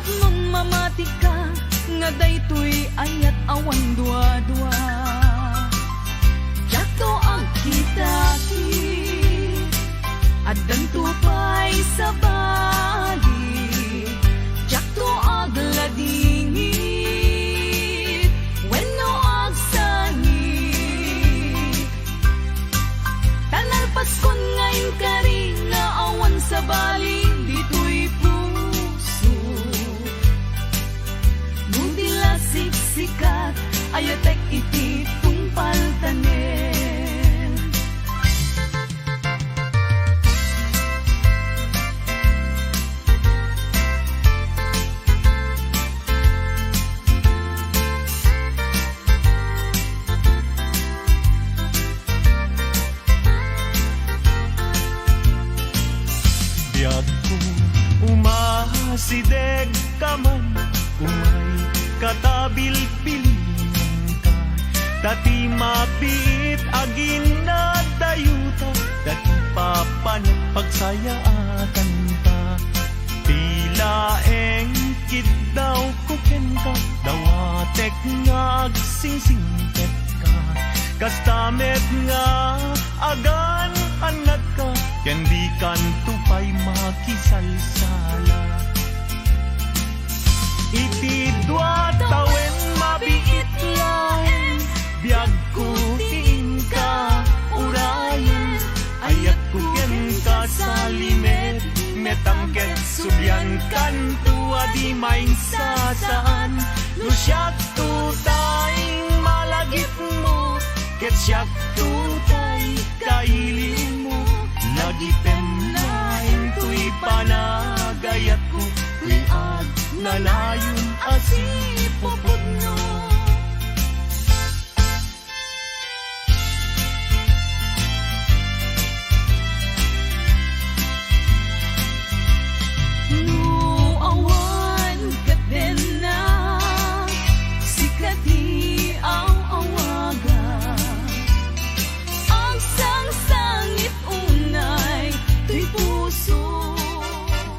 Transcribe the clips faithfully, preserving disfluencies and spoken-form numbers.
Ngem mamatika nga daytoy ayat awan duadua. Diakto agkitakit, addanto pay sabali. Diakto agladingit wenno agsangit. Ta nalpaskon nga inkari nga awan sabali ditoy puso. No di la siksikat, ayatek iti tungpal tanem. Biagko, umasidegka man, umay katabilbilinanka. Ta ti mabiit a ginadayuta, dagiti papanet pagsayaatanta. Ti laeng kiddawko kenka, dawatek nga agsingsingpetka. Kasta met nga agan-annadka, ken dikanto pay makisalsala. Iti dua tawen mabiit laeng, biagko ti inka urayen. Ayatko kenka salimet, metang ket subliankanto a di maingsasaan. No siakto tay malagipmo, ket siakto tay kailiwmo, lagipem laeng toy panagayatko, toy agnanayon a sipupudno. No awan ket dennak, sika ti aw-awagak. Agsangsangit unay toy puso.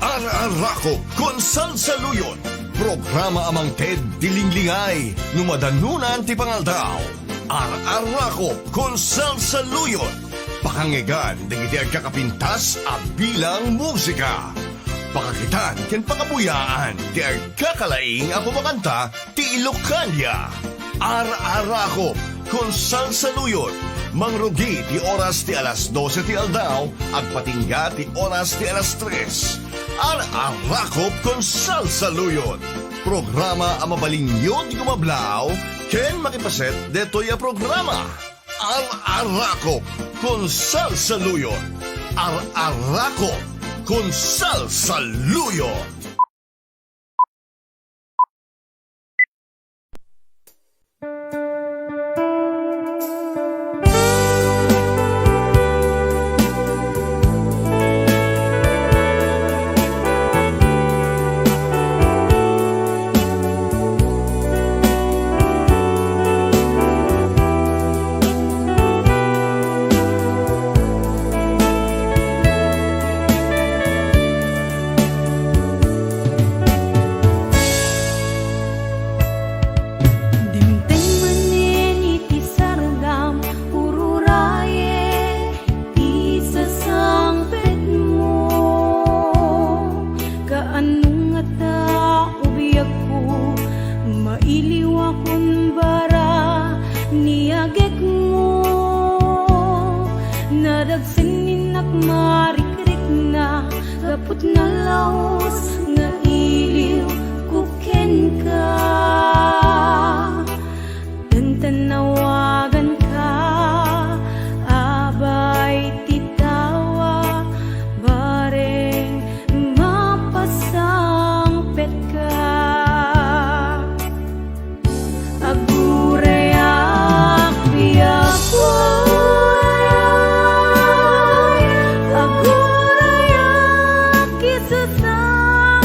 Ar-arakop kon salsaluyon, programa a mangted ti linglingay no madanunan ti pangaldaw. Ar-arakop kon salsaluyon, pakangngegan dagiti agkakapintas a bilang musika. Pakakitan ken pakabuyaan ti agkakalaing a kumakanta ti Ilocania. Ar-arakop kon salsaluyon, mangrugi ti oras ti alas dose ti aldaw, agpatingga ti oras ti alas tres. Ar-arakop kon salsaluyon, programa a mabalinyo ti gumablaw ken makipaset detoy a programa. Ar-arakop kon salsaluyon. Ar-arakop kon salsaluyon. Dimteng manen iti sargam, ururayen ti sasangpetmo. Kaano ngata o biagko, mailiwakon bara ni agekmo. Nadagsen ni innak marikrikna, gapu ta nalaus nga iliwko kenka. Tantan-awaganka, abay ti tao a bareng mapasangpetka. Agurayak, biagko, agurayak, isasang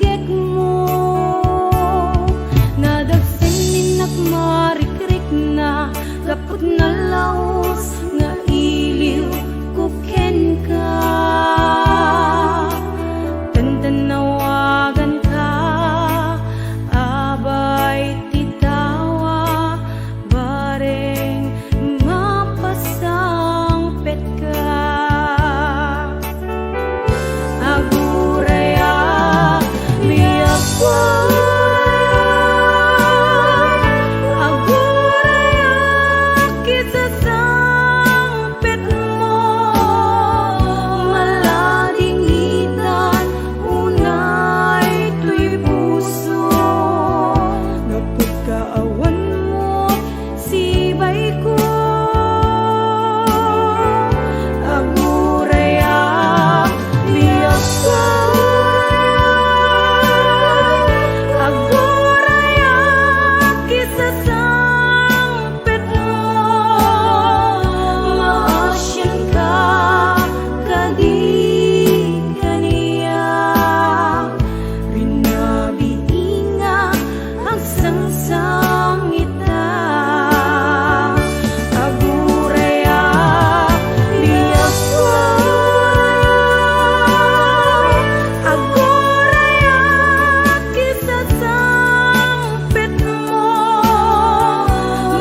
Yegmo nga dagsen innak marikrikna, gapu ta nalaus nga iliw ko kenka. Tantannawaganka, abay ti tawa, bareng mapasangpetka. Agurayak, biag ko. Agurayak, kisasangpetmo. Maladingitan unay toy puso. Gapu ta awan met sibaiko. Agurayak, biag ko. Agurayak, kisasangpetmo. Maasianka kadi kaniak. Binabiinga, agsangsangita. Agurayak, biag ko. Agurayak, kisasangpetmo.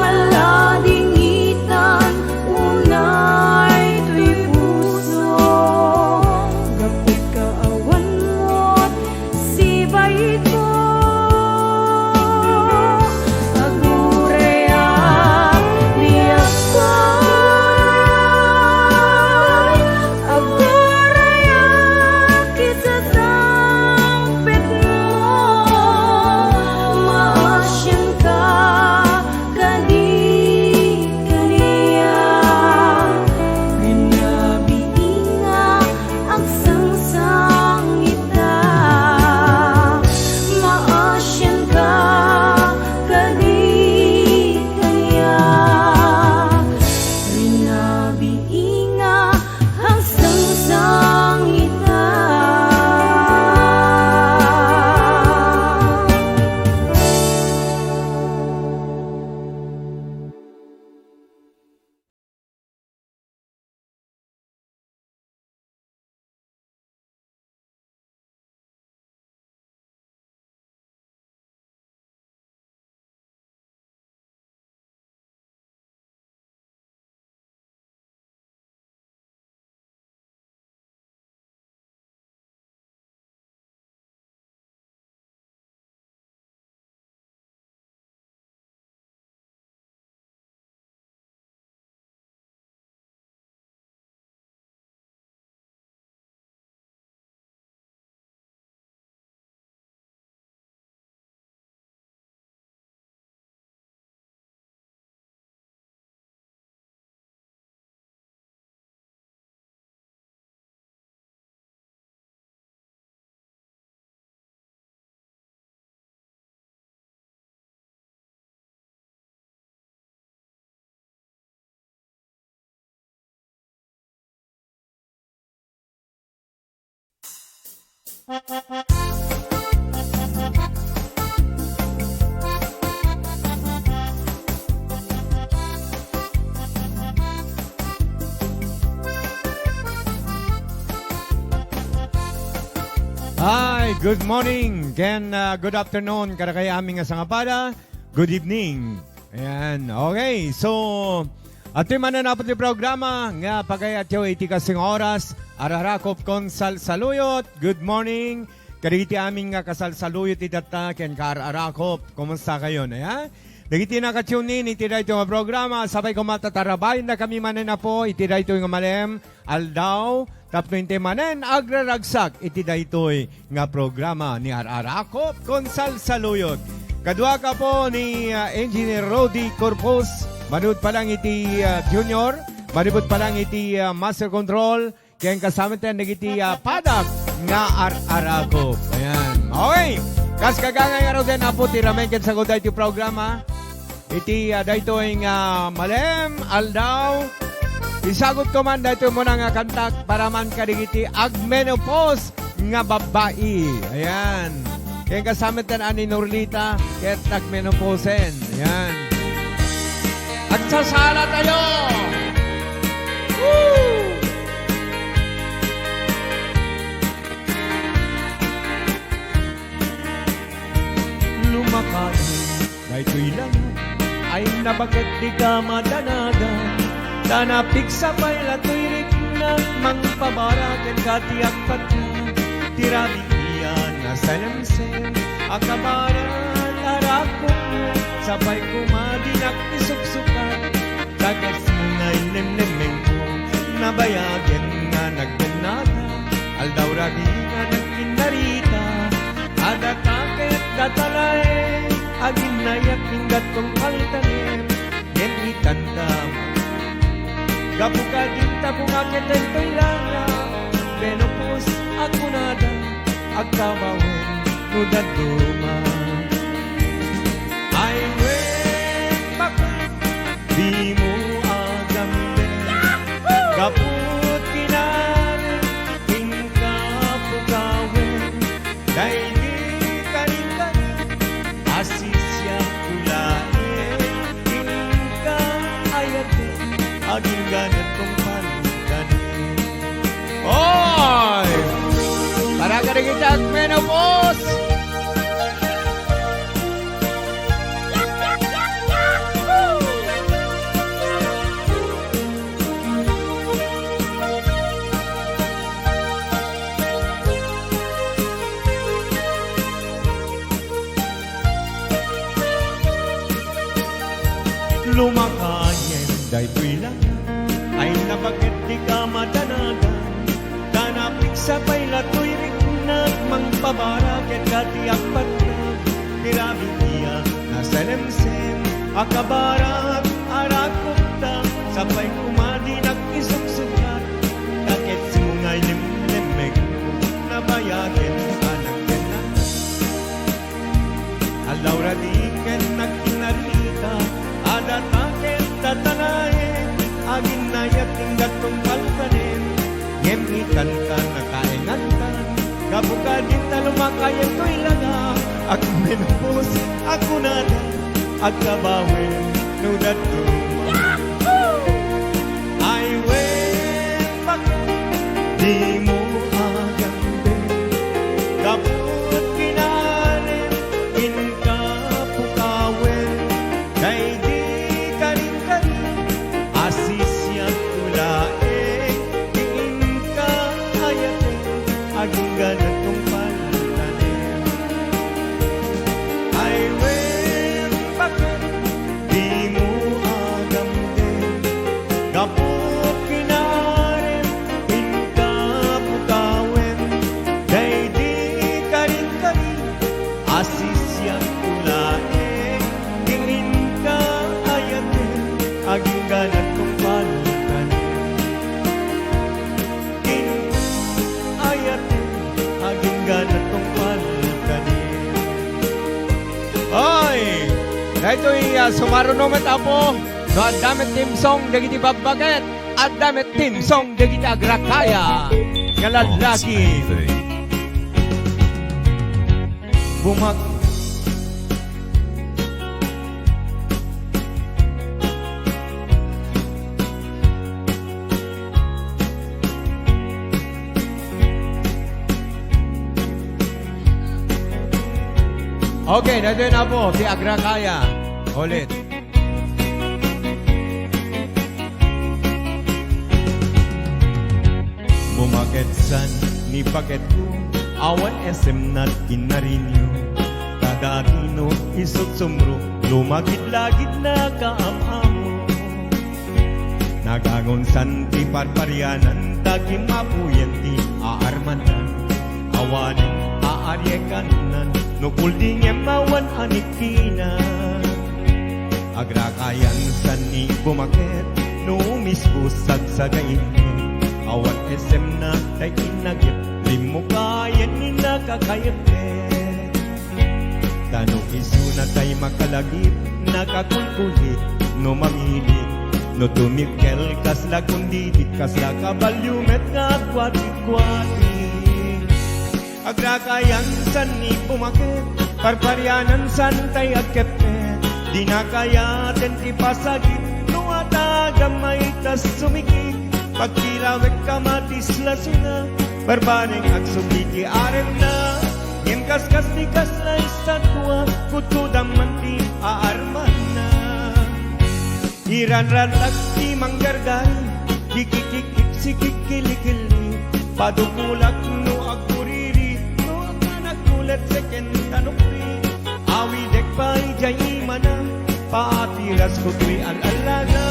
Maladingitan unay toy puso. Gapu ta awan met sibaiko. Agurayak, biag ko. Agurayak, kisasangpetmo. Maasianka kadi kaniak. Binabiinga, agsangsangita. Maasianka kadi kaniak. Binabiinga, agsangsangita. Hi, good morning, ken, ah, good afternoon kadakayo amin nga sangapada. Good evening. Ayan. Okay. So, adtoy manen apo ti programa nga pagayatyo iti kastoy nga oras. Ar-arakop ken salsaluyot. Good morning. Kadagiti amin nga kasalsaluyot iti datta ken kaar-arakop. Kumusta kayo? Ayan. Dagiti naka-tune in iti daytoy nga programa, sapay koma ta tarabay na kami manen apo iti daytoy nga malem aldaw, tapno intay manen agraragsak iti daytoy nga programa ni Ar-arakop ken Salsaluyot. Kaduak apo ni, ah, Engineer Rudy Corpus, manipud pa lang iti, ah, Junior, manipud pa lang iti, ah, Master Control, ken kasamaten dagiti, ah, padak nga Ar-arakop. Ayan. Okay. Kas kagangay nga ruden apo ti ramen ken saguda iti programa. Iti, ah, daytoy nga malem aldaw, isagut ko man daytoy muna nga kantak para man kadagiti agmenopause nga babbai. Ayan. Ken kasama met ni Norlita, ket nagmenopausen. Yan. Agsasala tayo! Woo! Lumakayo. Daytoy lang ay nabaket di ka madanagan, ta napigsa pay latoy rikna, mangpabara kenka ti agpatna. Ti rabii a nasalemsem a kabaran a rakupmo, sapay koma dinak isuksukat. Dakes mo nga inemnemmengko, nabayagen nga nagbennata, aldaw rabii nga nagkinnarita, adda ta ket data laeng, aginnayak ken gatong paltanem, ngem itanta. Gapu kadinta, bunga ket daytoy lana, menopause a kunada, agkabawen no dadduma. Ay, wen, bakit Dimo agamden, gapu kinarin, inka pukawen, daydi karinkari, asisiak laeng, inka ayaten, agingganak tungpal kanin. Oy! Para kadagiti agmenopause! Lumakayen daytoy lana, ay nabaket di ka madanagan, ta napigsa pay latoy riknak, mangpabara kenka ti agpatna. Ti rabii a nasalemsem a kabaran a rakupta, sapay koma dinak isuksukat, ta ket simo nga inemnemmengko, nabayagen a nagkennata. Aldaw rabii ken nagkinnarita, adda ta ket data laeng, aginnayak ken gatong paltanem, ngem itanta nakaengantan, gapu kadinta lumakayen toy lana, agmenopause a kunada, agkabawen no dadduma. Ay wen, bakit dimo agamden? Gapu kinarin, inka pukawen, daydi karinkari, asisiak laeng, inka ayaten, agingganak tungpal tanem. Ay wen, bakit dimo agamden? Gapu kinarin, inka pukawen, daydi karinkari, asisiak laeng, inka ayaten, agingganak tungpal kanin. Inka ayaten, agingganak tungpal kanin. Oy! Daytoy, ah, sumaruno met, Apo, no adda met theme song dagiti babbaket, adda met theme song dagiti agrakaya nga lallaki. Bumak- Okay, daytoy na po, ti agrakaya. Ulit. Bumaketsan ni paketko, awan esemna ti kinarinyo. Kadagino isutsumro, lumagidlagidna kaam-amo. Nagangonsan ti parparianan, ta kimapuyen ti aarmanan. Awanen aariekanan, no kuldingem awan a nikkina. Agrakayan san ni bumaket, no umisbus sagsagainmi. Awan esemna tay inagip, limmukayen ni nakakayepte. Ta no isuna tay makalagip, nakakulkulit no mamilit, no tumikkel kasla kundidit, kasla kabalio met nga agkuatikkuatik. Agrakayan san ni bumaket, parparianan san tay agkepket. Dina kayaten ti pasagit, no adda gammayta sumikit. Pagkilawek ka matis lasuna, barbareng agsubli ti aremna. Ngem kaskas ti kasla estatua, kudkudam man ti aarmanna. Iranrantak ti manggargari, kikikikik, sikikkilikili. Padukulak no agburiri, no agpanak kulet seken tanukri. Awidek pay jay imana, paapirasko toy al-alaga.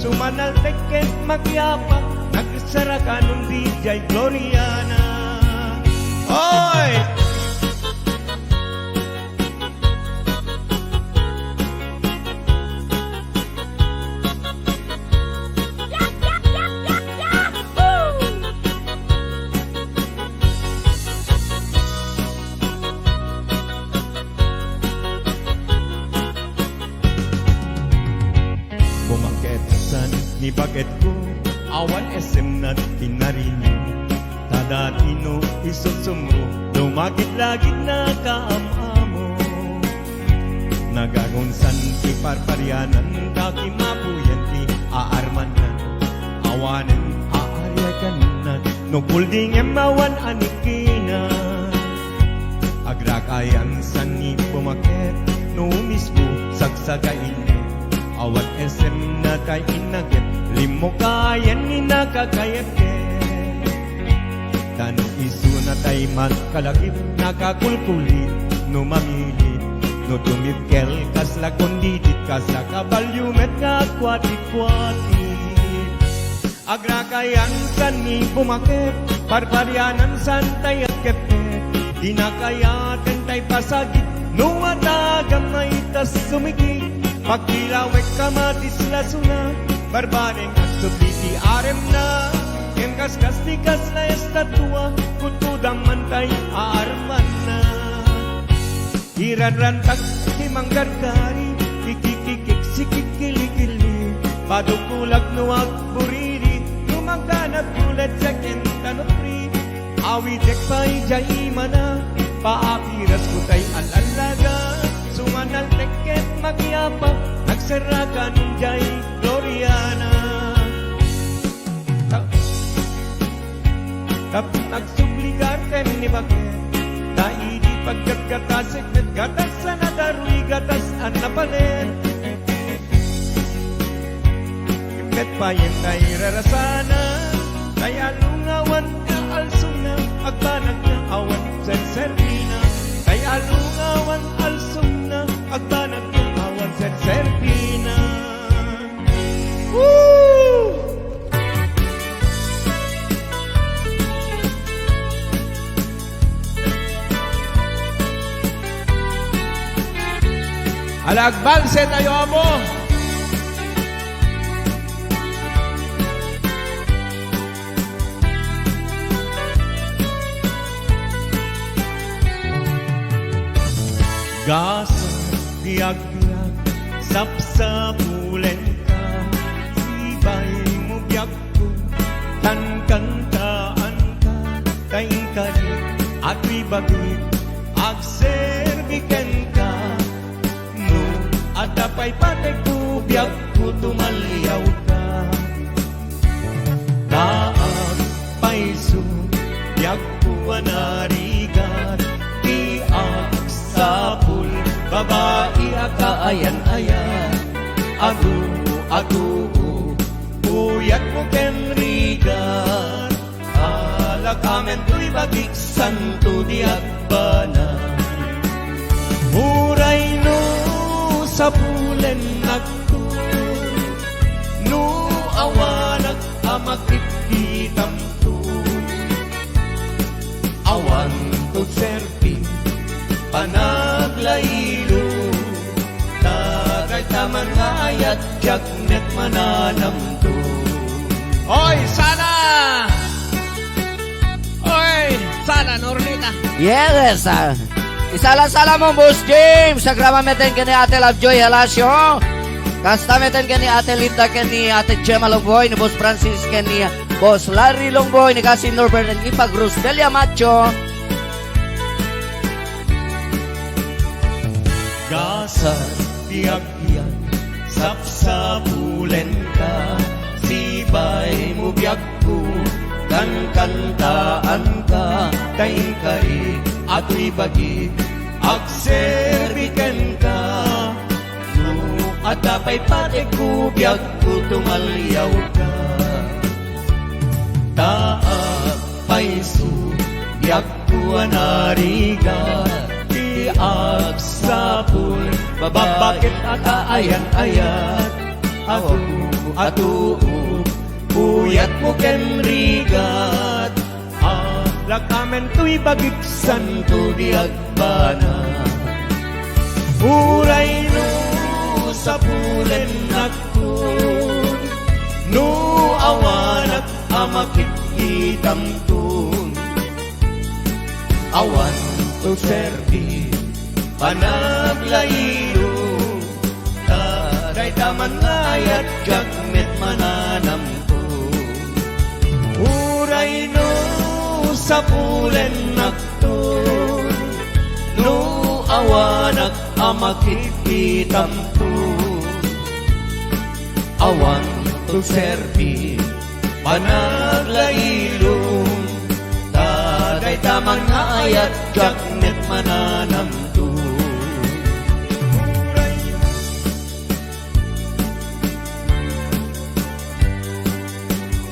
Sumanaltek ket makiapa, nagsarakanon di jay gloriana. Oy! Bumaket san ni baketko, awan esemna ti narini. Ta dati no isutsumro, lumagidlagidna kaam-amo. Nagagunsan ti parparianan, ta kimapuyan ti aarmannan. Awanen aariakannan, no kuldingem awan anikina. Agrakayan san ni bumaket, no mismo sagsagain. Awan esemna tay innaget, limmukayan ni nakakayatket. Ta no isuna tay magkalagip, nakakulkulit no mamili. No tumipkel kasla kondidit, kasla kabalio met nga agkuatikkuatik. Agrakayan san ni bumaket, parparianan san tay agkepket. Dina kayaten tay pasagit, no adda gammayta sumikit. Pagkilawek ka matis lasuna, barbareng agsubli ti aremna. Ngem kaskas ti kasla estatua, kudkudam man tay aarmanna. Iranrantak ti manggargari, kikikikik, sikikkilikili. Padukulak no agburiri, no mangganat kulet seken tanukri. Awidek pay jay imana, paapirasko tay al-alaga. Sumanaltek ket makiapa, nagsarakanon jay gloriana. Ta-, tapno agsubli garten ni baket, ta idi paggatgatasek met gatas a nadaruy, gatas a napalet. Ket payen tay rarasana, tay alungawan nga alsumna, agbanag nga awan serserbina. Tay alungawan alsumna, agbanag nga awan serserbina. Woo! Ala, agbalse tayo, Apo. Gasat ti agbiag, sapsapulenka, sibay mo biagko, tan kantaanka, ta inkari, atoy bagik, agserbi kenka. No adda pay pategko, biagko, tumaliawka. Daak payso, biagko a narigat, ti agsapul, babai a kaayan-ayan, agu, agu, puyatmo ken rigat. Alakamen toy bagik, santo ti agbanag. Uray no sapulennakto, no awanak a makitkitamto, awanto serbi, panaglailo, ta dayta man nga ayat, diak met mananamto. Oy, sala! Oy, sala, Normita. Yes, ah. Isala-sala mo, Boss James. Agrama metten ken ni Ate Lovejoy Halacio. Kasta metten ken ni Ate Linda, ken ni Ate Gemma Longboy, ni Boss Francis, ken ni Boss Larry Longboy, ni Cousin Norbert, ken Ipag Rosdelia Macho. Gasat ti agyan, sapsapulenka, sipay mo biagko, kankantaanka, ta inkari, atoy bagik, agserbi kenka. No adda pay pategko, biagko, tumaliawka. Ta agpayso, biag- ko a narigat ti agsapul, babakbak ket akaayat-ayat, atu, atu, puyat mo ken rigat. Alakamen toy bagik santo di agbana. Uray no sapulennak no awanak a makitkitamton. Awan to serbi, panaglailo, ta dayta man nga ayat diak met mananamto. Uray no sapulennakto, no awanak a makitkitamto. Awan to serbi, panaglailo, ta dayta man nga ayat diak met mananamto.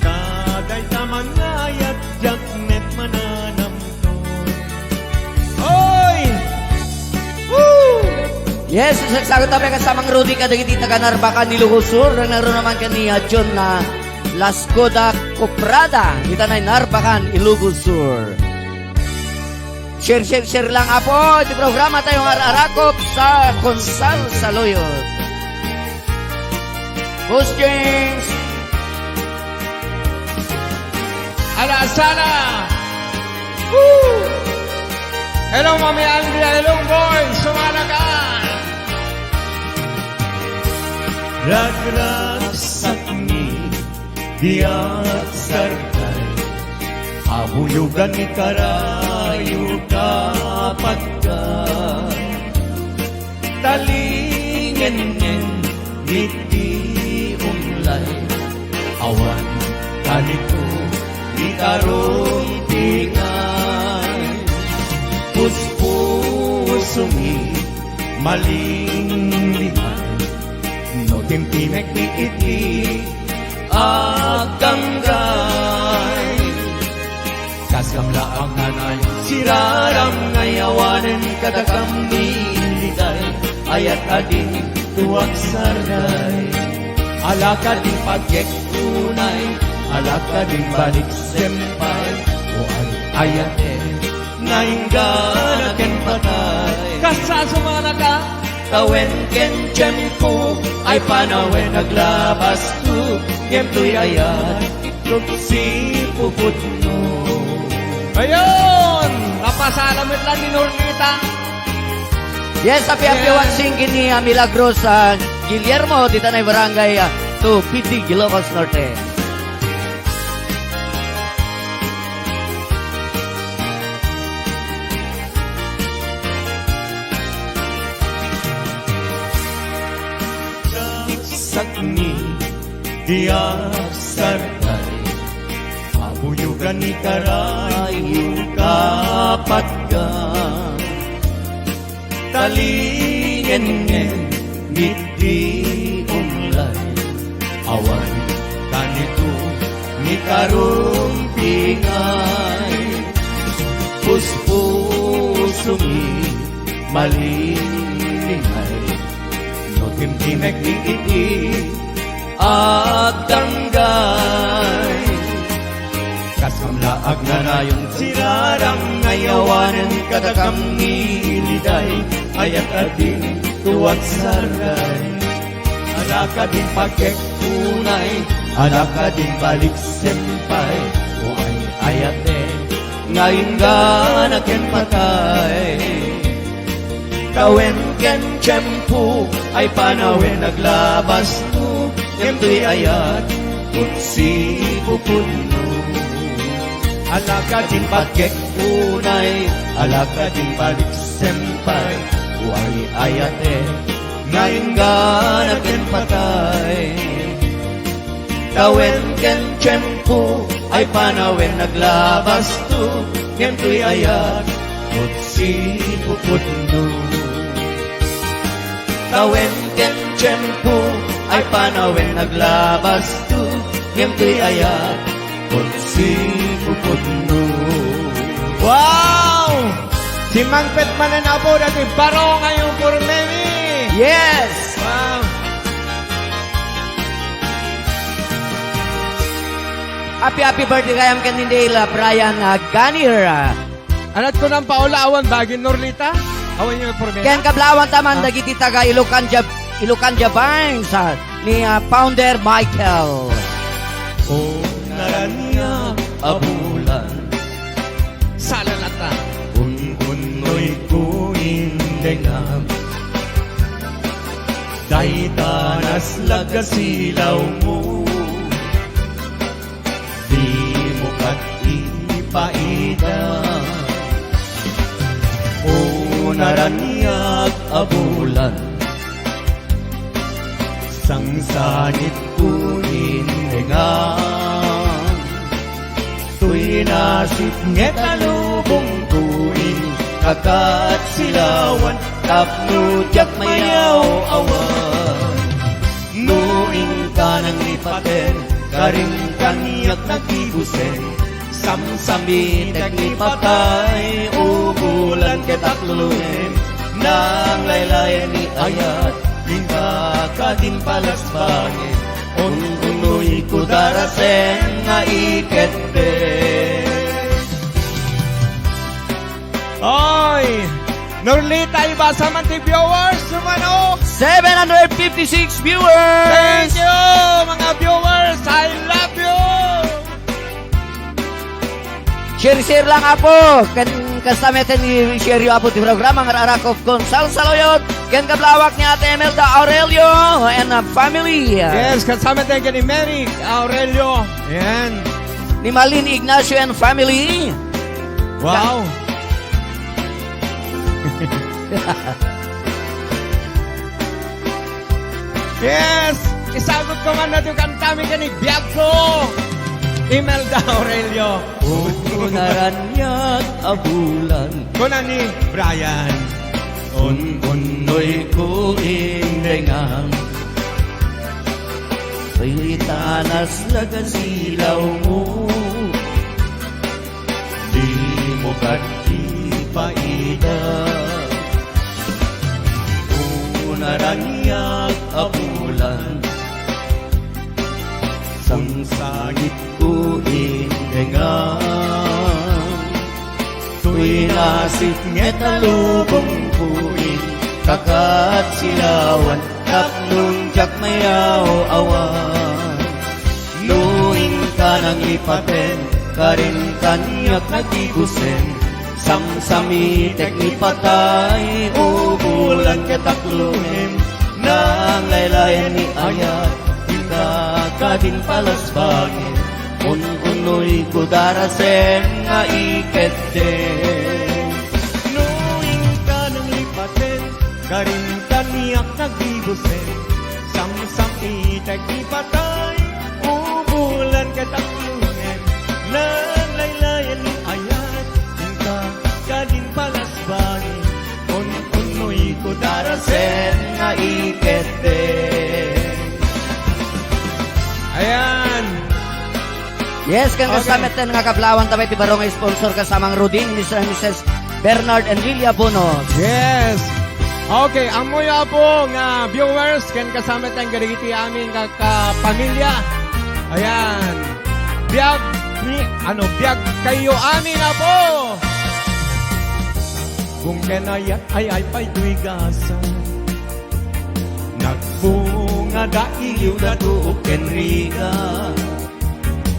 Ta dayta man nga ayat diak met mananamto. Oy! Woo! Yes, sasagsagot tayo kay Samang Rudy kadagiti taga Narbacan, Ilocos Sur. Nagnaruno man ken ni, ah, John na Lascoda Coprada. Ita na Narbacan, Ilocos Sur. Share, share, share lang, Apo. Iti programa tayo nga Arakop sa Konsal Saluyot. Boss James. Ala, sala. Woo! Hello, Mami Andrea. Hello, boy. Sumala ka. Ragragsakmi, diak sarkay. Abuyogan ni karayo kapatga. Talingenngen iti umlay, awan kanito ni karumpingay. Puspusomi, malinglingan, no timtimek mi iti agganggay. Kas kamlaang nga nayon, siraram nga awanen kadakami iliday, ayat a dinto agsarday. Alakad ing pagkekkunay, alakad ing balik sempay, o ay-ayaten nga inggana ken patay. Kas sa sumanaka? Tawen ken tiempo, ay panawen aglabasto, ngem toy ayat, Tuksi puputno. Ayun! Napasalam met lang ni Nornita. Yes, happy, happy Yes. Watching ken ni, ah, Milagros, ah, Guillermo, dita na Barangay, ah, two, P D, Ilocos Norte. Sakni Diak sarkay, abuyogan ni karayo kapatga. Talingenngen mitdi umlay, awan kanito ni karumpingay. Puspusomi malingay, no timtimek mi iti agdanggay. Kas kamla agnanayon siraram nga awanen kadakami iliday, ayat a dinto agsarday. Alakad ing pagkekkunay, alakad ing balik sempay, o ay-ayaten nga inggana ken patay. Tawen ken tiempo, ay panawen aglabasto, ngem toy ayat, tuksi puputno. Alakad ing pagkekkunay, alakad ing balik sempay, o ay Ayate, nga inggana ken patay. Tawen ken tiempo ay panawen naglabasto, ngem toy ayat, ket sipupudno. Tawen ken tiempo ay panawen naglabasto, ngem toy ayat, ket sipupudno. Wow! Simmangpet manen, Apo, dati baro nga yung pormemi. Yes! Wow! Happy, happy birthday kayam ken ni Dale, ah, Brian, ah, Ganir, ah. Anat ko nang Paola, awan bagin Norlita? Awan yung pormemi? Ken kablawan taman, ah, dagiti taga Ilocandia, Ilocandia Vines, ah, ni, ah, Founder Michael. O naraniag a bulan. Salalata. Ununnoy ko indengam. Dayta naslag a silawmo. Dimo ket ipaida. O naraniag a bulan. Sangsangit ko indengam. Toy nasipnget a lubong ko in kakat silawan tapno diak mayaw-awan. No inka nanglipaten, karin kaniak nagibusen, samsamitek ni patay, ubulan ket aklungem, nanglaylayen ni ayat, inka kadin palasbangen, un-unoy ko darasen nga iketdek. Oy! Norlita, ibasa man ti viewers, umano? Seven hundred fifty-six viewers! Thank you, mga viewers! I love you! Share-share lang, Apo. Ken kasta met ni share yo, Apo, ti programa nga Arak of Kon Salsaluyot. Ken kablawak ni Ate Imelda Aurelio and, uh, family. Yes, kasta met ken ni Mary Aurelio. Yan. Ni Malin Ignacio and family. Wow. Yes! Isagut ko man nato kantami ken ni biagko, Imelda Aurelio. O naraniag a bulan. Kuna ni Brian. Un-unnoy ko indengam. Dayta naslag a silawmo. Dimo ket ipaida. O naraniag a bulan, sangsangit ko indengam. Toy nasipnget a lubong ko in kakat silawan. Tapno diak mayaw-awan. No inka nanglipaten, karin kaniak nagibusen. Samsamitek ni patay, ubulan ket aklungem. Nanglaylayen ni ayat, inka kadin palasbangen. Un-unoy ko darasen nga iketdek. No inka nanglipaten, karin kaniak nagibusen. Samsamitek ni patay, ubulan ket aklungem, nanglaylayen ni ayat, inka kadin palasbangen, un-unoy ko darasen nga iketdek. Ayan. Yes, ken kasta Okay. metten nga kablawanta met ti baro nga sponsor ken Amang Rodin, Mister and Missus Bernard and Lilia Bonos. Yes. Okay, ammoyo, Apo, nga viewers, ken kasta metten kadagiti amin nga kapamilya. Ayan. Biag ni, ano, biag kayo amin, Apo. Kung kenayat ay, ay pay duigasan. Nagbunga da iliw da tuok ken riga.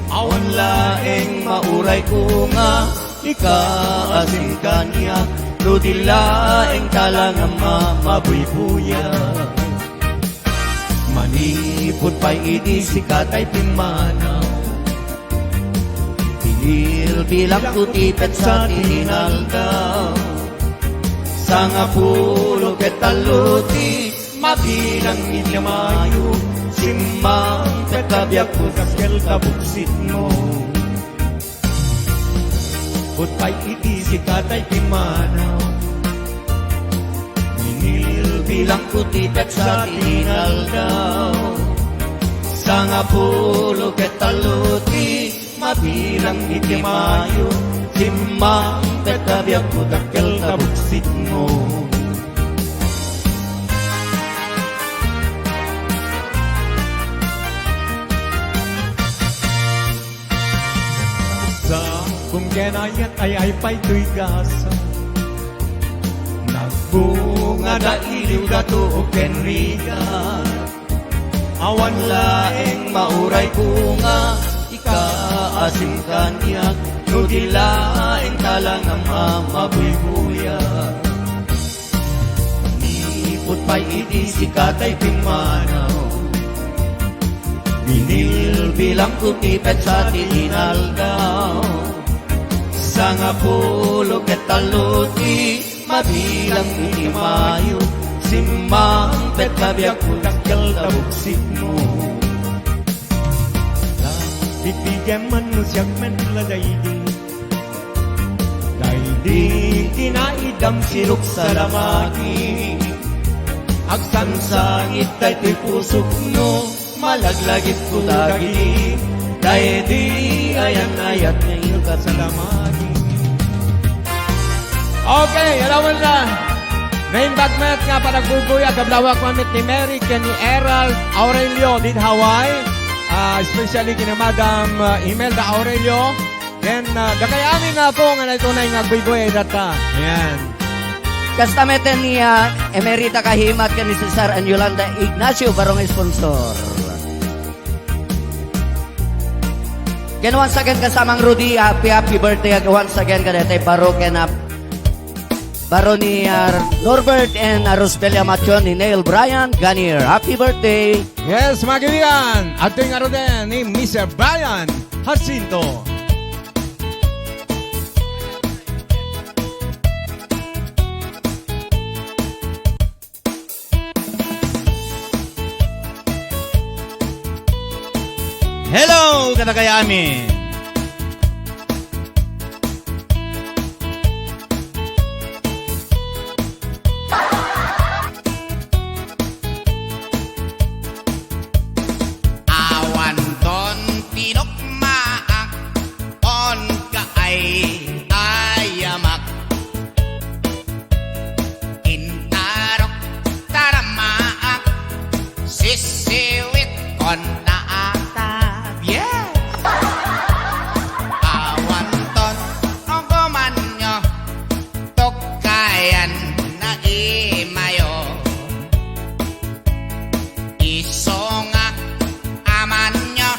Awan laeng mauray ko nga ikaasim kaniak, no di laeng tala nga ma-, mabuybuya. Manipud pay idi sika tay pimmanaw. Binilbilang ko ti petsa ti inaldaw. Sangapulo ket Tallo ti mabilang iti Mayo, simmangpet ta biagko dakkel ta buksitmo. Put pay iti sika tay pimmanaw. Minilbilangko ti petsa ti inaldaw. Sangapulo ket tallo ti mabilang iti Mayo, simmangpet ta biagko dakkel ta buksitmo. Sa kungkenayat ay ay pay toy gasa. Nagbunga da iliw da tuok ken rigat. Awan laeng mauray bunga, ikaasim kaniak, no di laeng talang a mabuybuyak. Manipud pay iti sika tay pimmanaw, binilbilangko ti petsa ti inaldaw. Sangapulo ket tallo ti mabilang iti Mayo, simmangpet ta biagko dakkel ta buksitmo. Bibigyan man no siak met la daydi. Daydi ti naidam sirok salamagi. Agsangsangit daytoy pusok no malaglagipko dagiti daydi ayan-ayat nga inka salamagi. Okay, alawan na. Naimbag met nga panagbubuya, kablawak man met ni Mary ken ni Erald Aurelio did Hawaii. Ah, especially kina Madam, ah, Imelda Aurelio. Ken, ah, dakay amin nga apo nga naitunay nga agbuybuya data. Ayan. Kasta met ni, ah, Emerita Kahimat ken ni Cesar and Yolanda Ignacio, barong sponsor. Ken once again, kasamang Rudy, happy, happy birthday ag-, once again kadaytoy baro ken, ah, baro ni, ah, Norbert and, ah, Rosbelia Machon ni Neil Bryan Ganier. Happy birthday! Yes, mga kaibigan, adtoy ngaruden ni Mister Brian Jacinto. Hello, kadagay amin. Awanton tinukmaak, onka ay ayamak. Intarok taramaak, sisiwit kon naatap. Yeah! Awanton ogumanyo, tukkayan na imayo. Isu nga amanyo,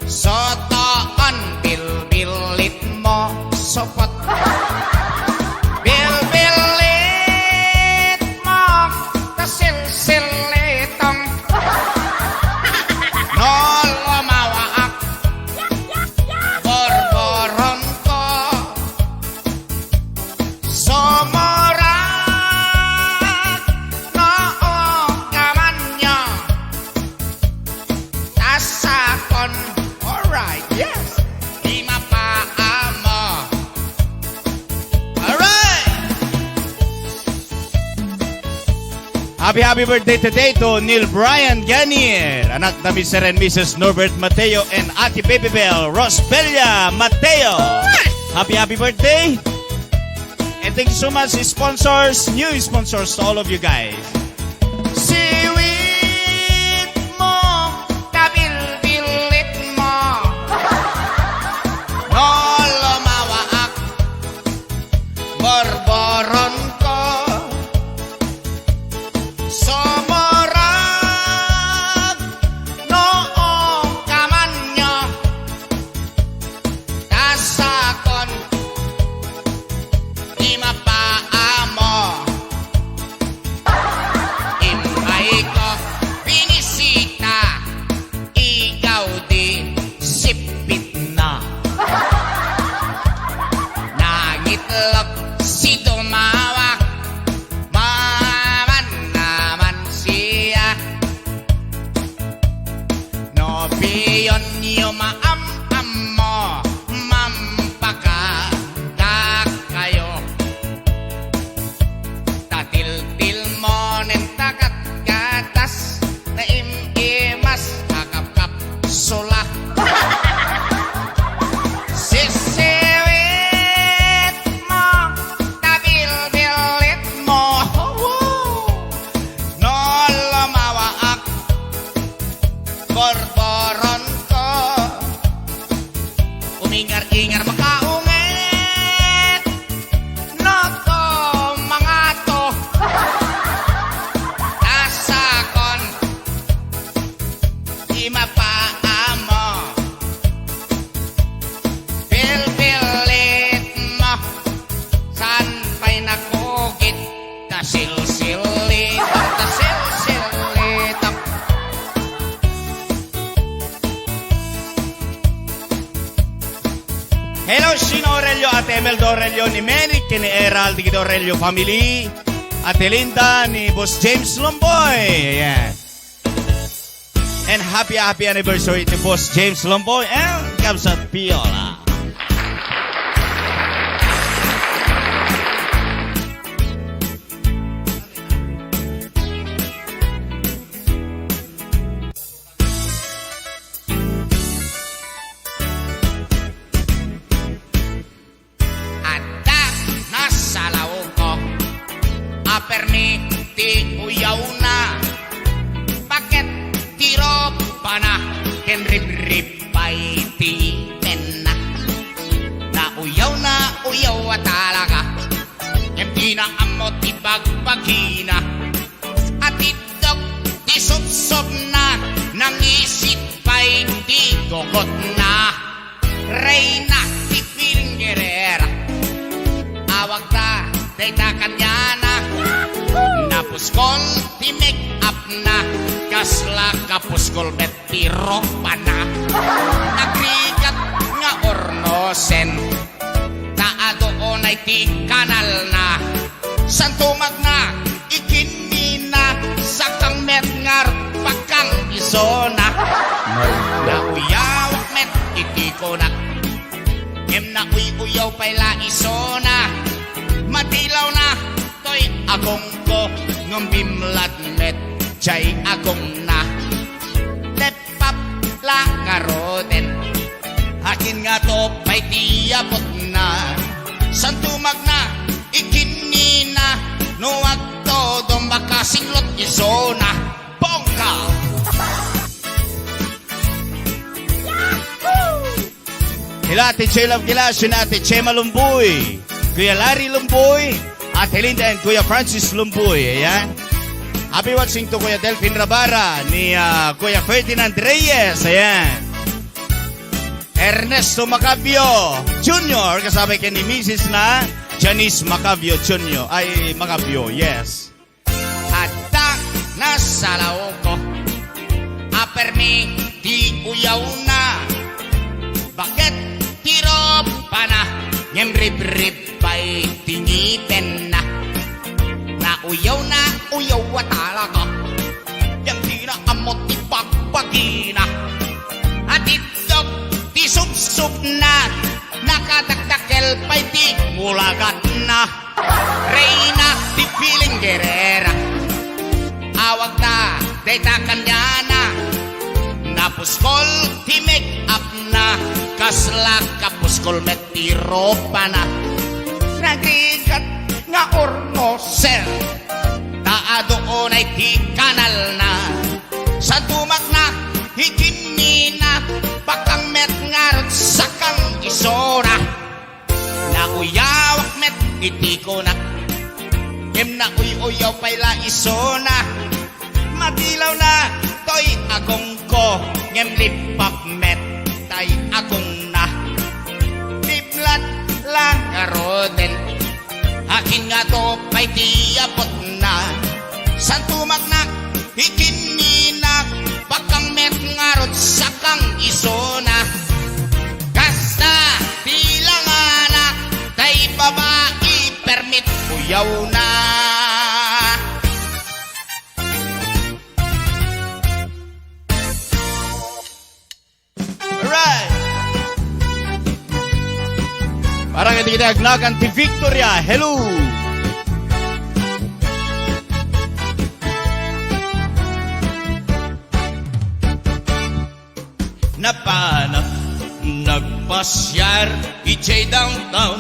sotoon bilbilit mo, supot. Bilbilit mo, ta silsilitong. No lumawaak, borboron ko. Sumurag no kamanyo, tasakon. Alright, yes. Di mapaamo. Alright. Happy, happy birthday today to Neil Brian Ganier, anak na Mister and Missus Norbert Mateo and Ate Baby Bell, Rosbelia Mateo. Happy, happy birthday. And thank you so much, sponsors, new sponsors, to all of you guys. Siwit mo, tabilbilit mo. No lumawaak, borboron ko. Sumurag no kamanyo, tasakon ti mapaamo. Immay ko binisita, igaw di sipitna. Nangitlog si Dumawa, maman Sina Aurelio, Ate Mel Dorelio, ni Menik, ni Eral, dagiti Dorelio family. Ate Linda, ni Boss James Lomboy. Ayan. And happy, happy anniversary to Boss James Lomboy and Kabsat Piola. Adda nasalaoka a permi ti uyawna, baket ti ropana ken ribrib pay ti tenna. Nauyawna, uyaw a talaga, ngem dina ammo ti bagbagina. Atiddok ti supsupna, nangisit pay ti gugotna. Reyna ti pilinggirera, awagda dayta kaniana. Napuskol ti make-upna, kasla kapuskol met ti ropana. Nagrigat nga urnosen, ta adu unay ti kanalna. Saan tumagna, ikinnina, sakang met ngarud, pakang isuna. Nauyawak met iti kunak, ngem nauy-uyaw pay la isuna. Matilawna toy agongko, ngem bimlat met jay agongna. Lep- pap la ngaruden. Akin ngato pay ti apotna. Saan tumagna, ikinnina, no agtodom makasinglot isuna. Bongka! Hello, Ate Che Love Gilas, ni Ate Chema Lumboy, Kuya Larry Lumboy, Ate Linda and Kuya Francis Lumboy, ayan. Happy watching to Kuya Delphin Rabara, ni, ah, Kuya Ferdinand Reyes, ayan. Ernesto Macabio Junior, kasabay ken ni Misis na Janice Macabio Junior, ay, Macabio, yes. Adda nasalaoka a permi ti uyawna, baket ti ropana, ngem ribrib pay ti ngipenna. Nauyawna, uyaw a talaga, ngem dina ammo ti bagbagina. Atiddok ti supsupna, nakadakdakkel pay ti mulagatna. Reyna ti pilinggirera, awagda dayta kaniana. Napuskol ti make-upna, kasla kapuskol met ti ropana. Nagrigat nga urnosen, ta adu unay ti kanalna. Saan tumagna, ikinnina, pakang met ngarud, sakang isuna. Nauyawak met iti kunak, ngem nauy-uyaw pay la isuna. Matilawna toy agongko, ngem lippap met tay agongna. Biblat la ngaruden, akin ngato pay ti apotna. Saan tumagna, ikinnina, pakang met ngarud, sakang isuna. Kasta ti langana, tay babai permi ti uyawna. Alright. Para kadagiti agnagan ti Victoria, hello. Napanak nagpasiar idiay downtown.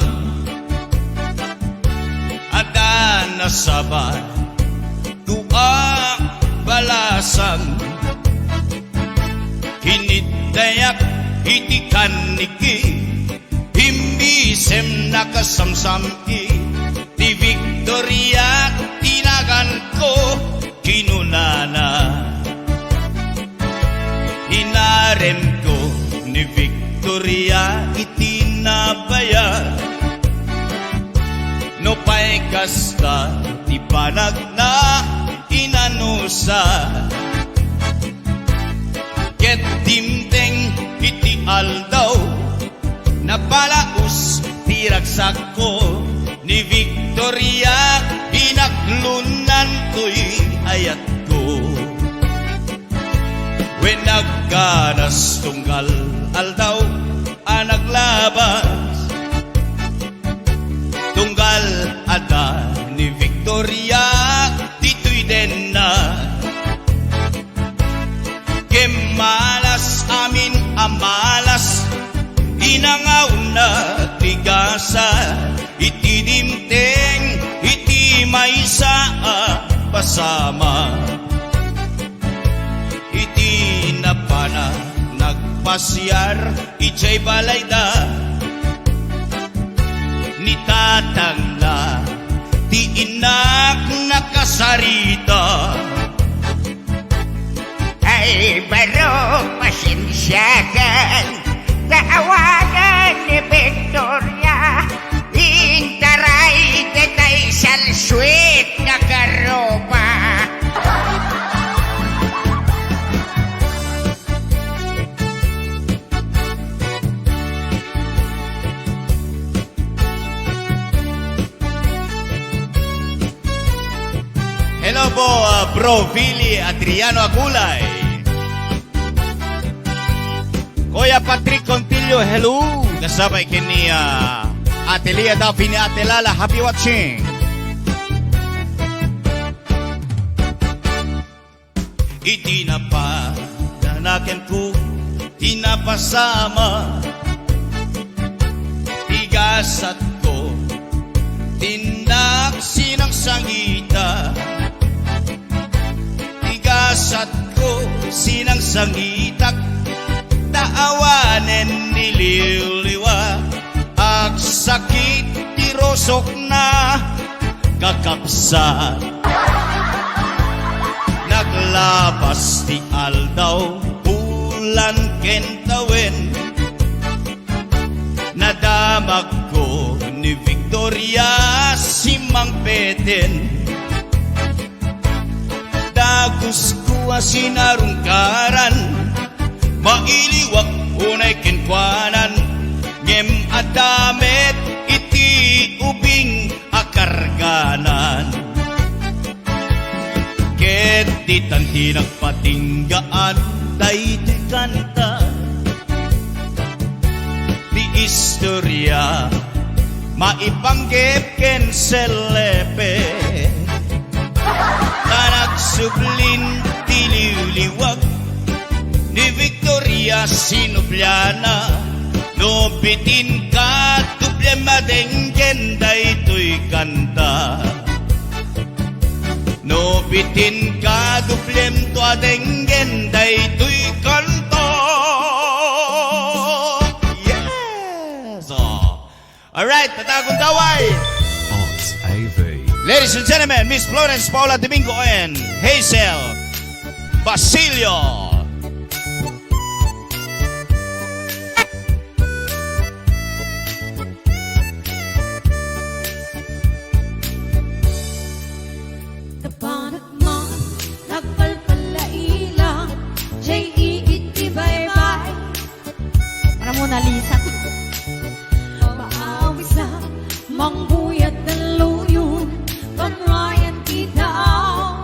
Adda nasaba dua balasan. Kinitdiak iti kanniki, imbisem nakasamsam-i. Ti Victoria ti naganko, kinunana. Inaremko ni Victoria iti nabaya. Nupay kasta ti panagna, inanusa. Ket dimteng iti aldaw, napalaus Ragsakko ni Victoria, inaklonnan toy ayatko. Wen nagganas tunggal aldaw a naglabas, tunggal adda ni Victoria ditoy denna. Ken malas amin a malas, inangawna ti gasa iti dimteng iti maysa a pasamak. Iti napana nagpasiar idiay balayda, ni tatangna ti innak nakasarita. Ay, barok, pasensiakan. Taawagan ni Victoria. Intaray, detay salsuet nga karopa. Hello po, ah, Bro Billy Adriano Agulay. Kuya Patrick Contillo, hello. Kasabay ken ni, ah, Ate Lia Daphne, Ate Lala, happy watching. Iti napadana kenko ti napasamak, ti gasatko, ti innak sinangsangita. Ti gasatko sinangsangitak, ta awanen ni liwliwa. Agsakit ti rusokna, kakabsat. Naglabas ti aldaw, bulan ken tawen. Nadamagko ni Victoria simmangpeten. Dagusko a sinarungkaran, mailiwak unay kenkuanan, ngem adda met iti ubing a karganan. Ket ditan ti nagpatinggaan daytoy kanta. Ti istoria maipanggep ken sellepe. Ta nagsublin ti liwliwag ni Victoria sinubliana. No bitin ka dublem a denggen daytoy kanta. No bitin ka dublem to a denggen daytoy kanta. Yes! Oh. Alright, Tatagun Daway. Ox A V. Ladies and gentlemen, Miss Florence Paula Domingo and Hazel Basilio. Tapanak man, nagpalpalaila, jay igid ti baybay. Para Mona Lisa. Maawisa, mangbuyat dalluyon, panrayan ti daaw.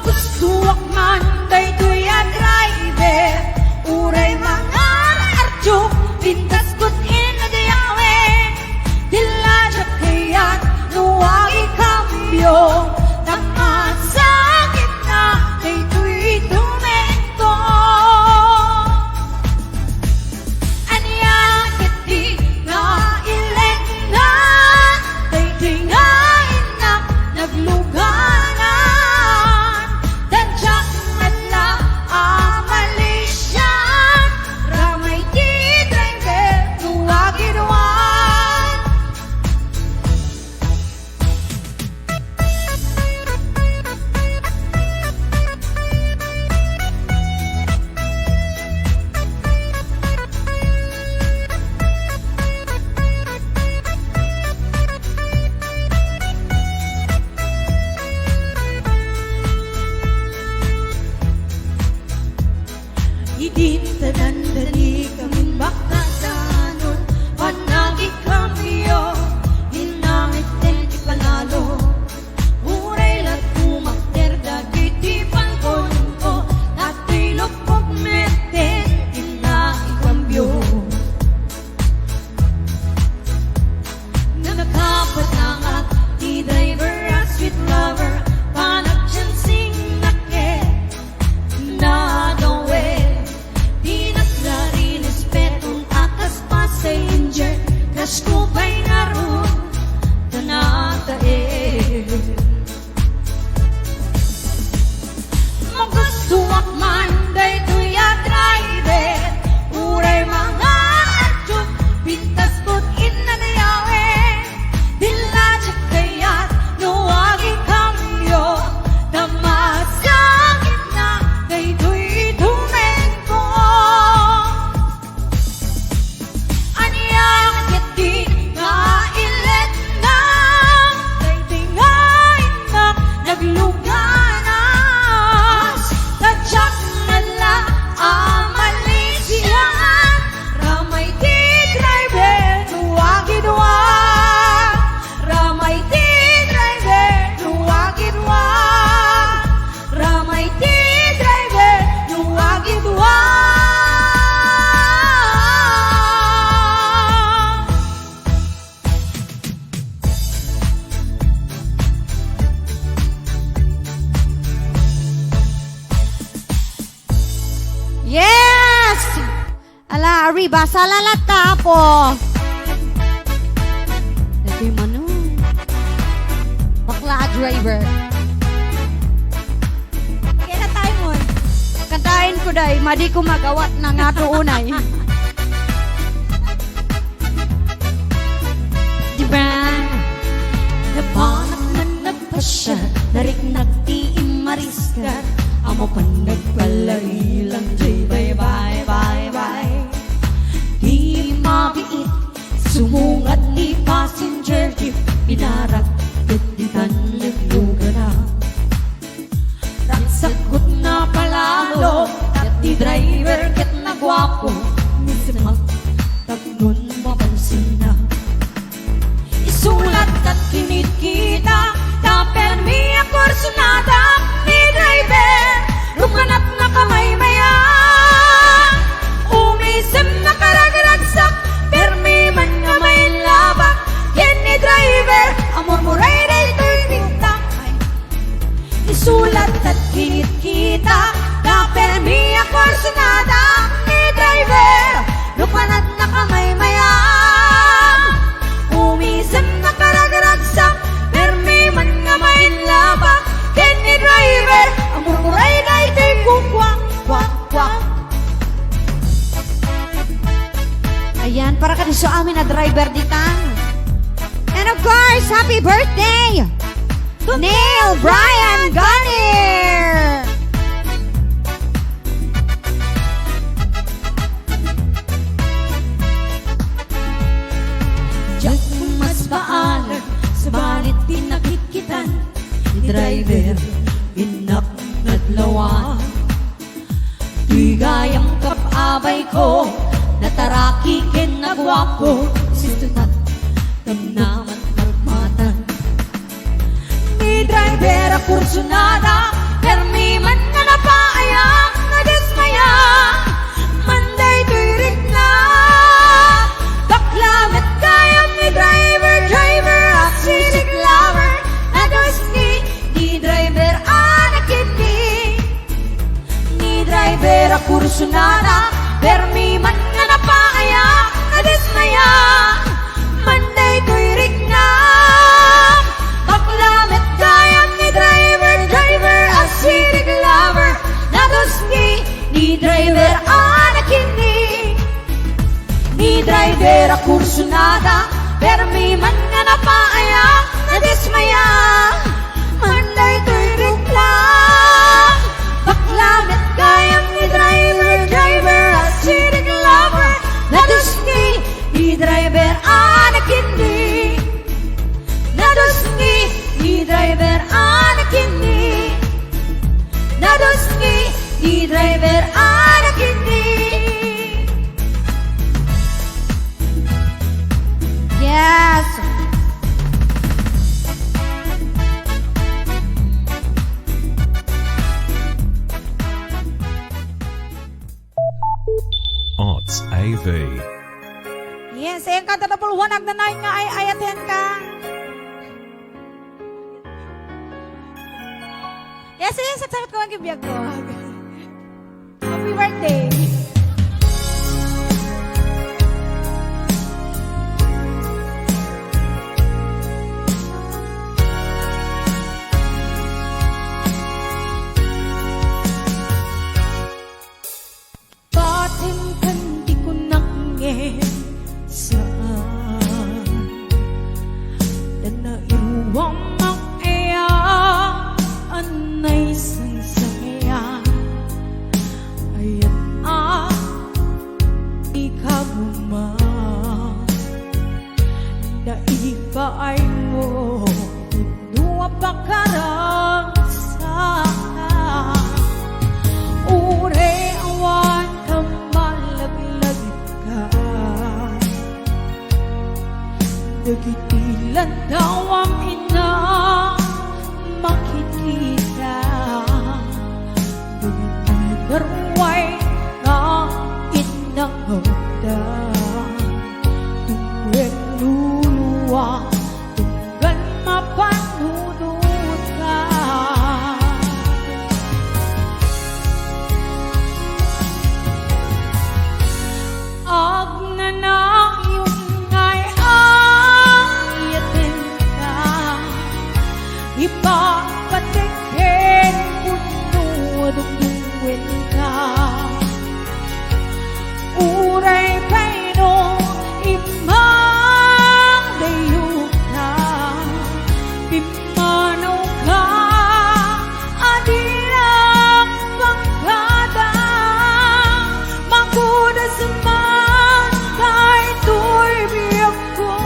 Gustoak man daytoy a driver, uray mangar-artiok, pintas ket inna gayawen. Dilla diak kayat no agikambio, ta masakitna daytoy tumengko. Ania ketdi nga iletna daytoy nga innak nagluganan? Dadiak met la a malisian, ramay ti driver no agiduan. Idin ta dandani kami makadanon, panagikambio, inna metten ti panalo. Uray la tumakder dagiti pangkonko, datoy lupok metten inna ikambio. Nakapatangat ti driver a sweet lover, panagchancing na ket nadawel. Di na la rinespeton a kas passenger, kasko pay ngarud ta nataer. Magustoak man daytoy a driver, uray mangar-artiok, pintas ket inna gayawen. Dilla diak kayat no agikambio, ta masakitna daytoy tumengko. Ania ketdi nga iletna daytoy nga innak nagluganan? Dadiak met la a malisian, ramay ti driver no agiduan. Ramay ti driver no agiduan. Ramay ti driver no agiduan. Yes! Ala, arriba, salala tapo. Dati mano. Bakla a driver. Kaya na tayo mo. Kantahin ko, day. Madi ko magawat na nga to unay. Di ba? Napanak man nagpasya, nariknak ti immariskan. Amo pan nagpalailang jay bye, bye, bye, bye. Di mabiit, sumungat ti passenger jeep, pinarak ket ditan nagluganan. Ragsak ket napalalo, ket ti driver ket naguapo, misimak tapnon mapansinna. Isulat ket kinitkita, ta permi a kursunada ni driver, rumanat na kamaymayan. Umisem na karagragsak, permi man nga mailabak, ken ni driver, a murmuray daytoy bintak. Isulat ket kinitkita, ta permi a kursunada ni driver, rumanat na kamaymayan. Umisem na karagragsak, permi man nga mailabak, ken ni driver, a murmuray daytoy kukuak, kuak, kuak. Ayan, para kaniso amin a driver ditan. And of course, happy birthday! Neil Brian Ganir! Diak masbaalan, sabali ti nakitkitan ni driver, innak nadlawan. Ti gayam kab-abayko, nataraki ken naguapo, sistutat, tamnaman magmatan. Ni driver a kursunada, permi Nada, permi man nga napaayak, nadismaya man daytoy rikla. Bakla met gayam ni driver, driver a city lover. Nadusngi ni driver a nakinni. Nadusngi ni driver a nakinni. Nadusngi ni driver a nakinni. Yes. Arts A V. Yes, ayan kanta na puluhan, agnanayon nga ay-ayatenka. Yes, yes, saksakat ko ang biag ko. Happy birthday. Patinkan ti kunak ngem saan. Ta nairuam aya a naisangsangian. Ayan a ikaguma. Naipaaymo. Dua pakaragsak, uray awan ka malaglagipka. Dagiti landawam inna makikita. Dagiti narway nga innangawda. Tuwen luluwa. Tunggal mapanunotka. Agnanayon nga ay-ayatenka. Ipapatekken pudno dungdungenka. Uray kayno immang dayuka, pimmanawka a dinak pangkada. Makudas man daytoy biag ko,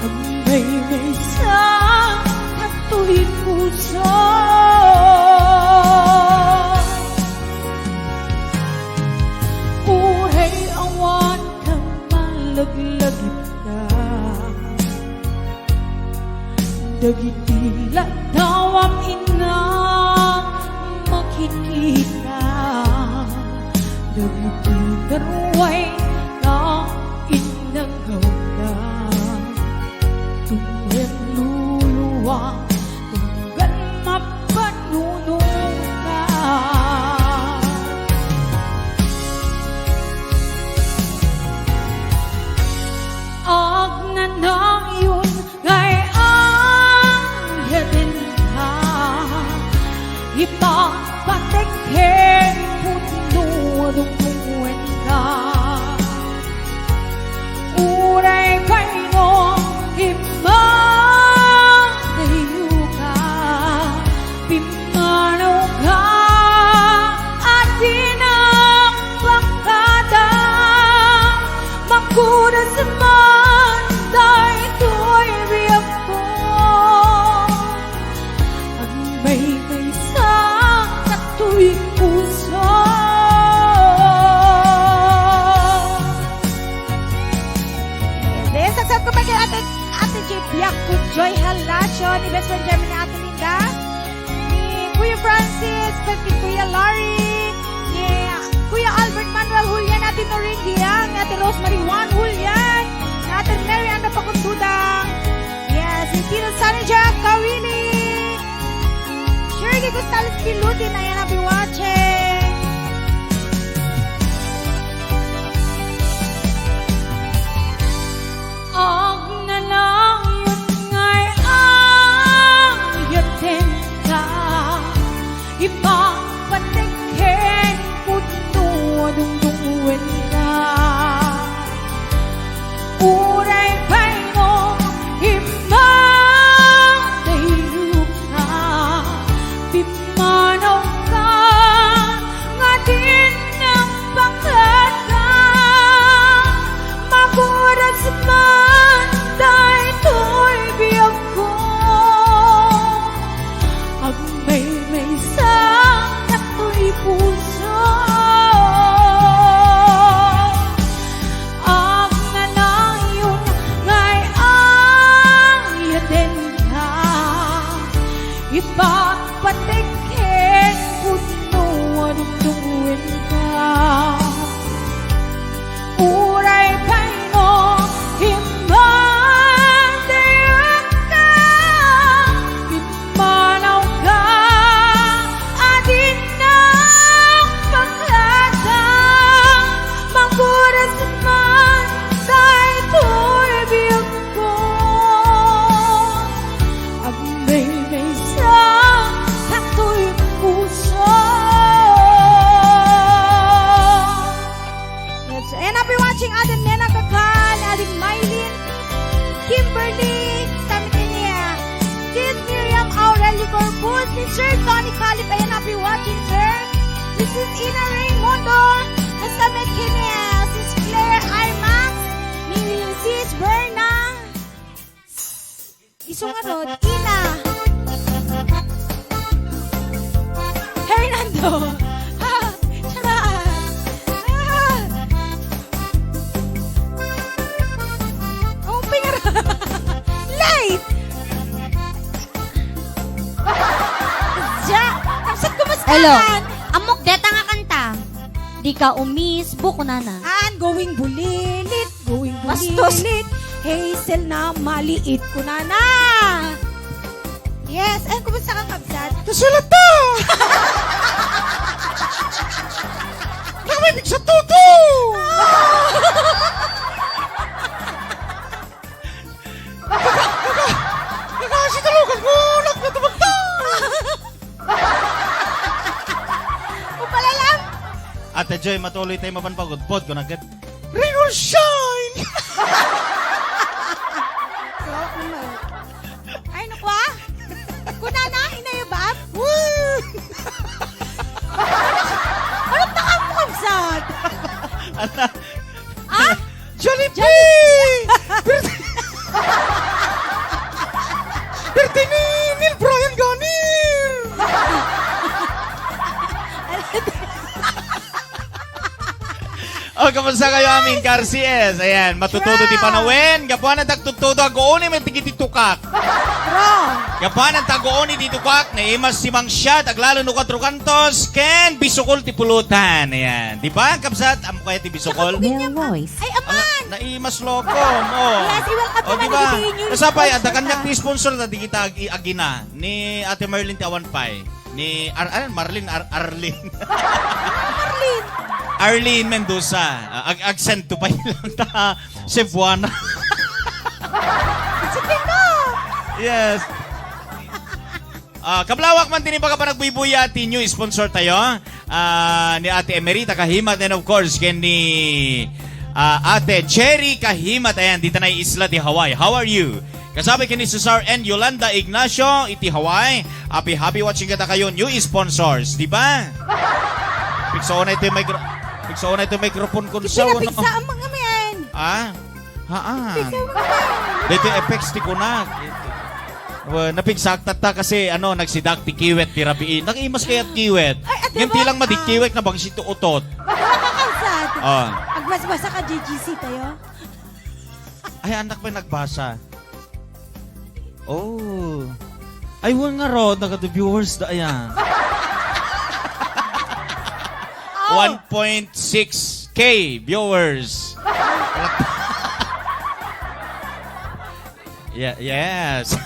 agmaymaysa datoy puso. Uray awan ka malaglagipka. Dagiti landawam inna makikita. Dagiti narway nga innangawda. Tuwen luluwa, tunggal mapanunotka. Agnanayon nga ay-ayatenka, ipapatekken pudno dungdungenka. Uray kayno immang dayuka, pimmanawka a dinak pangkada. Makudas man daytoy biag ko, agmaymaysa datoy puso. Yes, saksakat ko pa kay Ate, Ate J Biag, kun Joy Halacio, ni best friend Jeremy, ni Ate Linda, ni Kuya Francis, pati Kuya Larry, ni Kuya Albert Manuel Julian, Ate Norin Diang, Ate Rosemary Juan Julian, Ate Mary Ana Pacundudang. Yes, ni Tito Sonny Jack Kawili. Shirley Costales Pilutin, ayan, I'll be watching. Agnanayon nga ay-ayatenka, ipapatekken pudno dungdungenka. Pagpatekken pudno a dumdumwenka. Uray pay no immadayakka, pimmanawka a dinnak paklatan, maguras man daytoy biag ko. Agmaymaysa daytoy puso. Yes, and happy watching, Ate Nena Kakal, Ate Mylene, Kimberly, Taminia, Sis Miriam Aurelio Corpus, Mister Tony Calip, ayan, happy watching, sir. Missus Ina Raymundo, Mister McKinney, Sis Claire Imax, ni Sis Berna. Isu nga rod, Ina. Hernando. Ah, charaan. Ah. Ang pingar-, Late. Ja, tapos kumusta Hello. Kan? Ammok deta nga kanta. Di ka umis, buko nana. An, going bulilit. Going Bastos. Bulilit, Hazel na maliit, kunana. Yes, ay, kumusta ka, kabsat? Kasulata! Nakabibig sa tuto! Nakasi talugan mo, nagpatubagta! Upalalam! Ate Joy, matuloy tayo mapanpagudpod, kung nagkat Rain or shine! Ay, naku, ah. Kunana, inayabab? Woo! Anong takam mo, kabsat? Ala. Ah? Jollibee! Jollibee! Bertini! Neil Brian Ganil! O, kamusta kayo amin, ka-R C S? Ayan, matutudo ti panawen. Gapuanan ta agtutudo, aguuni met dagiti tukak. Bro. Gapuanan ta aguuni ti tukak, naimas ti mangsiat, aglalo no kuatro kantos, ken bisukol ti pulutan. Ayan. Di ba, kabsat? Amo kaya ti bisukol? Male voice. Ay, aman! Naimas lokom, oh. Yes, i-welcome naman dagiti new sponsor. Kasapay, adda kaniak ti sponsor, ta di kita ag-, agina. Ni Ate Marlene ti awan pay. Ni Ar-, ano, Marlene, Ar-, Arlene. Marlene. Arlene Mendoza. Ah, ag-, agsento pay lang ta Cebuana. Sige ko. Yes. Ah, kablawak man tini baga panagbuybuya ti new sponsor tayo. Ah, ni Ate Emerita Kahimat and of course ken ni, ah, Ate Cherry Kahimat. Ayan, dita na isla ti Hawaii. How are you? Kasabay ken ni Cesar and Yolanda Ignacio iti Hawaii. Happy, happy watching kadakayo, new sponsors, di ba? Piksaon na ito yung micro-, piksaon na ito yung microphone ko sa, no? Pinapigsa ang mga men. Ah? Haan. Dito effects ti kunak. Well, napigsak tatta kasi, ano, nagsidak ti kiwet ti rabii. Nakimas kayat kiwet. Ay, at Ngem diba? Ti lang madi Ah. Kiwet na bang si utot. Nakakabsat. Ah. Agbasbasa ka, G G C tayo. Ay, anak pa nagbasa. Oh. Ay, wan nga ro, nagado viewers da, ayan. Oh. One point six K viewers. Yeah, yes.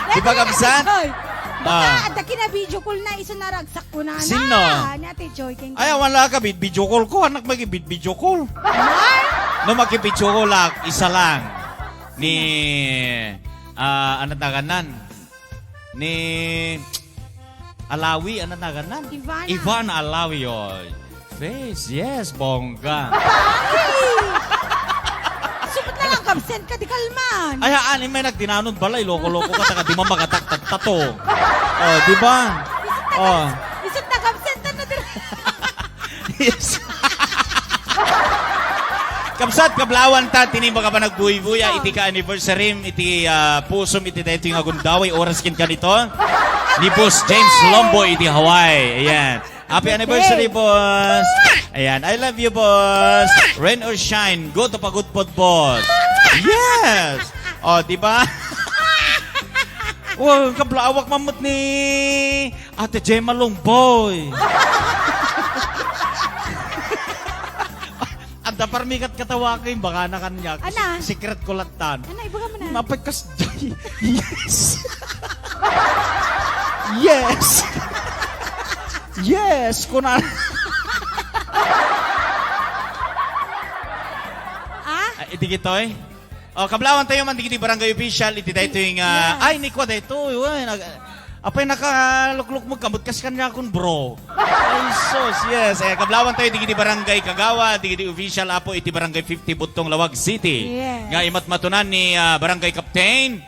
Di ba, Ate, kabsat? Ate Joy, baka Ah. Adda kina video call na isu naragsak ko na na. Sino? Ni Ate Joy, ken Ay, wala ka, bid-, video call ko. Anak, magi-, bid-, video call. Ay? No, maki-video call, ah, isa lang. Ni, ah, ano tawag nan? Ni Alawi, ano tawag nan? Ivana. Ivana Alawi, oy. Face, yes, bongga. Ay! Supot na lang, absent ka, di kalman. Ay, haan, may nagdinanon balay, loko-loko ka, taka di mamagatak, tato. Oh, di ba? Isip na Oh. Isip na absent na, na, Yes. Kabsat, kablawan ta, tini baga panagbuybuya, Ah. iti ka-anniversary, iti, ah, pusom, iti daytoy nga gundaway, oras ken kanito. Ni Boss James Lombo, iti Hawaii. Ayan. Happy Birthday. Anniversary, boss. Ayan, I love you, boss. Rain or shine, go to Pagudpod, boss. Yes. Oh, di ba? Wen, kablawak man met ni Ate Gemma Longboy. Adda parmi kat katawakin, baka na kaniak. Ana? Secret ko lattan. Ana, ibaga mo na. Napay kasjay. Yes. Yes. Yes, kuna. Ah? Ah, iti kitoy? Oh, kablawentayo man digiti barangay official, iti daytoy nga, Yes. ay, ni kwa daytoy, wen, ag-, apay nakaluklukmeg ka, met kas kaniakon, bro. Ay, sus, yes. Eh, kablawentayo digiti barangay kagawad, digiti official, apo, iti barangay fifty Buttong, Laoag City. Yes. Nga imatmatunan ni, ah, Barangay Captain,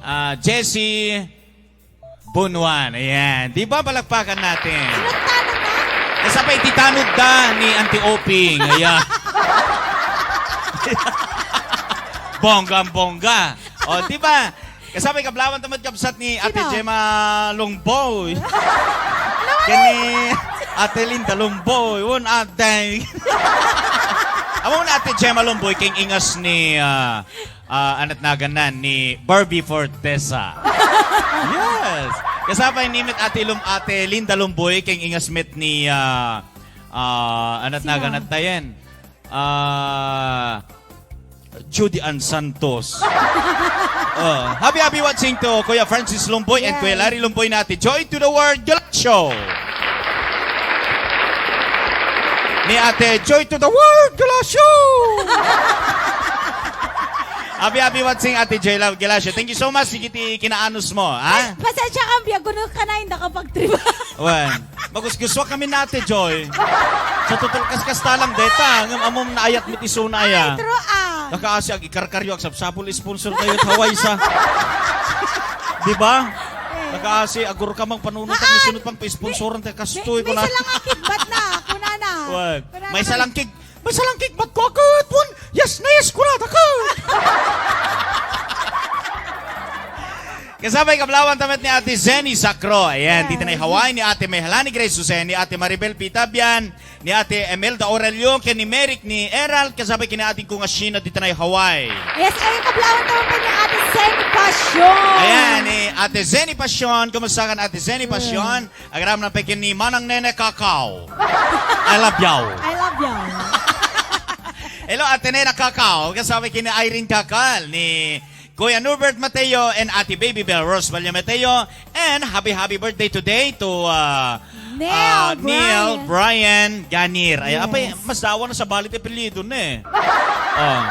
ah, Jesse Bunuan. Ayan. Di ba, palakpakan natin? Sinuntanan na? Kasabay ti tanod da ni Auntie Oping. Ayan. Bonggang-bongga. O, di ba? Kasabay kablawanta met kabsat ni Ate Sino? Gemma Longboy. Ken ni Ate Linda Longboy. Wen, ate. Amo ni Ate Gemma Longboy, ken ingas ni, ah, ah, anat naganna ni Barbie Fortesa. Yes. Kasabay ni met Ate Lum-, Ate Linda Lumboy, ken ingas met ni, ah, ah, anat Sino? Naganna tayen. Ah, Judy Ann Santos. Oh, happy, happy watching to Kuya Francis Lumboy and Yes. Kuya Larry Lumboy na Ate Joy to the World Gala Show. Ni Ate Joy to the World Gala Show. Happy, happy watching, Ate Joy Love Galacio. Thank you so much, digiti kinaanus mo, ha? Pasensya ka, biag, kuno ka na, hindi ka pagtripa. Wen, magusguswa kami na, Ate Joy. Sa total, kaskasta lang, deta. Ngem amom naayat met isuna, aya. Ay, true, ah. Nakaasi, ag-ikarkaryo, agsapsapul, sponsor kayo, Hawaii sa. Di ba? Eh. Nakaasi, agur ka mang panunot, Ah, ah. Sunod pang pa-sponsoran, te, kastoy, May, may kuna. Isa lang ang kigbat na, kuna na. Wen. Kuna na May kami. Isa lang kig-, May salangkig, magkukut, pun. Yes, na yes, kulada ka. Kasabay kablawanta met ni Ate Zenny Sacro. Ayan, Yes. Dito na Hawaii ni Ate Mehlani Grace Jose, ni Ate Maribel Pitabian, ni Ate Emelda Aurelio, ken ni Merrick, ni Erald, kasabay ken ni Ate Kungasina, dito na Hawaii. Yes, ay, kablawanta met ni Ate Zenny Passion. Ayan, ni Ate Zenny Passion. Kumusta ka, Ate Zenny Passion? Agraman pay ken ni Manang Nene Kakao. I love you. I love you. Hello, Ate Nena Kakao. Kasabay ken ni Irene Kakal, ni Kuya Norbert Mateo, and Ate Baby Bell Rose Valle Mateo. And happy, happy birthday today to, uh, Neil uh, Neil Brian. Brian Ganir. Ay, Yes. Apay, mas dawa na sa balit apelyido na eh. Oh.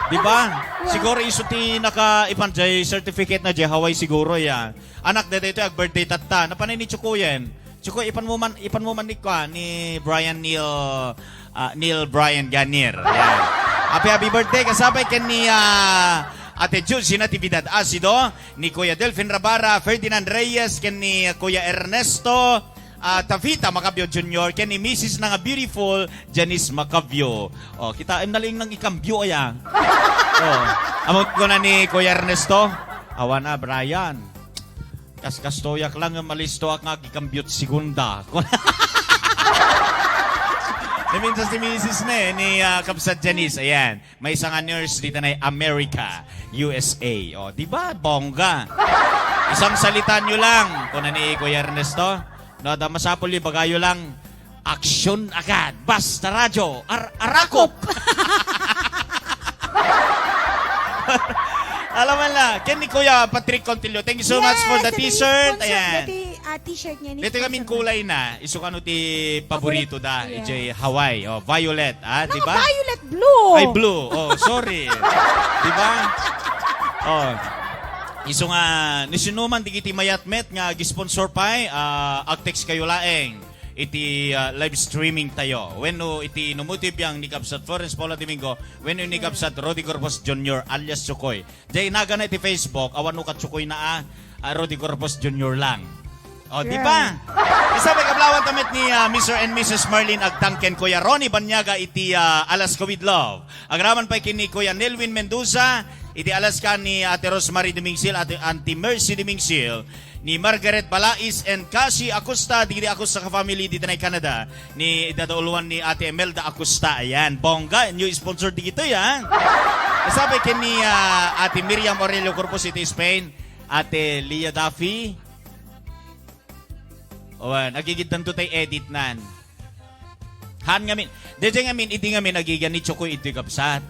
Di ba? Well, Siguro isu ti naka-ipan jay certificate na jay Hawaii siguro ya. Anak, daytoy ag-birthday tatta. Napanay ni Chukuyen. Chukoy, ipan mo man, ipan mo man ni, kwa, ni Brian Neil, ah, Neil Brian Ganier. Ayan. Happy, happy birthday. Kasabay ken ni, ah, Ate Jules, si Natividad Asido, ni Kuya Delfin Rabara, Ferdinand Reyes, ken ni Kuya Ernesto, ah, Tavita Macabio Junior, ken ni Missus na nga beautiful, Janice Macabio. Oh, kita, im naling nang ikambyo, aya. Oh, amot ko na ni Kuya Ernesto. Awan na, Brian. Kaskastoyak lang nga malistoak nga agikambyo't segunda. Naminsan si misis na eh, ni, ah, Kabsat Janice. Ayan. May isa nga nurse dito na America, U S A. O, di ba? Bongga. Isang salita nyo lang. Kuna ni Kuya Ernesto. No, da masapul yung bagayo lang. Aksyon agad. Basta radyo. Ar-, arakop. Alam mo na. Ken ni Kuya Patrick Contillo. Thank you so much for the Yes, ito yung t-shirt. Sponsor Ayan. Dati, ah, t-shirt niya ni Dito kami sponsor. Kulay na. Isu kano ti paborito da. Yes. Ijay Hawaii. Oh, violet. Ah, No, di ba? Violet blue. Ay, blue. Oh, sorry. Di ba? Oh. Isu nga, ni sinuman digiti mayatmet nga gisponsor pay, ah, ag-text kayo laeng. iti, ah, live streaming tayo. Wenno iti numutib yang ni Kabsat Florence Paula Domingo, wenno ni Kabsat Rudy Corpus Junior alias Chukoy. Jay nagana iti Facebook, awan no Kachukoy na, ah, ah, Rudy Corpus Junior lang. O, di ba? Isabay kablawan tamit ni, ah, Mister and Missus Marlene Agtang ken Kuya Ronnie Banyaga iti, ah, Alaska with Love. Agraman pay ken ni Kuya Nelwin Mendoza, iti Alaska ni Ate Rosemary Dumingsil, Ate Auntie Mercy Dumingsil, ni Margaret Balais and Cassie Acosta, digiti Acosta ka family, dita na Canada, ni dadauluan ni Ate Imelda Acosta. Ayan, bongga, new sponsor digitoy, ha? Isabay ken ni, ah, Ate Miriam Aurelio Corpus iti Spain, Ate Leah Duffy. Wen, agigiddanto tay editnan. Han ngamin, daydiay ngamin, idi ngamin, agigan ni Chokoy idi, kabsat.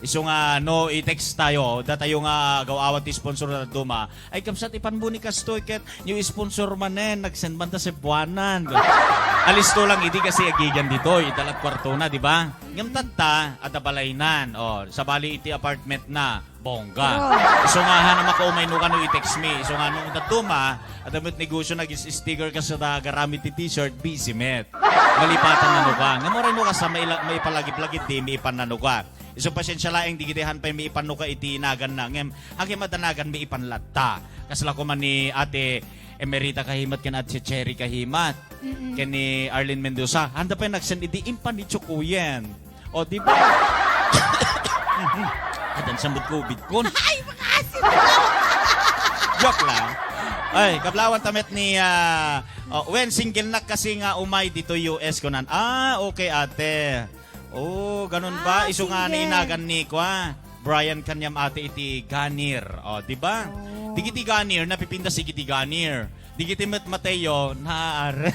Isu nga, no, i-text tayo, datayo nga agaw-awat ti sponsor na duma. Ay, kabsat, ipanmo ni kastoy, ket new sponsor manen, nag-send man ta Cebuanan. Alisto lang idi kasi agigan ditoy, italat kwarto na, di ba? Ngem tatta, adda balaynan. O, sabali iti apartment na. Bongga. Oh. Isu nga han a makaumay no kano i-text mi. Isu nga no dadduma, adda met negosyo nag-sticker kas ta garamid ti t-shirt, busy met. Malipatan na no ka. Nga mo rin no ka sa maila-, maipalagip-lagip di mi ipan na no ka. Isu pasensya laeng di giti han pay mi ipan no ka iti nagan na. Ngem, hakim adda nagan mi ipan latta. Kasla ko man ni Ate Emerita Kahimat ken Ate Cherry Kahimat. Mm-mm. Ken ni Arlene Mendoza. Handa pay nag-send idi impan ni Chokoyen. O, di ba? Adan sa mo't covid kon. Ay, makaasim daw. Joke lang. Ay, kablawan ta met ni, ah, o, wen, single nak kasi nga umay dito U S kunan. Ah, okay, ate. Oh, ganun ba? Ah, isu nga single. Nainagan ni kwa. Brian kaniam ate iti ganir. O, di ba? Oh. Digiti ganir, napipintas digiti ganir. Digiti met Mateo, naaram.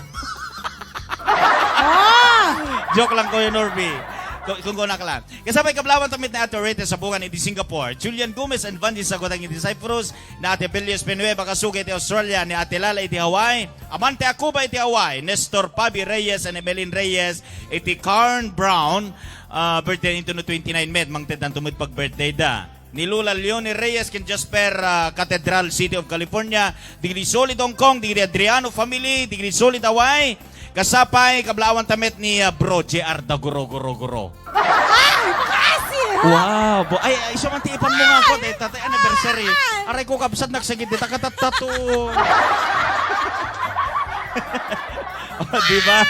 Ah! Joke lang, Kuya Norby. Ku-, kung kunak lang. Kasabay kablawan ta met ni Ate Rete Sabungan iti Singapore, Julian Gomez and Vandy Sagutang iti Cyprus, na Ate Belius Penueva Kasuga iti Australia, ni Ate Lala iti Hawaii, Amante Akuba iti Hawaii, Nestor Pabi Reyes and Emeline Reyes iti Carn Brown, ah, birthday into no twenty-nine May, mangted anto met pag-birthday da. Ni Lola Leonie Reyes ken Jasper, ah, Cathedral City of California, digiti Solid Hong Kong, digiti Adriano family, digiti Solid Hawaii. Kasapay, kablawan ta met ni, ah, Bro J R da Guro Guro Guro. Ay, makaasim, ha? Wow, bo-, ay, ay, isu man ti ipan mo nga ako, eh, tatay anniversary. Ay. Aray ko, kabsat, nagsagid dita katattato. O, di ba?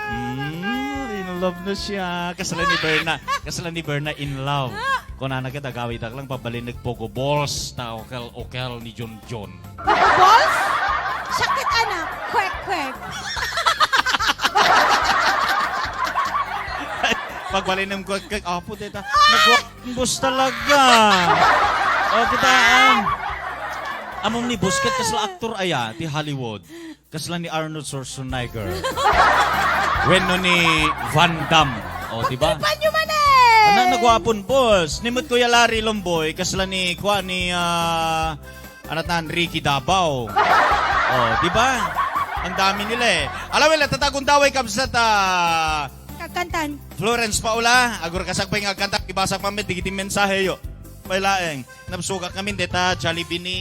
Mm, in love na siya. Kasla ni Berna. Kasla ni Berna in love. Kunana ket agawidak lang, pabalin nagpogo balls ta okel-okel ni Junjun. Pogo balls? Sakit, anak. Kwek, kwek. Pagbalin ng kwek, kwek. Apo, deta. Nagwa-, boss talaga. O, kita, um, among ni boss, ket kasla aktor aya, ti Hollywood. Kasla ni Arnold Schwarzenegger. Wenno ni Van Damme. O, di ba? Tripan nyo man eh! Anak na gwapon, boss. Ni met Kuya Larry Lomboy, kasla ni, kwa ni, ah, anat na, Ricky Davao. O, di ba? Ang dami nila eh. Alam mo, tatagun daway kabsat, ah, Kakantan. Florence Paula, agur kasakbay nga agkanta, ibasa pa met, digiti mensahe yo. Pay laeng. Napsugak ngamin deta Jollibee ni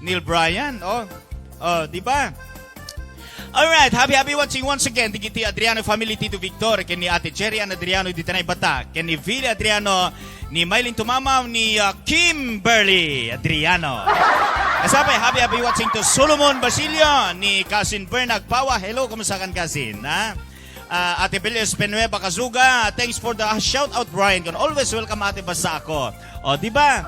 Neil Bryan, oh. Oh, di ba? Alright, happy, happy watching once again. Digiti Adriano family, Tito Victor, ken ni Ate Cherry Ann Adriano, di Tanay Bata, ken ni Vili Adriano, ni Mylene Tumamaw, ni, uh, Kimberly Adriano. Kasabay, happy, happy watching to Solomon Basilio, ni Cousin Bernard Pawa. Hello, kumusta kan, cousin? Ha? Ah, Ate Belius Penueva Kazuga, thanks for the, ah, shout out, Brian. Kun always welcome, Ate, basta ako. O, di ba?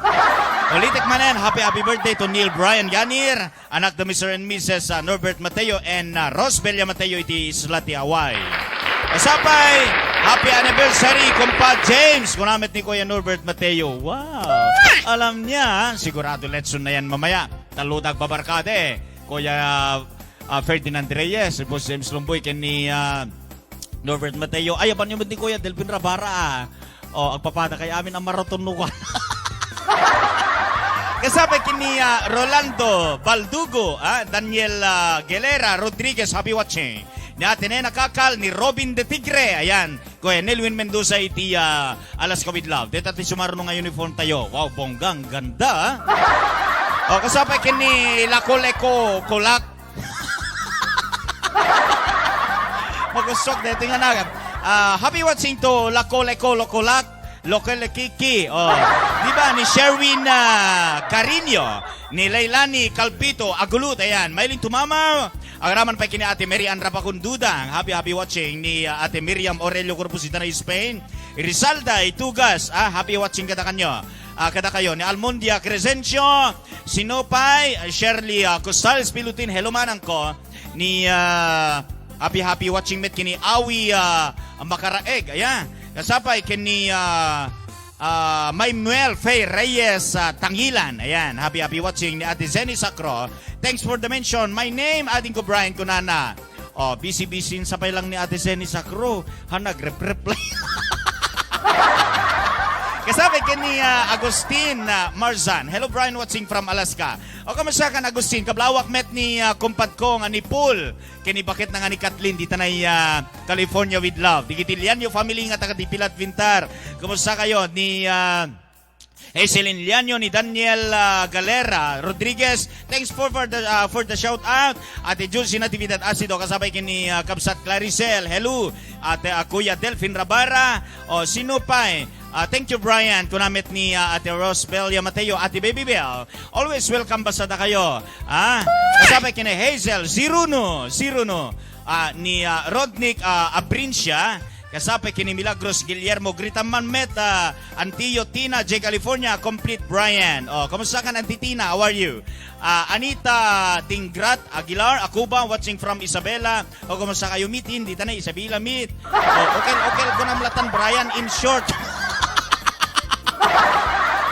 Ulitek manen, happy, happy birthday to Neil Brian Ganir, anak to Mister and Missus, ah, Norbert Mateo and, ah, Rosbelia Mateo iti Isla ti Hawaii. Kasapay, happy anniversary, Kumpa James, kunam met ni Kuya Norbert Mateo. Wow! Alam niya, sigurado letson na yan mamaya. Taludag babarkada eh. Kuya, ah, Ferdinand Reyes, Boss James Lumboy, ken ni, ah, Norbert Mateo. Ay, apan yung ni Kuya Delvin Rabara, ah. O, agpapada kay amin ang maraton no. Kasabay ken ni, ah, Rolando Baldugo, ah, Daniel, ah, Gelera Rodriguez, happy watching. Ni Ate Nena Kakal, ni Robin de Tigre, ayan. Kuya Nelwin Mendoza iti, ah, Alaska with Love. Deta ti sumarno nga uniform tayo. Wow, bonggang ganda, ah. O, kasapay ken ni Lako Leko Kulak. Magustuak dito nga nagan. Ah, happy watching to Lako Leko Lokolak, Lokel Kiki. Oh, di ba ni Sherwin, ah, Carino, ni Leilani Calpito, Agulut, ayan. Maylin Tumama, agraman pa kini Ate Mary Ann Rapacon Dudang. Happy, happy watching ni, ah, Ate Miriam Aurelio Corpusita na Spain. Rizalda Itugas, ah, happy watching kada kanyo. Ah, kada kayo ni Almondia Crescencio, Sinopay, Shirley, ah, Costales Pilutin, hello manang ko, ni, ah, happy, happy watching met kini Awi, ah, Makaraeg, ayan. Kasapay ken ni, ah, Ah, Maymel Faye Reyes, ah, Tangilan. Ayan, happy, happy watching ni Ate Zenny Sacro. Thanks for the mention. My name, ading ko Brian kunana. Oh, busy, busy sa pay lang ni Ate Zenny Sacro. Ha, nag-rep-reply. Kasabay ken ni, ah, Agustin, ah, Marzan. Hello, Brian, watching from Alaska. O, kamusta kan, Agustin? Kablawak met ni, ah, kumpad ko nga ni Paul. Ken ni baketna nga ni Kathleen, ditanay, ah, California with love. Digiti Lianyo family nga taga Dipilat Vintar. Kumusta kayo? Ni, ah, Hazelin Lianyo, ni Daniel, ah, Galera Rodriguez. Thanks for, for the, ah, for the shout out. Ate Josie Natividad Asido, kasabay ken ni, ah, Kabsat Claricel. Hello. Ate, ah, Kuya Delfin Rabara. O, sino pay? Ah, thank you, Brian. Kuna met ni, ah, Ate Rosbelia Mateo, Ate Baby Bell. Always welcome, basta da kayo. Ah, kasabay ken ni Hazel, Ziruno, Ziruno. Ah, ni, ah, Rodnick, ah, Abrincia. Kasabay ken ni Milagros Guillermo, Grita Manmet, ah, Antiyo, Tina, J California, complete Brian. Oh, kumusta kan, Auntie Tina? How are you? Ah, Anita Tingrat Aguilar, Acuba, watching from Isabela. O, kumusta kayo, Mit? Ditanay Isabela, Mit. O, okay, okay, kunam latan, Brian, in short.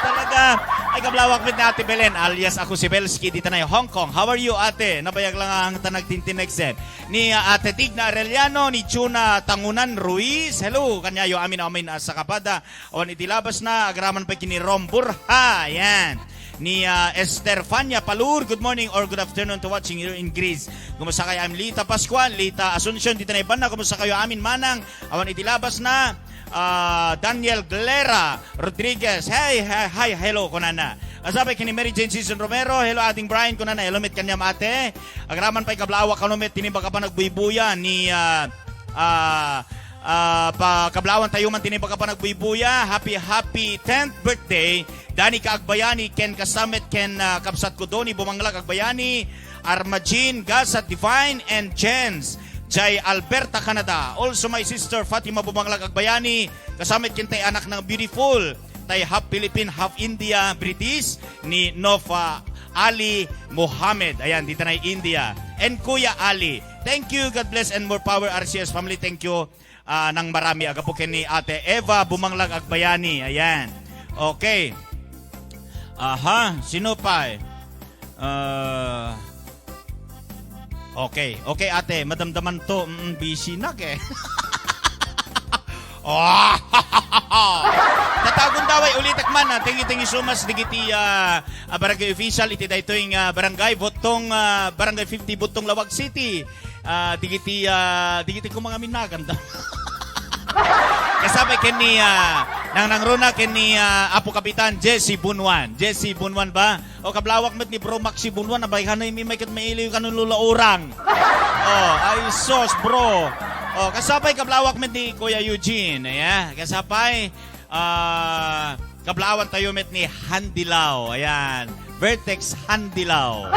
Talaga. Ay, kablawak met ni Ate Belen, alias ako si Belsky, ditanay Hong Kong. How are you, ate? Nabayag lang ang ta nagtintinexen. Ni, ah, Ate Tigna Arellano, ni Juna Tangunan Ruiz. Hello, kanyayo amin, amin, ah, sa kapada. Awan iti labas na, agraman pay ken ni Rom Burha. Ayan. Ni, ah, Estefania Palur, good morning or good afternoon to watching here in Greece. Kumusta kay, I'm Lita Pascual, Lita Asuncion, ditanay banna. Kumusta kayo amin manang? Awan iti labas na, ah, Daniel Glera Rodriguez. Hey, hi, hi, hello, kunana. Kasabay ken ni Mary Jane Season Romero, hello, ading Brian, kunana, hello, met kaniam, ate. Agraman pay kablawak kano met, tinimbag a panagbuybuya ni, ah, ah, ah, pa, kablawak tayo man, tinimbag a panagbuybuya. Happy, happy tenth birthday, Danica Agbayani, ken kasamet, ken, ah, kabsat ko, Donnie Bumanglag Agbayani, Armajin, Gasat, Divine, and Jens. Jay Alberta, Canada. Also, my sister, Fatima Bumanglag Agbayani, kasamet ken tay anak ng beautiful, tay half Philippine, half India, British, ni Nofa Ali Mohammed. Ayan, ditanay India. And Kuya Ali. Thank you. God bless and more power, R C S family. Thank you. Ah, nang marami, agapo ken ni Ate Eva Bumanglag Agbayani. Ayan. Okay. Aha, sino pa eh? Ah, okay. Okay, ate, madamdaman to. Mm, busy na ke. Oh! Tatagun daway, ulitek man, ah. Thank you, thank you so much, digiti, ah, ah, barangay official, iti daytoy nga barangay, Botong, ah, Barangay fifty, Botong, Laoag City. Ah, digiti, ah, digiti ko mga minagan da. Kasabay ken ni, ah, nang nangruna ken ni, ah, Apo Kapitan Jesse Bunwan. Jesse Bunwan ba? O, kablawak met ni Bro Maxi Bunwan, abay, kanay mi may ket mailiw kanon Lola Orang. Oh, ay sus, bro. Oh, kasapay kablawak met ni Kuya Eugene, ya. Kasapay, ah, kablaawan tayo met ni Handilaw. Ayan. Vertex Handilaw.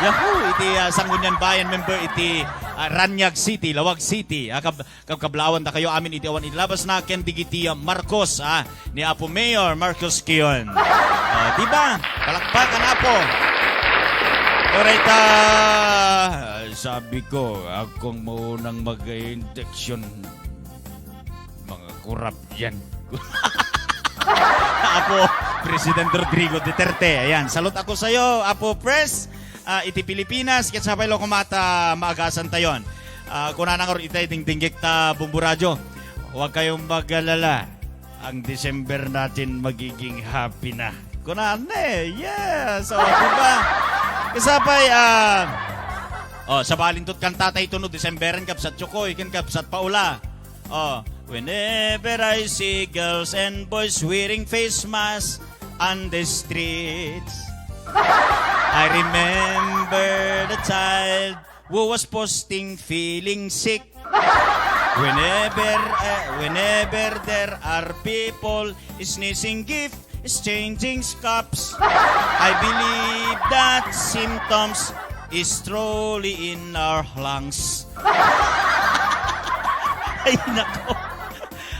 Yahoo! Iti, ah, Sangguniang Bayan member iti, ah, Ranyag City, Laoag City. Ah, kab-, Kab-, kablaawan da kayo amin iti awan iti labas na ken digiti, ah, Marcos, ah, ni Apo Mayor Marcos Kion. Ah, di ba? Palakpakan, Apo. Alright, ah, sabi ko, akong maunang mag-injection. Mga kurap yan. Apo, President Rodrigo Duterte. Ayan, salute ako sa'yo, Apo Pres. Ah, iti Pilipinas, ket sapay lo koma ta maagasan tayon. Ah, kunana ngarud itay dingdinggek ta Bombo Radyo, "Huwag kayong mag-alala. Ang December natin magiging happy na." Kunana eh, yes! O, di ba? Kasapay, ah, o, sabalintot kanta tayo no Decemberen, kabsat Chokoy, ken kabsat Paula. Oh, whenever I see girls and boys wearing face masks on the streets, I remember the child who was posting feeling sick. Whenever, eh, whenever there are people sneezing, gift is changing scopes. I believe that symptoms is truly in our lungs. Ay, nako.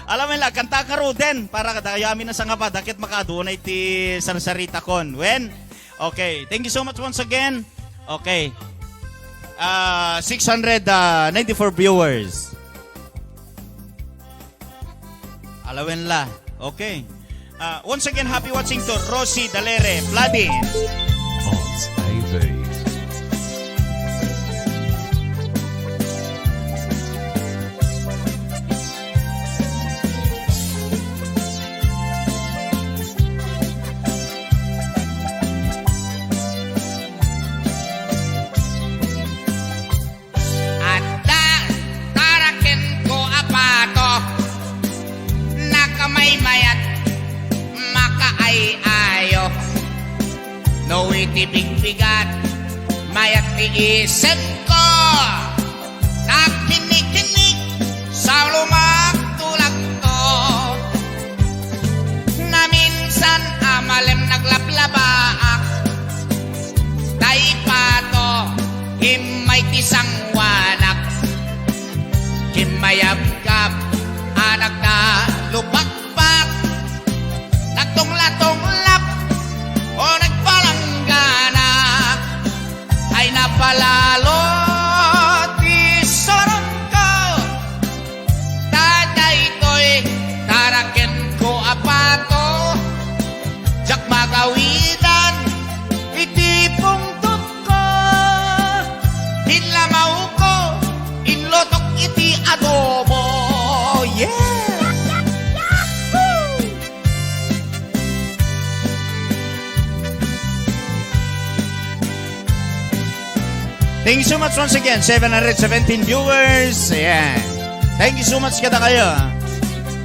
Alam mo la, kanta ka, Roden, para kada kayo amin na sangapa, dakit makaduna iti sarsarita kon. Wen? Okay, thank you so much once again. Okay. Ah, six hundred ninety-four viewers. Alawen la. Okay. Uh, once again, happy watching to Rosie Dalere Pladi. Odds A V. Adda tarakenko a pato, nakamaymayat, makaay-ayo. No iti bigbigat, mayat ti isemko. Nagkinnikinnik sa lumak tulagto. Naminsan a malem naglaplabaak, tay pato, immay ti sanguanak. Kimmayabkab a nagtalupakpak, nagtunglatunglap o nagpalanggana. Ay napalalo ti suronko, ta daytoy tarakenko a pato, diak magawidan iti pungtotko. Inlamawko, inlutok iti adobo. Yes! Thank you so much once again, seven hundred seventeen viewers. Ayan. Thank you so much kadakayo.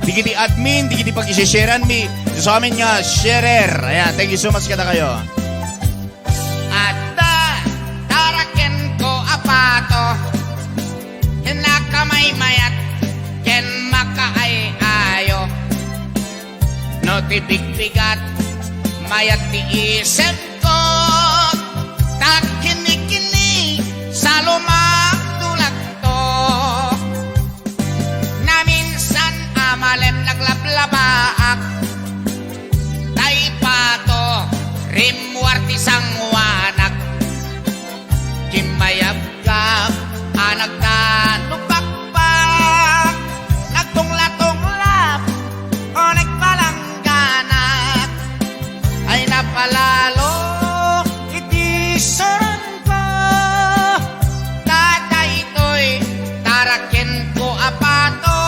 Digiti admin, digiti pag-isisharean mi. Sa amin nga sharer. Ayan, thank you so much kadakayo. Adda tarakenko a pato, nakamaymayat ken makaay-ayo. No ti bigbigat, mayat ti isemko, ta kinikini sa lumak tulagto. Naminsan a malem naglaplabaak, tay pato, rimmuar ti sanguanak. Kimmayabkab a nagtalupakpak, nagtunglatunglap o nagpalangganak. Ay napalalo iti suronko, ta daytoy tarakenko a pato,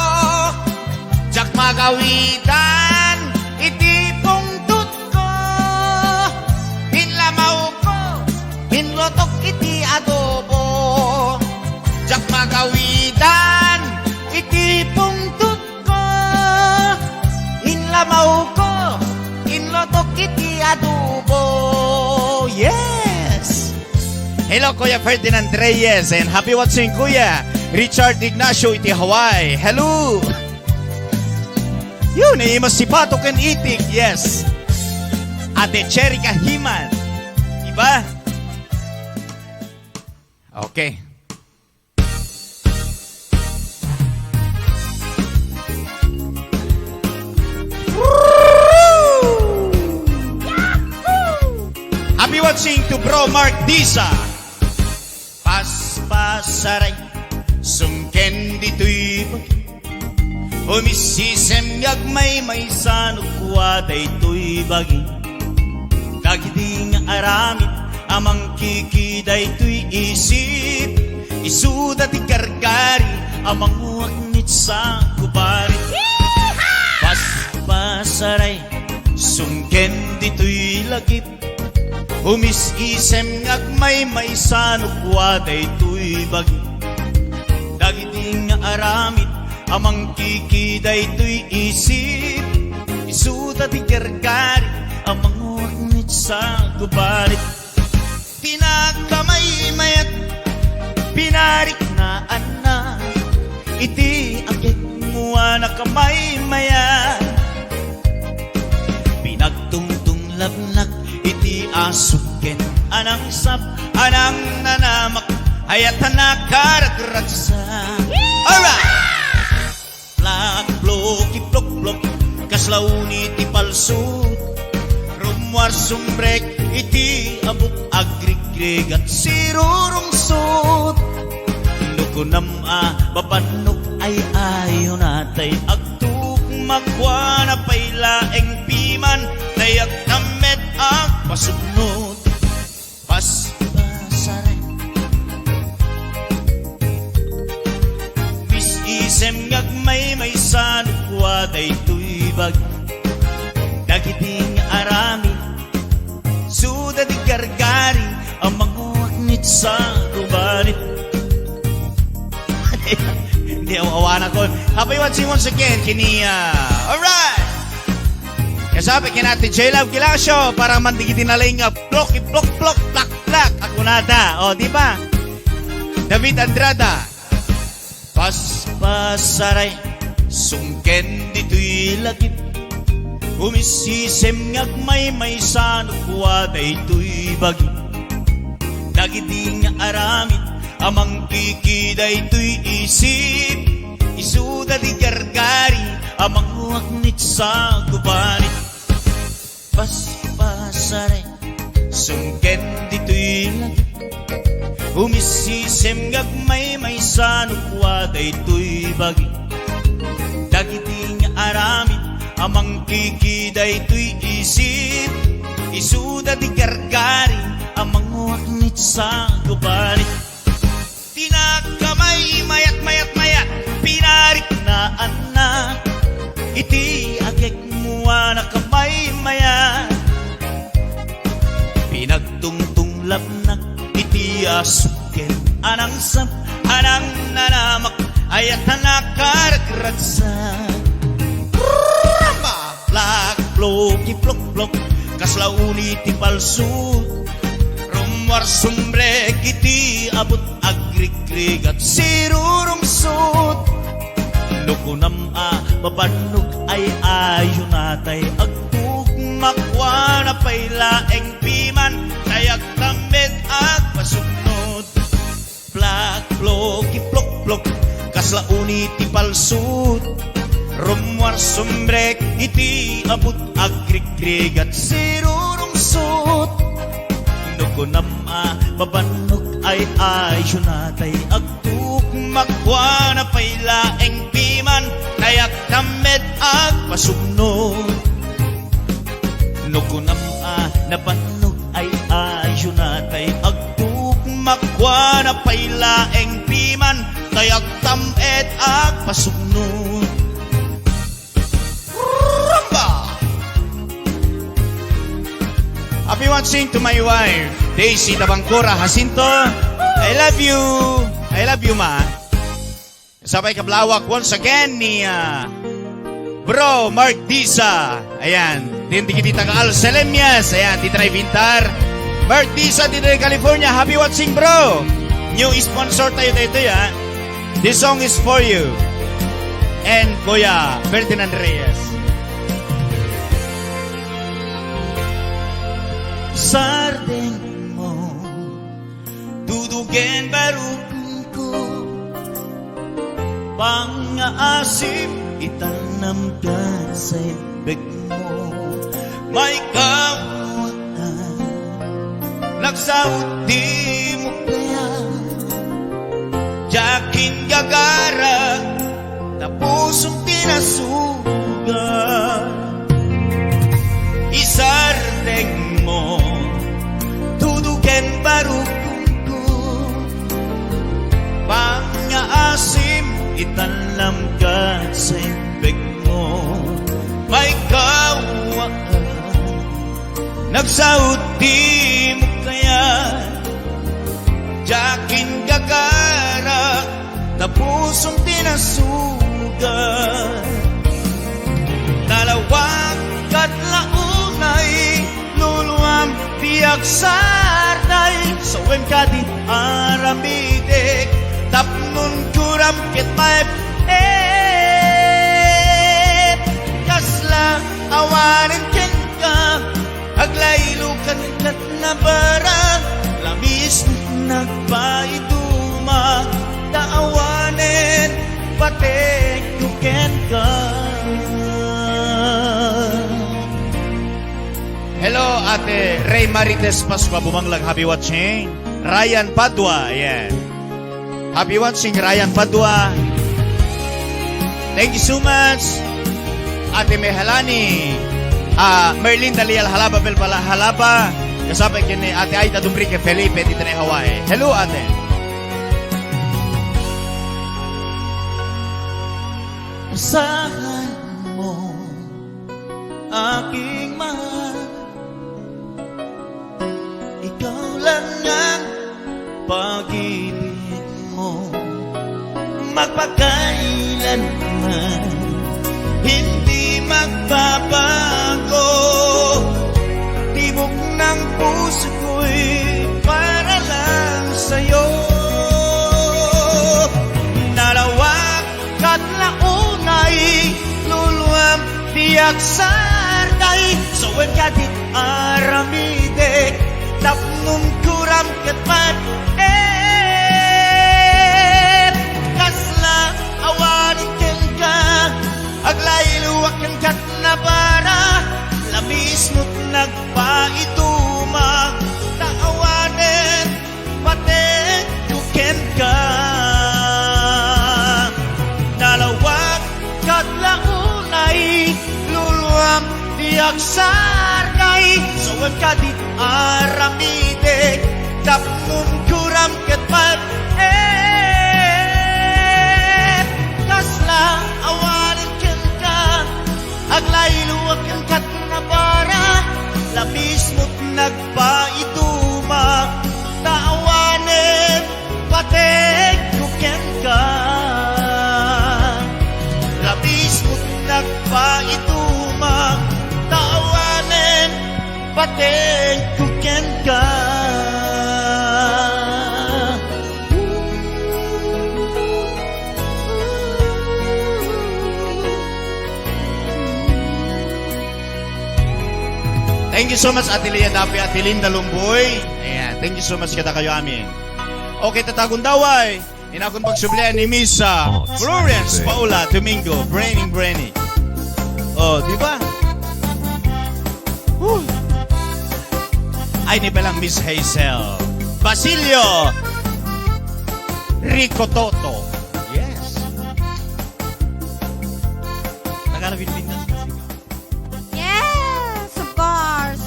diak magawidan iti pungtotko. Inlamawko, inlutok iti adobo, diak magawidan iti pungtotko. Ko, inlamawko, inlutok iti adobo. Yes! Hello, Kuya Ferdinand Reyes, and happy watching, Kuya Richard Ignacio iti Hawaii. Hello! Yun, eh, mas sipato ken itik, yes. Ate Cherry Kahiman. Diba? Okay. Happy watching to Bro Mark Disa. Paspasaray, sungken ditoy bagi. Umisisem nga agmaymaysa no kua daytoy bagi. Dagiti nga aramid a mangkiki daytoy isip, isuda ti gargari a manguaknit sa kubarit. Yeehaw! Paspasaray, sungken ditoy lagip, umis-isem nga agmaymaysa no kua daytoy bagi. Dagiti nga aramid a mangkiki daytoy isip, isuda ti gargari a manguaknit sa kubarit. Ti nakamaymayat, pinariknaanna iti aget mua nakamaymayat. Pinagtungtunglabnak iti asuk ken anangsap, anang nanamak, ayat a nakaragragsak. Alright! Plak, ploki, plok, plok, kasla uni ti palsut. Rummuar sumrek iti abuk, agrigregat sirurungsot. No kunam a babannok, ay-ayo natay agtukmak, kuana pay laeng pi-, man, dayag tammet agpasuknod. Paspasaray. Mis-isem nga agmaymaysa no kua daytoy bagi. Dagiti nga aramid, suda di gargari a manguaknit sa gubanit. Hindi, aw-, awanak. Happy watching once again, kini, ah, alright! Kasabi ken Ate J Love Gilasio, para man digiti nalaing nga plok, plok, plok, plak, plak, akunada. O, di ba? David Andrada. Paspasaray, sungken ditoy lagip. Umisisem nga agmaymaysa no kua daytoy bagi. Dagiti nga aramid a mangkiki daytoy isip, isuda di gargari a manguaknit sa gubanit. Paspasaray, sungken ditoy lagip. Umisisem nga agmaymaysa no kua daytoy bagi. Dagiti nga aramid a mangkiki daytoy isip, isuda di gargari a manguaknit sa gubanit. Ti nakamaymayat, mayat, mayat, pinariknaannak iti agekmo a nakamaymayat. Pinagtungtunglapnak iti asuk ken a nangsap a nangnanamak, ayat a nakaragragsak. Plak, ploki, plok, plok, kasla uni ti palsut. Rummuar sumbrek iti abut, agrigrigat sirurungsot. No kunam a mabannog ay ayo natay agtukmak, kuana pay laeng piman, tay agtammet agpasuknot. Plak, ploki, plok, plok, kasla uni ti palsut. Rummuar sumbrek iti abut, agrigrigat sirurungsot. No kunam a mabannog ay ayo natay agtukmak, kuana pay laeng piman, tay agtammet agpasuknot. No kunam a nabannog ay ayo natay agtukmak, kuana pay laeng piman, tay agtam-et agpasuknot. Rumba! Happy watching to my wife, Daisy Tabangcora Jacinto. I love you. I love you, ma. Sabay kablawak once again ni, ah, Bro Mark Disa. Ayan. Din digiti taga Alcelemias. Ayan, ti drive intar. Mark Disa, ti taga California. Happy watching, bro. New sponsor tayo dito, ya. This song is for you. And Kuya Ferdinand Reyes. Sardeng mo, tudugen barukko. Pangngaasim, italnam kad sa imbegmo. Maikawaan, nagsaut ti mukea. Diak inggagarak, ta pusom ti nasugat. Isardeng mo, tudugen barukko. Pangngaasim, italnam kad sa imbegmo. Maikawaan, nagsaut ti mukea. Diak inggagarak, ta pusom ti nasugat. Nalawag ket la unay, luluam ti agsardeng. Sawem kadi aramidek, tapnon kuram ket maep-ep. Kasla awanen kenka, aglaylukan ket nabaran, lamis nagpaiduma, ta awanen patekko kenka. Hello, Ate Rey Marites Pascua Bumanglag, happy watching. Ryan Padua, ayan. Happy watching, Ryan Padua. Thank you so much, Ate Mehalani. Ah, Merlinda Lial Halaba, Bel Pala Halaba. Kasapay ken ni Ate Aida Dumbrique Felipe, dita Hawaii. Hello, Ate. Usahan mo, aking mahal. Ikaw lang ang pag-ibig mo, magpakailanman hindi magbabago. Tibok ng puso ko'y para lang sa'yo. Nalawag kat launay, luluam ti agsarkay, sawen kadit aramidek, tapnum kuram ket pag-ep. Kasla awanen kenka, aglayluak kenka ket nabara, lamismot nagpaiduma, ta awanen patengko kenka. Nalawag kat launay, luluam ti agsarkay, sawen kadit aramidek, tapnum kuram ket pag-ep. Kasla awanen kenka, aglayluak kenka ket nabara, lamismot nagpaiduma, ta awanen patengko kenka. Lamismot nagpaiduma, ta awanen patengko kenka. Thank you so much, Ate Leah Dapi, Ate Linda Lumboy. Ayan, thank you so much kadakayo amin. Okay, tatagon daw ay. Inakon pagsublian ni Miss, ah, Florence Paula Domingo, Braining Braining. Oh, di ba? Woo! Ay, ni palang Miss Hazel. Basilio Rico Toto. Yes. Tagalog, Pilipinas. Yes, of course.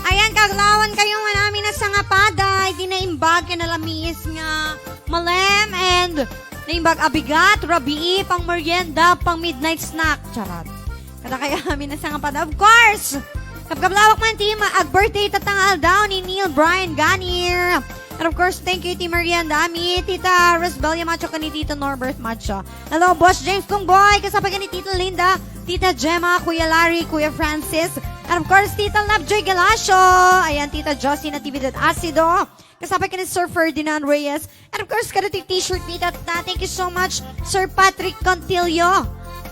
Ayan, kaaglawan kayo nga namin na sangapada, iti naimbag ken nalamiis nga Malem and naimbag a bigat, rabii, pang merienda, pang midnight snack. Charot. Kadakayo amin na sangapada, of course. Kabkablawak man ti ma-, ag-birthday tatta nga aldaw ni Neil Brian Ganir. And of course, thank you, Team Merienda, ami, Tita Rosbelia Macho, ken ni Tito Norbert Macho. Hello, Boss James Kungboy, kasapay ken ni Tita Linda, Tita Gemma, Kuya Larry, Kuya Francis, and of course, Tita Lovejoy Galacio. Ayan, Tita Josie Natividad Acido. Kasapay ken ni Sir Ferdinand Reyes. And of course, kada ti t-shirt ni Tata. Thank you so much, Sir Patrick Contillo.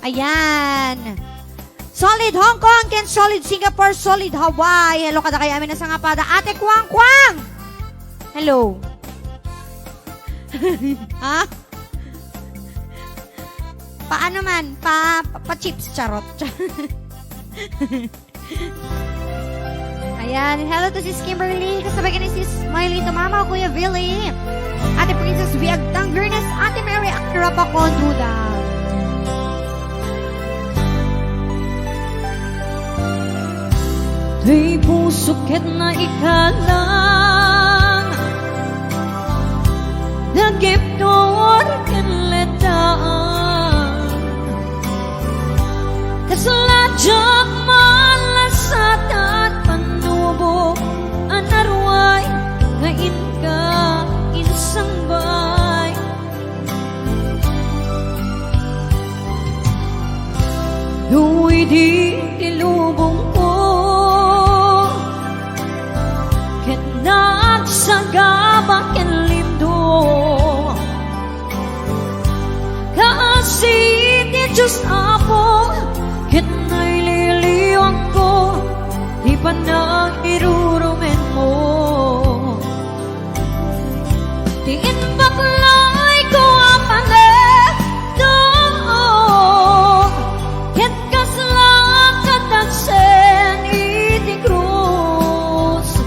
Ayan. Solid Hong Kong, ken solid Singapore, solid Hawaii. Hello, kadakayo amin a sangapada. Ate Kwang Kwang! Hello. Ha? Paano man? Pa, pa, pa-chips, charot. Ayan, hello to Sis Kimberly, kasabay ka ni Sis Miley Tumama, Kuya Billy, Ate Princess Biagdang Gurnes, Ate Mary Akira Pakonduda. Ti puso ket naikalang, nagipnor ken letaan. Kasla diak malasatan, pannubo a naruay nga inka insangbay. No idi ti lubongko ket nagsagaba ken lindo, kaasi ti Dios, Apo, ket naililiwangko ti panangirurumenmo. Ti imbaklayko a panagdangog, ket kasla kadagsen iti krus,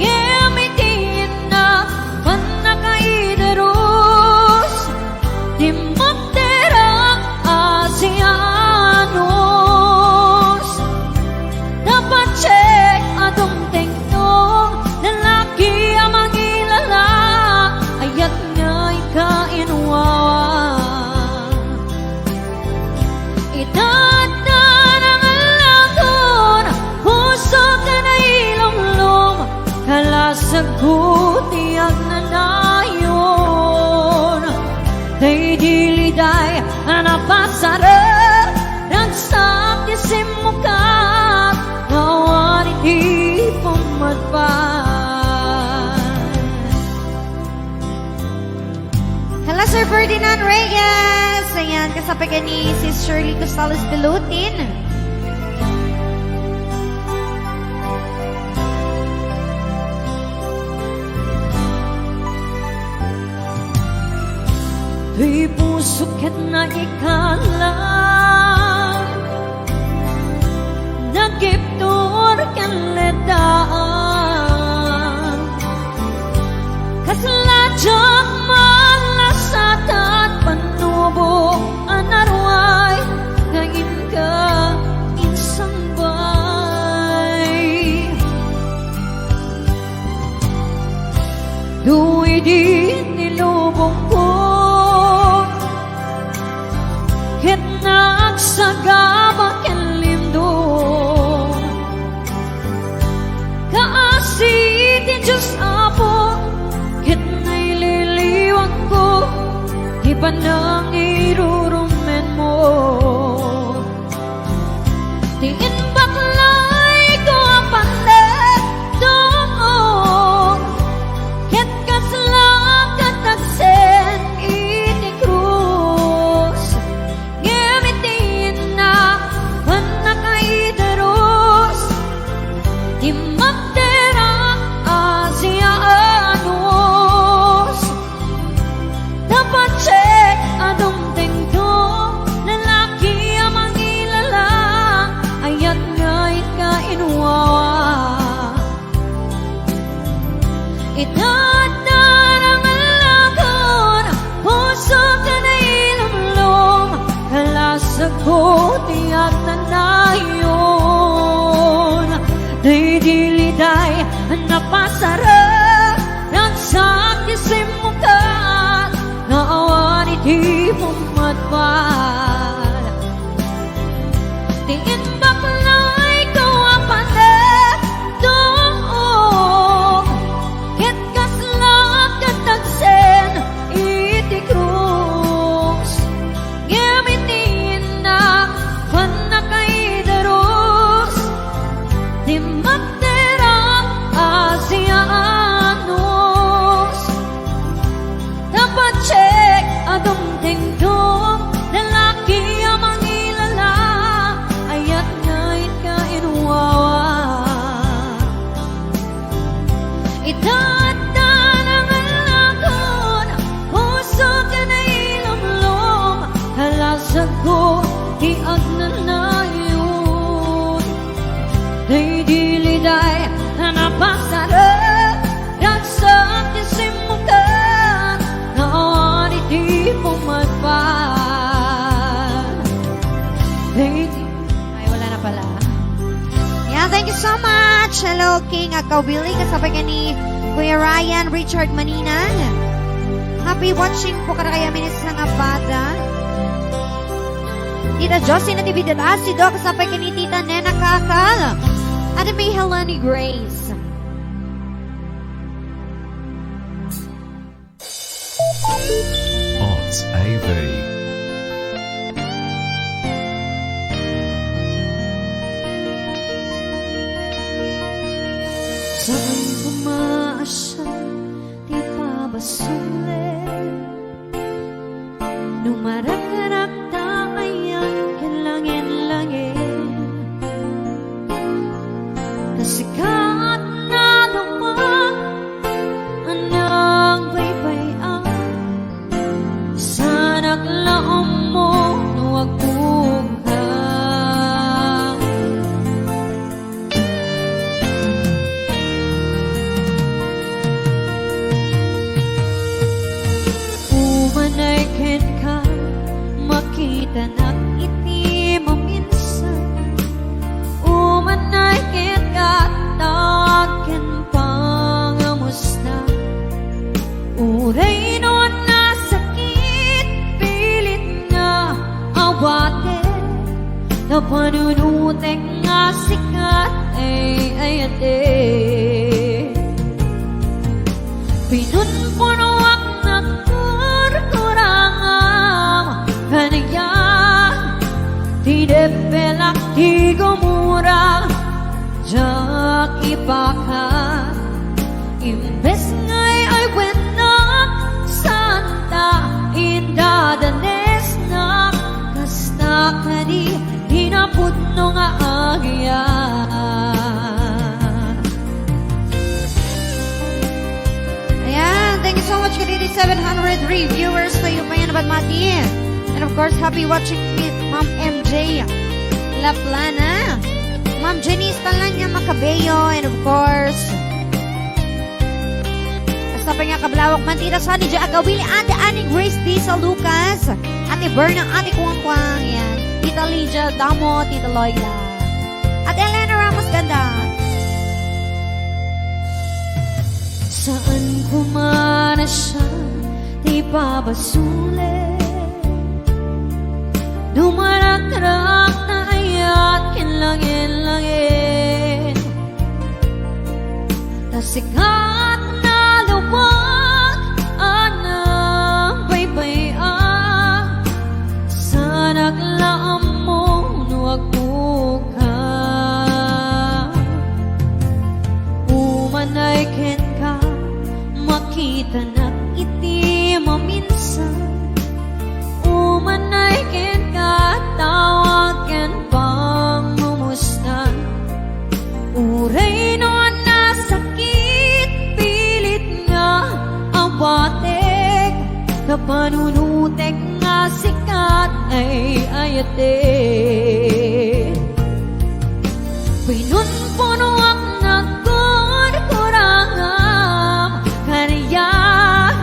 ngem iti innak pannakaiderus, dimmakderak a sianos. Pastor Ferdinand Reyes. Ayan, kasabay ka ni Sis Shirley Costales Pilutin. Ti puso ket naikala, nagiptur ken leddaan. Kasla diak malasatan pannubo a naruay nga inka insambay. Duydi ti lubongko, ket nagsagaba ken lindong. Kaasi ti Dios, Apo, ket naililiwangko ti panangirurumenmo. Ti imbaklayko a panekdong, ket kasla katagsen iti krus. Ngem iti innak, pannakaidarus, ti magterak a siaanus. Napatse a dumtengto, lalaki a mangilala, ayat nga inka inwawa. Ita adda nangallakon, puso ken nailumlom, kalasagko ti agnanayon. Daydi liday a napasarek, ragsak ti simmukat, nga awan iti pummadpad. Ti imbaklayko a panekdong, ket kasla katagsen iti krus. Ngem iti innak, pannakaidarus, ti magterak a siaanus. Napatse a dumtengto, lalaki a mangilala, ayat nga inka inwawa. Ita adda nangallakon, puso ken nailumlom, kalasagko ti agnanayon. Daydi liday a napasarek, ragsak ti simmukat, nga awan iti pummadpad. Daydi, ay, wala na pala. Yeah, thank you so much. Hello, King Agkawili, kasabay ka ni Kuya Ryan Richard Maninang. Happy watching po kada kaya minutes na nga bata. Tita Josie Natividad Asido, kasabay ka ni Tita Nena Kakal. Ate May Helani Grace. Arts A V. Saan ko maasal ti pabasol? No marakrakta ayan ken langin-langin, ta sika ti naduma a nangbaybay-an, sanak la ummo no agpugka. Umanay kenka, makitanak iti maminsan. Umanay kenka, tawag ken pangamusta. Uray no nasakit, pilit nga awate, ta panunutek nga sika ti ay-ayatek. Pinunpunoak nagkurkurangam, kaniak ti debbelak ti gumura, diak ipakan. Imbes nga ay-aywennak, saanta seven hundred three viewers tayo pa yan, Badmati. And of course, happy watching with Ma'am M J Laplana, Ma'am Janice Talanya Macabeo, and of course, basta pa nga kablawak man, Tita Sunny J Agawili, Ate Annie Grace Disa Lucas, Ate Berna, Ate Kuang Kuang, yan. Tita Lydia Damo, Tita Loida. Ate Elena Ramos Ganda. Saan ko man siya ti pabasule, dumarakrak ta ayat ken langin-langin. Ta sikat na lubak a nabaybay-a, sanak la ammo no agbuka. Umanay kenka, makitanak iti maminsan. Umanay kenka, tawag ken pangngumusta. Uray no nasakit, pilit nga abatek, kapanunutek nga sikat ay ayatek. Pinunpunoak nagkurkurangam kaniak,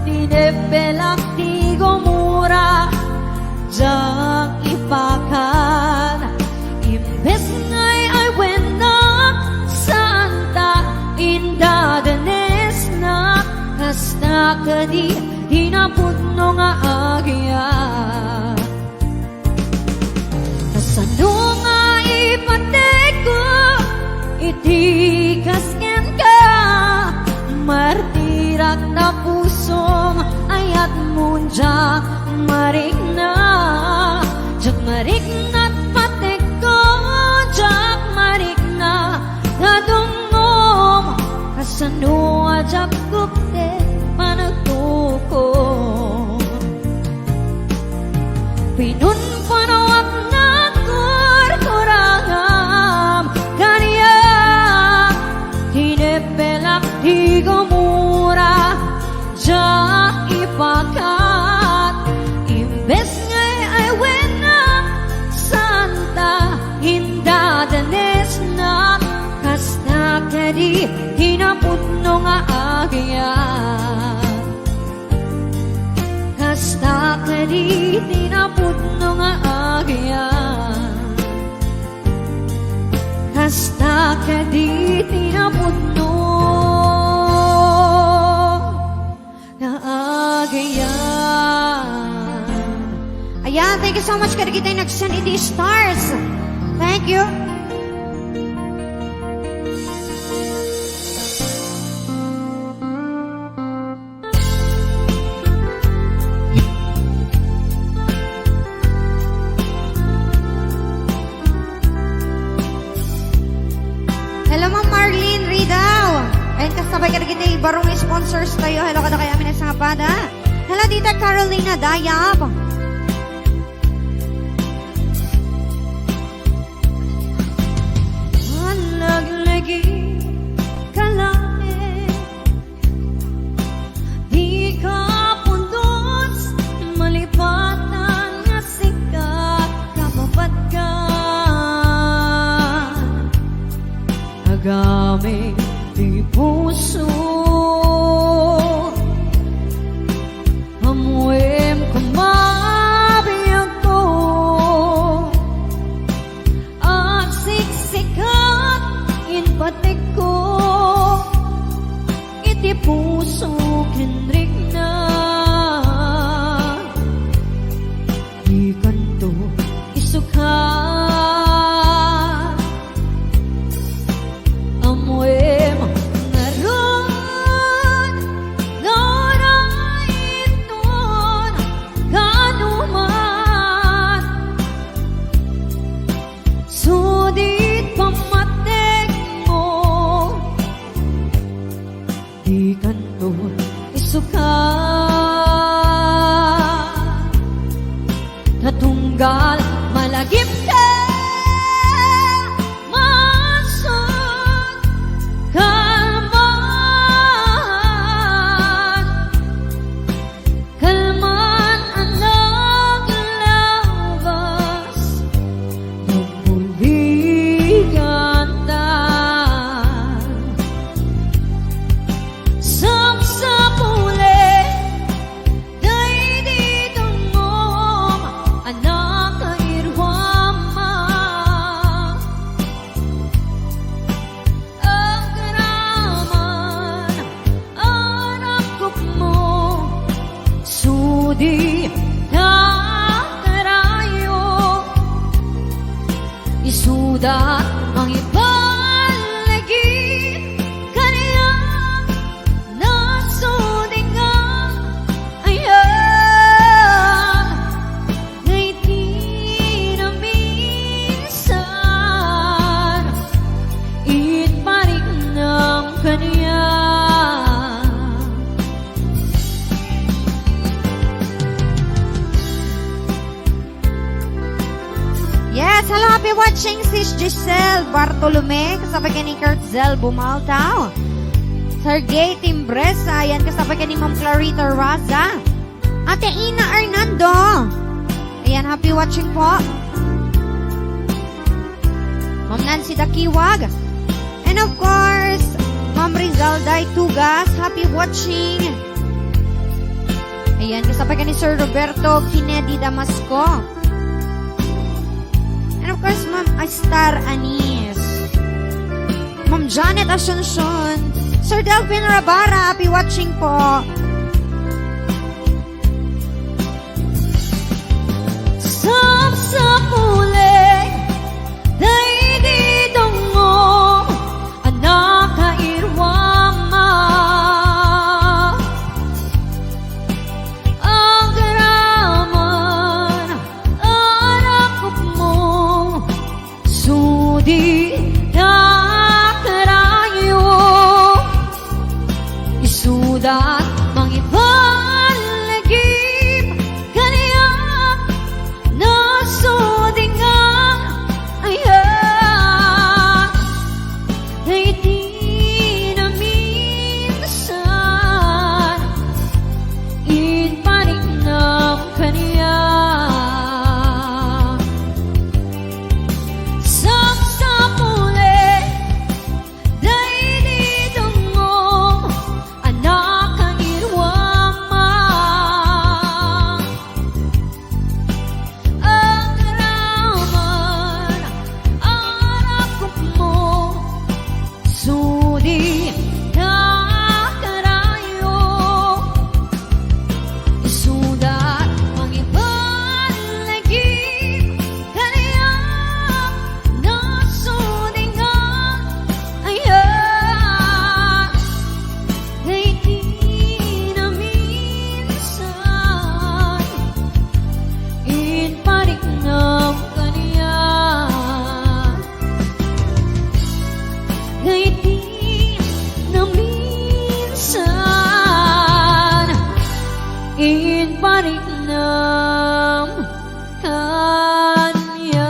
tineppelak ti gumura, diak ipakat. Imbes nga iwennak, saan ta indadanesnak, kasta kadi ti napudno nga agiak. Kasano nga ipatekko iti kas kenka? Martirak ta pusom, ayatmon diak marikna. Diak marikna patekko, diak marikna ta dumngom. Kasano a diak kupte panagtukom? Pinunpunoak nagkurkurangam kaniak, tineppelak ti gumura, diak ipakat. Imbes nga iwennak, saan ta indadanesnak, kasta kadi ti napudno nga agiak. Kasta kadi ti napudno nga agiak. Kasta kadi ti napudno nga agiak. Ayan, thank you so much kadagiti nag-send iti stars. Thank you. Hello, Ma'am Marlene Ridao. Ayan, kasabay kadagiti baro nga sponsors tayo. Hello, kadakay amin a sangapada. Hello, Tita Carolina Dayab. Nalaglagi ka laeng. Di ka pulos malipatan nga sika kapapadka. Agameng ti puso, ammoem koma biagko. Agsiksikat in patekko iti puso ken rikna. Dikanto isukat. Ammoem ngarud nga uray inton kaduman. Sudit pammatekmo, dikanto isukat. Ta tunggal malagipka, masut kalman. Hello, happy watching, Sis Giselle Bartolome, kasabay ken ni Kurtzel Bumaltaw. Sergey Timbresa, ayan, kasabay ken ni Ma'am Clarita Raza. Ate Ina Hernando. Ayan, happy watching po. Ma'am Nancy Dakiwag. And of course, Ma'am Rizalda Itugas, happy watching. Ayan, kasabay ken ni Sir Roberto Kennedy Damasco. And of course, Ma'am Astar Anis. Ma'am Janet Asuncion. Sir Delvin Rabara, happy watching po. Sapsapulek daydi dungngom a nakairuam. Agraman a nakupmo, sudi nakarayo. Isudat mangibalgib kaniak, nasudingan, aya, daydi naminsan, impariknam kaniak. Sapsapulek daydi dungngom a nakairuam. Agraman a nakupmo, sudi nakarayo. Isudat mangibalgib kaniak, nasudingan, aya, daydi naminsan, impariknam kaniak. Daydi naminsan, impariknam kaniak.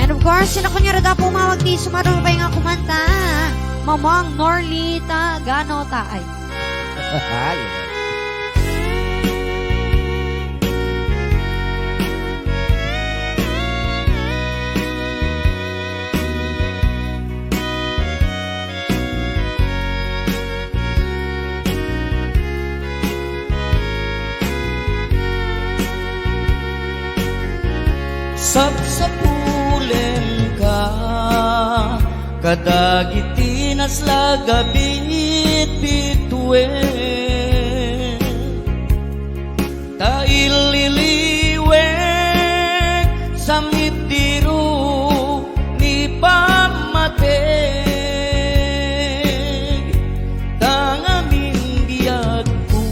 And of course, sino kaniak a pumawag ti sumarubay nga kumanta? Mamang Norlita Ganota. Ay. Ay. Sapsapulenka kadagiti naslag a bitbituen. Ta illiliwek sa mitdiro ni pammateg. Ta ngamin biagko,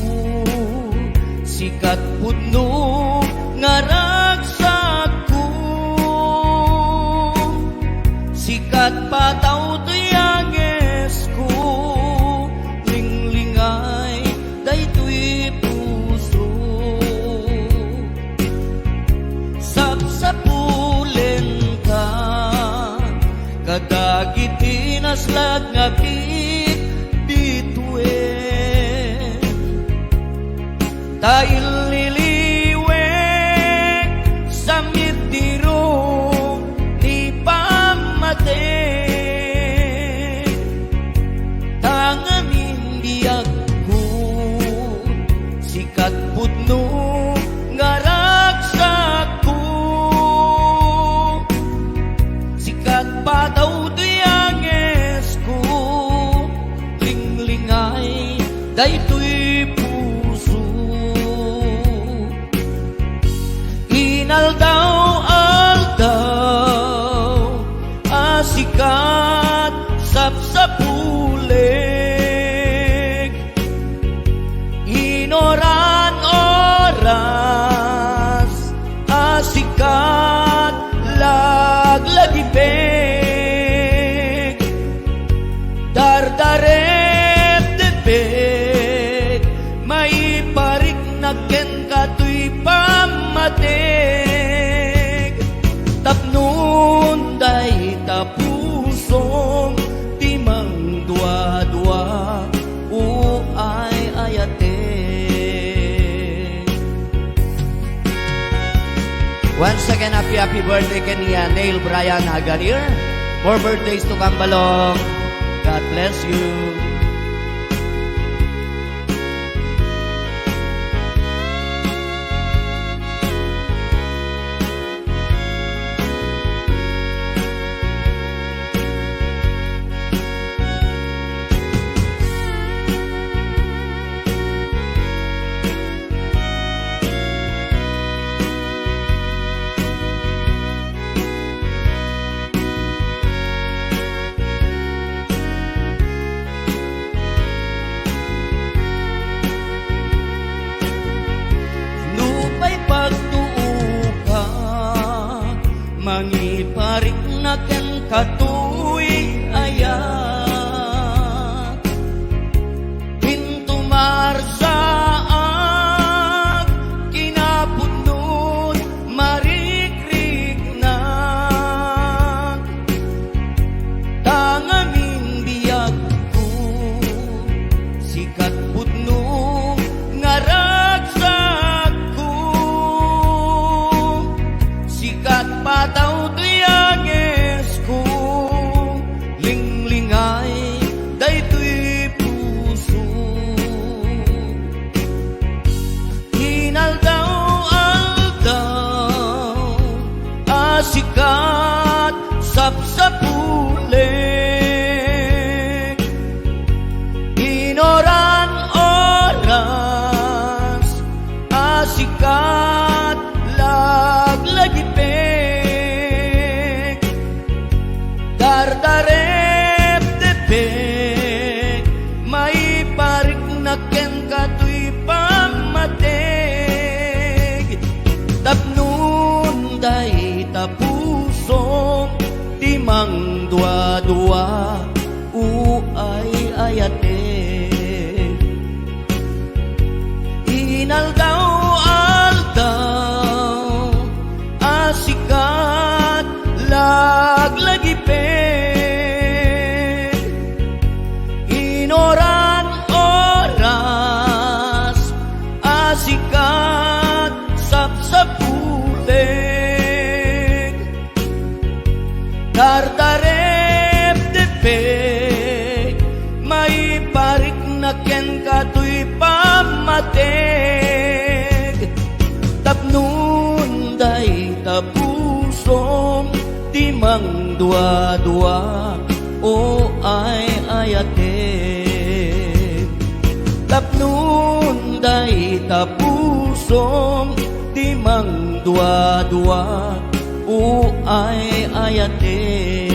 sikat pudno nga ragsakko. Sikat pataw ti angesko, linglingay daytoy puso. Sapsapulenka kadagiti naslag nga bitbituen. Ta illiliwek sa mitdiro ni pammateg. Ta ngamin biagko, sikat pudno nga ragsakko. Sikat pataw ti angesko, linglingay daytoy puso. Inaldaw-aldaw a sikat sapsapulek, inoran-oras a sikat laglagipek, dardaretdetpek Once again, happy, happy birthday ken ni, ah, Neil Brian Hagalir. More birthdays to come, Balong. God bless you. Nupay pagtuoka, mangiparikna kenka toy ayat. Intumarsaak, kinapudnon, marikriknak. Ta ngamin biagko, sikat pudno nga ragsakko, sikat pataw ti angesko, linglingay daytoy puso. Inaldaw-aldaw a sikat sapsapulek, inoran-oras a sikat laglagipek. Dardarepdepek, maipariknak kenka toy pammateg. Tapno dayta pusom ti mangduadua, o ay-ayatek. Inaldaw-aldaw a sikat laglagipek, inoran-oras a sikat sapsapulek. Dardarepdepek, maipariknak kenka toy pammateg. Tapno dayta pusom ti mangduadua, o ay-ayatek. Tapno dayta pusom ti mangduadua, o ay-ayatek.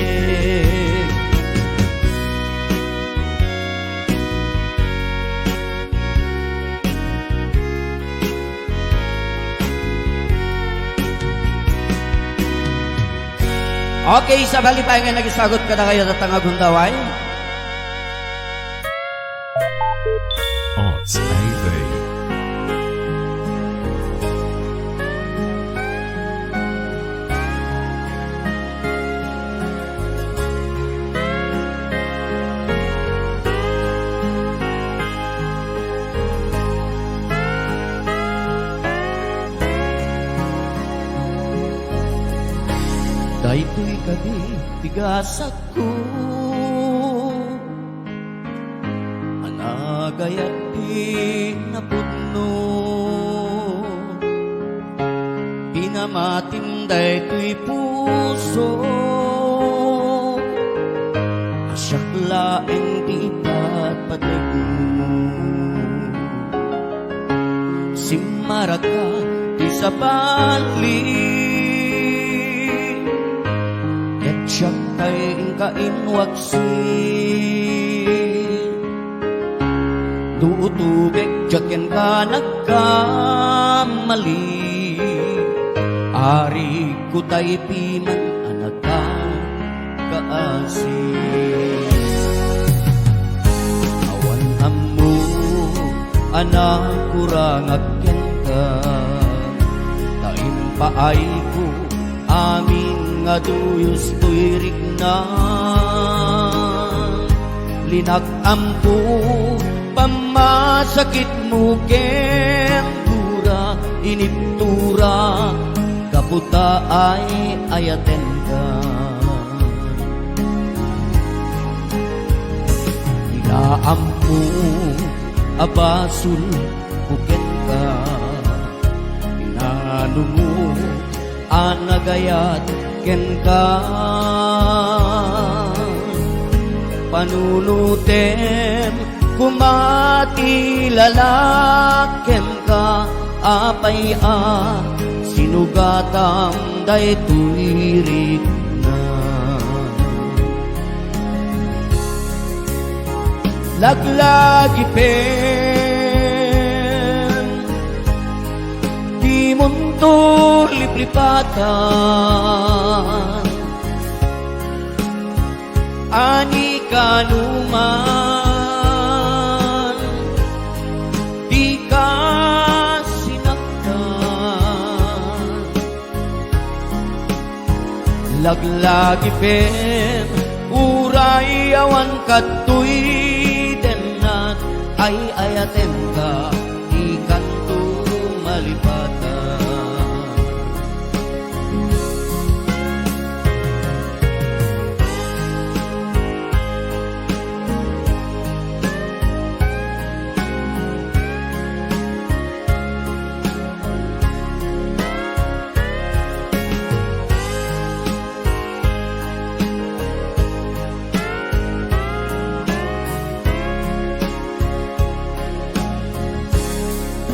Okay, sabali pay nga nagisagut kadakayo, tatangag gundaway. Arts A V. Daytoy kadi ti gasatko a nagayat ti napudno. Pinamatim daytoy puso a siak laeng ti ipatpategmo. Simmaraka ti sabali, ket siak pay inka inwaksi. Tutubek diak kenka nagkamali, arigko tay piman a nagkakaasi. Awan ammo a nakurangak kenka, ta impaayko amin nga duyos toy rikna. Linak-amko pammasakitmo ken gura, initturak Puta ay ayatenka. Ilaammo a basol ko kenka. Inanumo a nagayat kenka. Panunutem koma ti lalak kenka. Apay a sinugatam daytoy rikna. Laglagipen, dimonto liplipatan. Ani kanuman, dika sinaktan. Laglagipen, uray awan kadtoy dennak, ay-ayatenka, dikanto malipatan.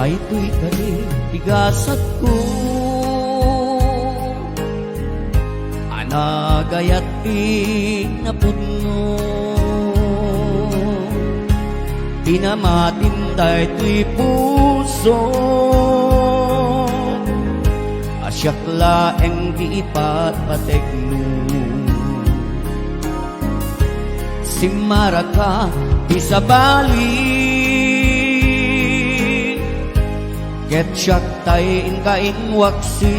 Daytoy kadi ti gasatko a nagayat ti napudno. Pinamatim daytoy puso a siak laeng ti ipatpategno. Simmaraka ti sabali ket siak tay inka inwaksi.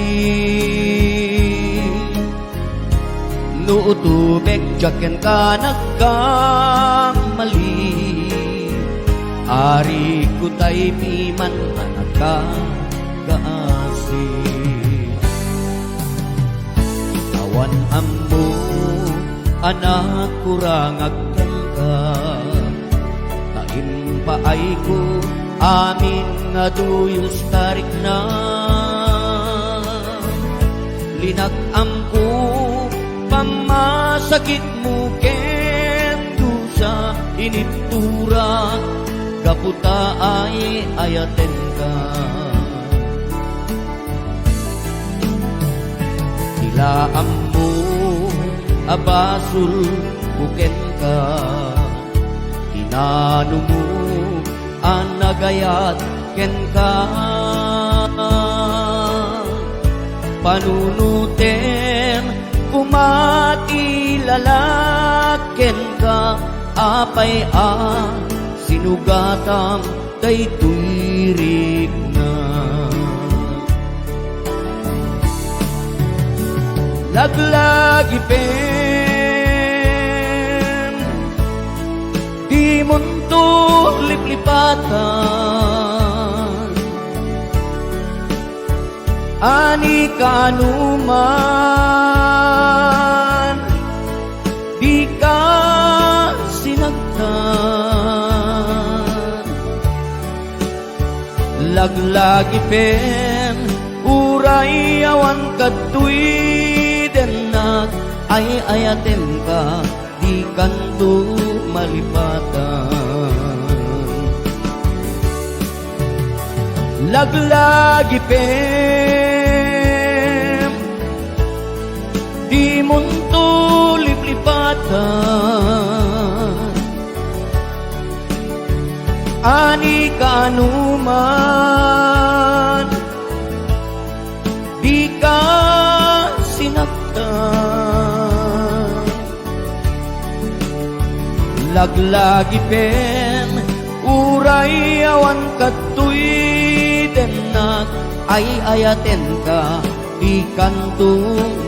No utubek diak kenka nagkamali, ariko tay piman a nagkagaasi. Awan ammo a nakurangak kenka, ta impaayko amin nga duyos ta rikna. Linag-amko pammasakitmo ken dusa, initturak gapu ta ay-ayatenka. Ilaammo a basolko kenka, inanumo a nagayat kenka. Panunotem koma ti lalak kenka, apay a sinugatam daytoy rikna. Laglagipen, dimonto liplipatan. Ani kanuman, dika sinaktan. Laglagipen, uray awan kadtoy dennak, ay-ayatenka, dikanto malipatan. Laglagipen, dimonto liplipatan. Ani kanuman, dika sinaktan. Laglagipen, uray awan kadtoy dennak, ay-ayatenka, dikanto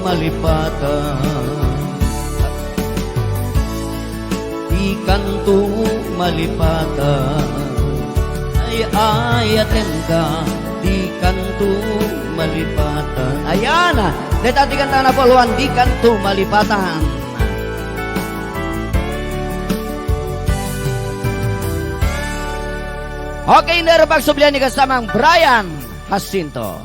malipatan. Dikanto malipatan. Ay-ayatenka, dikanto Malipatan. Ayan. Deta ti kantana puluan, Di Kanto Malipatan. Okay, inda pagsubli ni kasamang Brian Jacinto.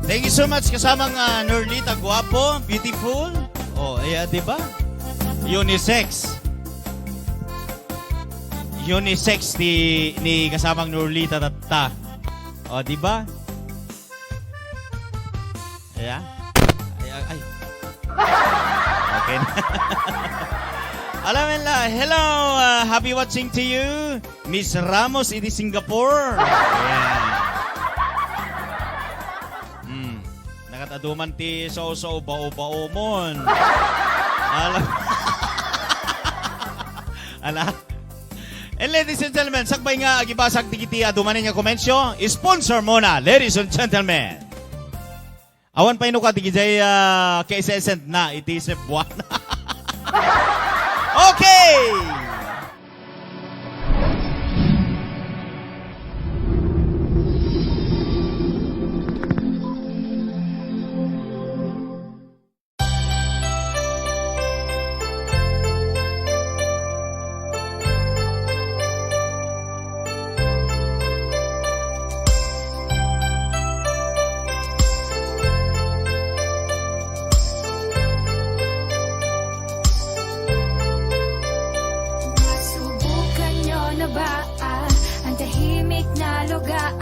Thank you so much, kasamang, ah, Norlita Guapo, beautiful. Oh, iya, di ba? Unisex. Unisex ni, ni kasamang Norlita tatta. Oh, di ba? Ayan. Ay, ay, ay. Okay na. Alam mo la, hello, ah, happy watching to you, Miss Ramos, iti Singapore. Ayan. Hmm. Nakataduman ti so-so, bao-baomon. Alam. Ala. And ladies and gentlemen, sakbay nga agibasag dagiti adumanen nga komensyo, sponsor muna, ladies and gentlemen. Awan pay no kadi, ah, K S S and na, iti Cebuana. Okay! Nasubukan nyo na ba ang tahimik na lugar?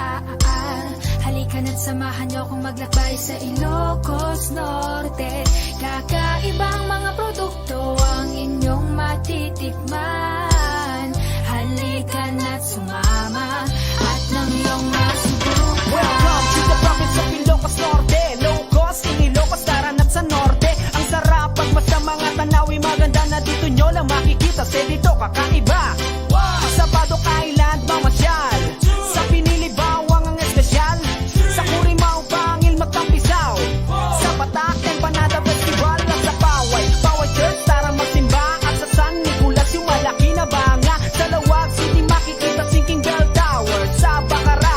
Halika na't samahan nyo akong maglakbay sa Ilocos Norte. Kakaibang mga produkto ang inyong matitikman. Halika na't sumama at nang iyong masubukan. Welcome to the province of Ilocos Norte. Low cost in Ilocos, tara na't sa norte. Ang sarap pagmasdan mga tanawi, maganda na dito nyo lang makikita. Sa dito kakaiba. Sabado Island mamasyal. Sa pinili bawang ang espesyal. Sa Curimaw, Bangil, Magtampisaw. Sa Batak, Empanada Festival. At sa Paway, Paway Church, tara magsimba. At sa San Nicolas, yung malaki na banga. Sa Laoag City, makikita sinking bell tower. Sa Bacara,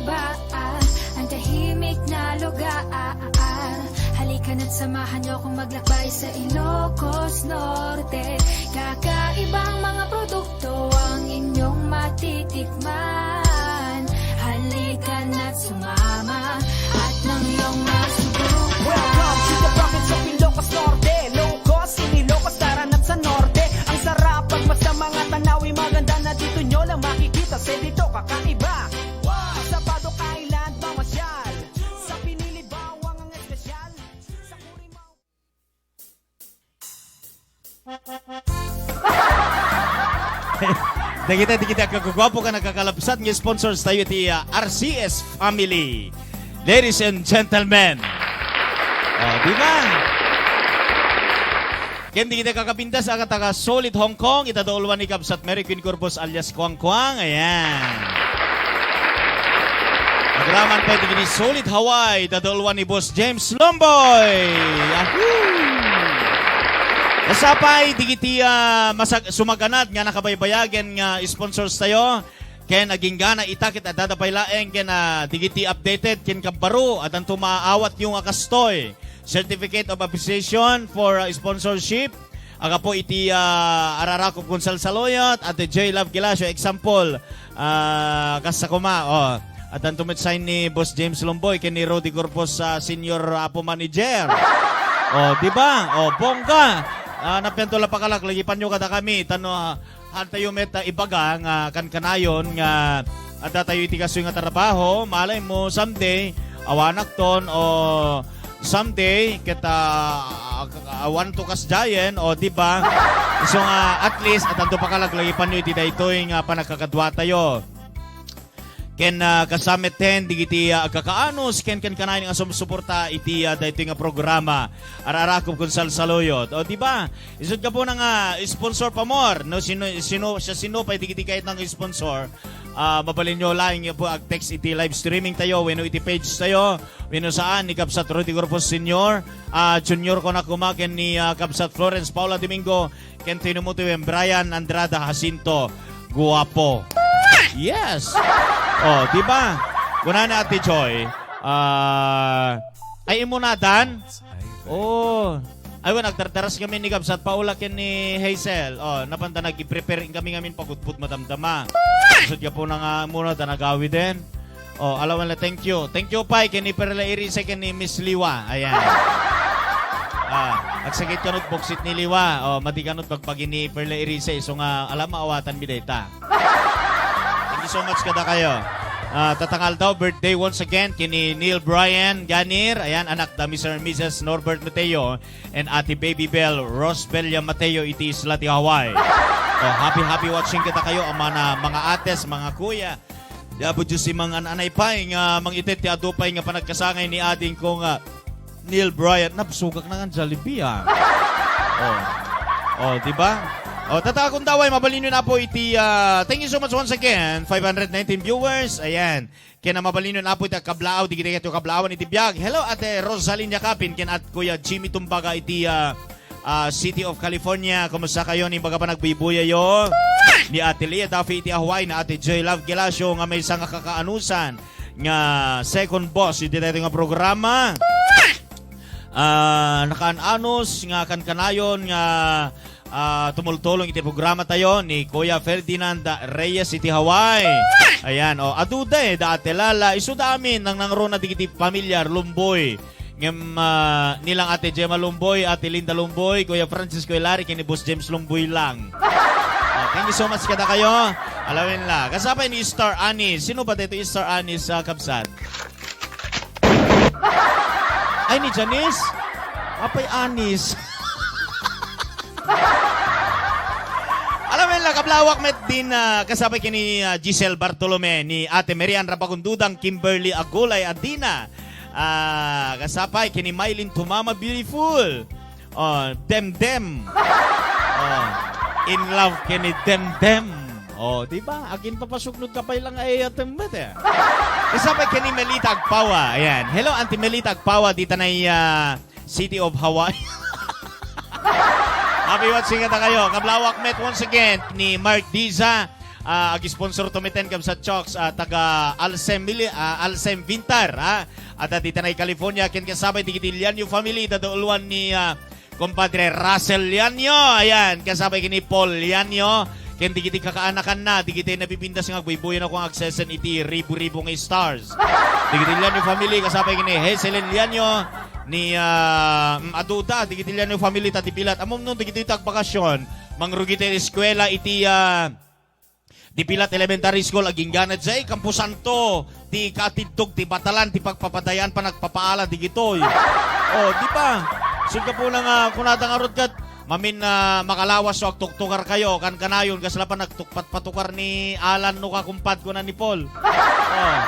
Baan ang tahimik na lugar. Halika na't samahan niyo akong maglakbay sa Ilocos Norte. Kakaibang mga produkto ang inyong matitikman. Halika na't sumama at nang iyong masubukan. Welcome to the province of Ilocos Norte. Low cost in Ilocos, tara na't sa norte. Ang sarap pagmasdan mga tanawin maganda na dito nyo lang makikita. Sa dito kakaiba. Sa Padok Island, mamasyal. Sa pinili bawang ang espesyal. Sa Curry Mountain. Dagita, dagita, kagugwapo ka nagkakalabsat nga sponsors tayo iti, ah, R C S Family. Ladies and gentlemen. Oh, di ba? Ken dagiti kakabindas a taga Solid Hong Kong, ita dauluan ni Kabsat Mary Queen Corpus alias Kuang Kuang. Ayan. Agraman pay dagiti Solid Hawaii, ita dauluan ni Boss James Lomboy. Yahoo! Kasapay, dagiti, ah, masag-, sumaganad nga nakabaybayagen nga sponsors tayo. Ken aginggana ita ket adda pay laeng ken, ah, dagiti updated ken kabbaro, addanto maawatyo nga kastoy. Certificate of Appreciation for, ah, Sponsorship. Agapo iti, ah, Ararakop kon Salsaluyot, Ate J Love Gelacio, example, ah, kasta koma, oh, addanto met sign ni Boss James Lomboy ken ni Rudy Corpus, ah, Senior Apo Manager. Oh, di ba? Oh, bongga. Ah, napianto la pakalak, lagipanyo kadakami. Tano, ah, Hantayo met, ah, ibaga nga kankanayon nga adda tayo iti kastoy nga trabaho, malay mo someday, awanakton, o someday, ket, ah, awanto kasdiayen, o, di ba? So nga, at least, addanto pakalak, lagipanyo iti daytoy nga panagkakadua tayo. Ken, ah, kasta met ten dagiti, ah, agkakaanus ken kankanayon nga sumsuporta iti, ah, daytoy nga programa, Ararakop kon Salsaluyot. O, di ba? Isut' gapuna nga sponsor pa more. No, sino, sino, siasino pay dagiti kayatna nga sponsor? Ah, mabalinyo laeng nga po ag-text iti live streaming tayo, wenno iti page tayo, wenno saan, ni Kabsat Rudy Corpus Senior, ah, Junior Konakuma, ken ni, ah, Kabsat Florence Paula Domingo, ken Tino Mutuem, Brian Andrada Jacinto, guwapo. Yes. Oh, di ba? Kuna ni Ate Joy, ah, ay, imunadan? Oh. Ay, wen, agdardaras kami ni Gabsat Paula ken ni Hazel. Oh, napanta nag-prepare kami ngamin pagudpud madamdama. Isut' gapuna nga muna ta nagawiden. Oh, alawan la, thank you. Thank you pay ken ni Perla Irise ken ni Miss Liwa. Ayan. Ah, agsakit kanut buksit ni Liwa. Oh, madi kanut bagbagi ni Perla Irise. So nga, alam, maawatan mi dayta. Thank you so much kadakayo. Ah, tatangal daw, birthday once again ken ni Neil Brian Ganir. Ayan, anak da Mister and Missus Norbert Mateo and Ate Baby Bell Rosbelia Mateo iti Isla ti Hawaii. Oh, happy, happy watching kadakayo, amana, mga ates, mga kuya. Ti Apo Dios ti mangan-anay pay nga mangited ti adu pay nga panagkasangay ni adingko nga Neil Bryant. Nabsugak na nga Jollibee, ah. Oh. Oh, di ba? Oh, tatagon daway, mabalinyo na po iti, ah, thank you so much once again, five hundred nineteen viewers. Ayan. Kaya na mabalinyo na po iti kablaaw, di kita ito kablaawan iti biag. Hello, Ate Rosaline Yakapin, ken at Kuya Jimmy Tumbaga iti, ah, ah, City of California. Kumusta kayo? Ni baga pa nagbuybuyay yo? Ni Ate Leah Duffy iti Hawaii, na Ate Joy Love Gelacio nga maysa nga kakaanusan nga second boss iti daytoy nga programa. Ah, nakaan-anus nga kankanayon nga, ah, tumultulong iti programa tayo ni Kuya Ferdinand Reyes iti Hawaii. Ayan, oh, aduda eh, da Ate Lala, isu da amin, nang nangruna digiti pamilyar, Lumboy. Ngem, ah, nilang Ate Gemma Lumboy, Ate Linda Lumboy, Kuya Francisco Hilary, ken ni Boss James Lumboy lang. Oh, thank you so much kadakayo. Alawen la. Kasapay ni Star Anis. Sino ba dito yung Star Anis, ah, kabsat? Ay, ni Janice? Apay Anis. Alawen la, kablaaw met din, ah, kasapay ken ni, ah, Giselle Bartolome, ni Ate Marian Rapagundudang, Kimberly Agulay, Adina. Ah, kasapay ken ni Mylene Tumama Beautiful. Oh, Demdem. Oh, in love ken ni Demdem. Oh, di ba? Agin papasuknod ka pay lang ay atem met eh. Kasapay ken ni Melita Agpawa. Ayan. Hello, Auntie Melita Agpawa, dita na, ah, City of Hawaii. Happy watching kadakayo. Kablaaw met once again ni Mark Diza, ah, ag-sponsor to meten, kabsat Chokes, ah, taga Alsem Mili-, ah, Alsem Vintar, ha? Adda dita nay California, ken kasabay dagiti Lianyo family, ita da ulwan ni, ah, Compadre Russell Lianyo, ayan, kasabay ken ni Paul Lianyo, ken dagiti kakaanakanna, dagiti nabibindas nga agbuybuyan ako nga agsesen iti ribu-ribu nga stars. Dagiti Lianyo family, kasabay ken ni Hazelin Lianyo, ni, ah, mm, aduda, dagiti Lianyo family, ta dipilat. Ammom no, dagiti agbakasyon, mangrugi ti eskuela iti, ah, Dipilat Elementary School, agingga na jay Camposanto, ti katiddog ti batalan, ti pagpapadayaan, panagpapaala digitoy. Oh, di ba? Sugapuna nga, kunada ngarud ket, mamin, ah, makalawas so agtuktukar kayo, kankanayon, kasla pa nagtukpat patukar ni Alan no kakumpad, kuna ni Paul. Oh.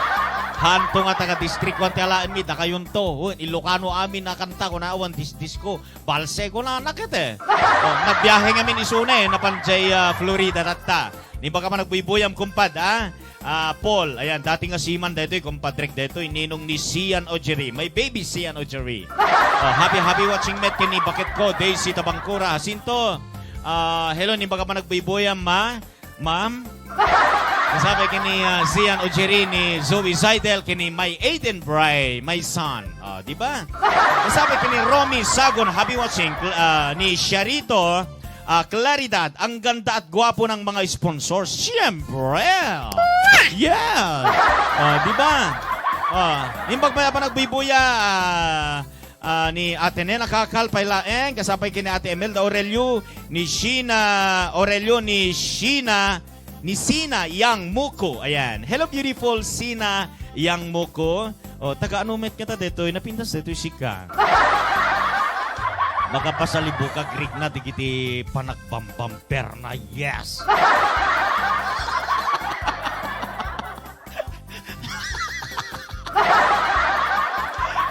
Hanto nga taga District one ti alaenmi, dakayonto. Oh, Ilocano amin a kanta, kuna awan disdisko. Balse, kunana ket, eh. Oh, nagbiahe ngamin isuna, eh, napan jay, ah, Florida, tatta. Ni baka man nagbuybuyam, kumpad, ah? Ah, Paul, ayan, dati nga seaman daytoy, kumpadrek daytoy, ninong ni Sian Ojeri. My baby, Sian Ojeri. Oh, happy, happy watching met ken ni baketko, Daisy Tabangkura, Jacinto. Ah, hello, ni baka man nagbuybuyam, ma? Ma'am? Kasabay ken ni, ah, Sian Ojeri, ni Zoe Zaidel, ken ni May Aiden Bray, my son. Ah, di ba? Kasabay ken ni Romy Sagon, happy watching, Cl-, ah, ni Sharito, ah, Claridad, ang ganda at gwapo ng mga sponsors. Siyempre! Yeah! Ah, di ba? Ah, imbag may apa nagbuybuyam, ah, ah, ni Ate Nena Kakal pay laeng, kasabay ken ni Ate Imelda Aurelio, ni Sheena Aurelio, ni Sheena, ni Sina Yang Muko. Ayan. Hello, beautiful Sina Yang Muko. Oh, taga ano met kata detoy? Napintas detoy sika. Makapasalibukag rikna digiti panagbambamperna. Yes.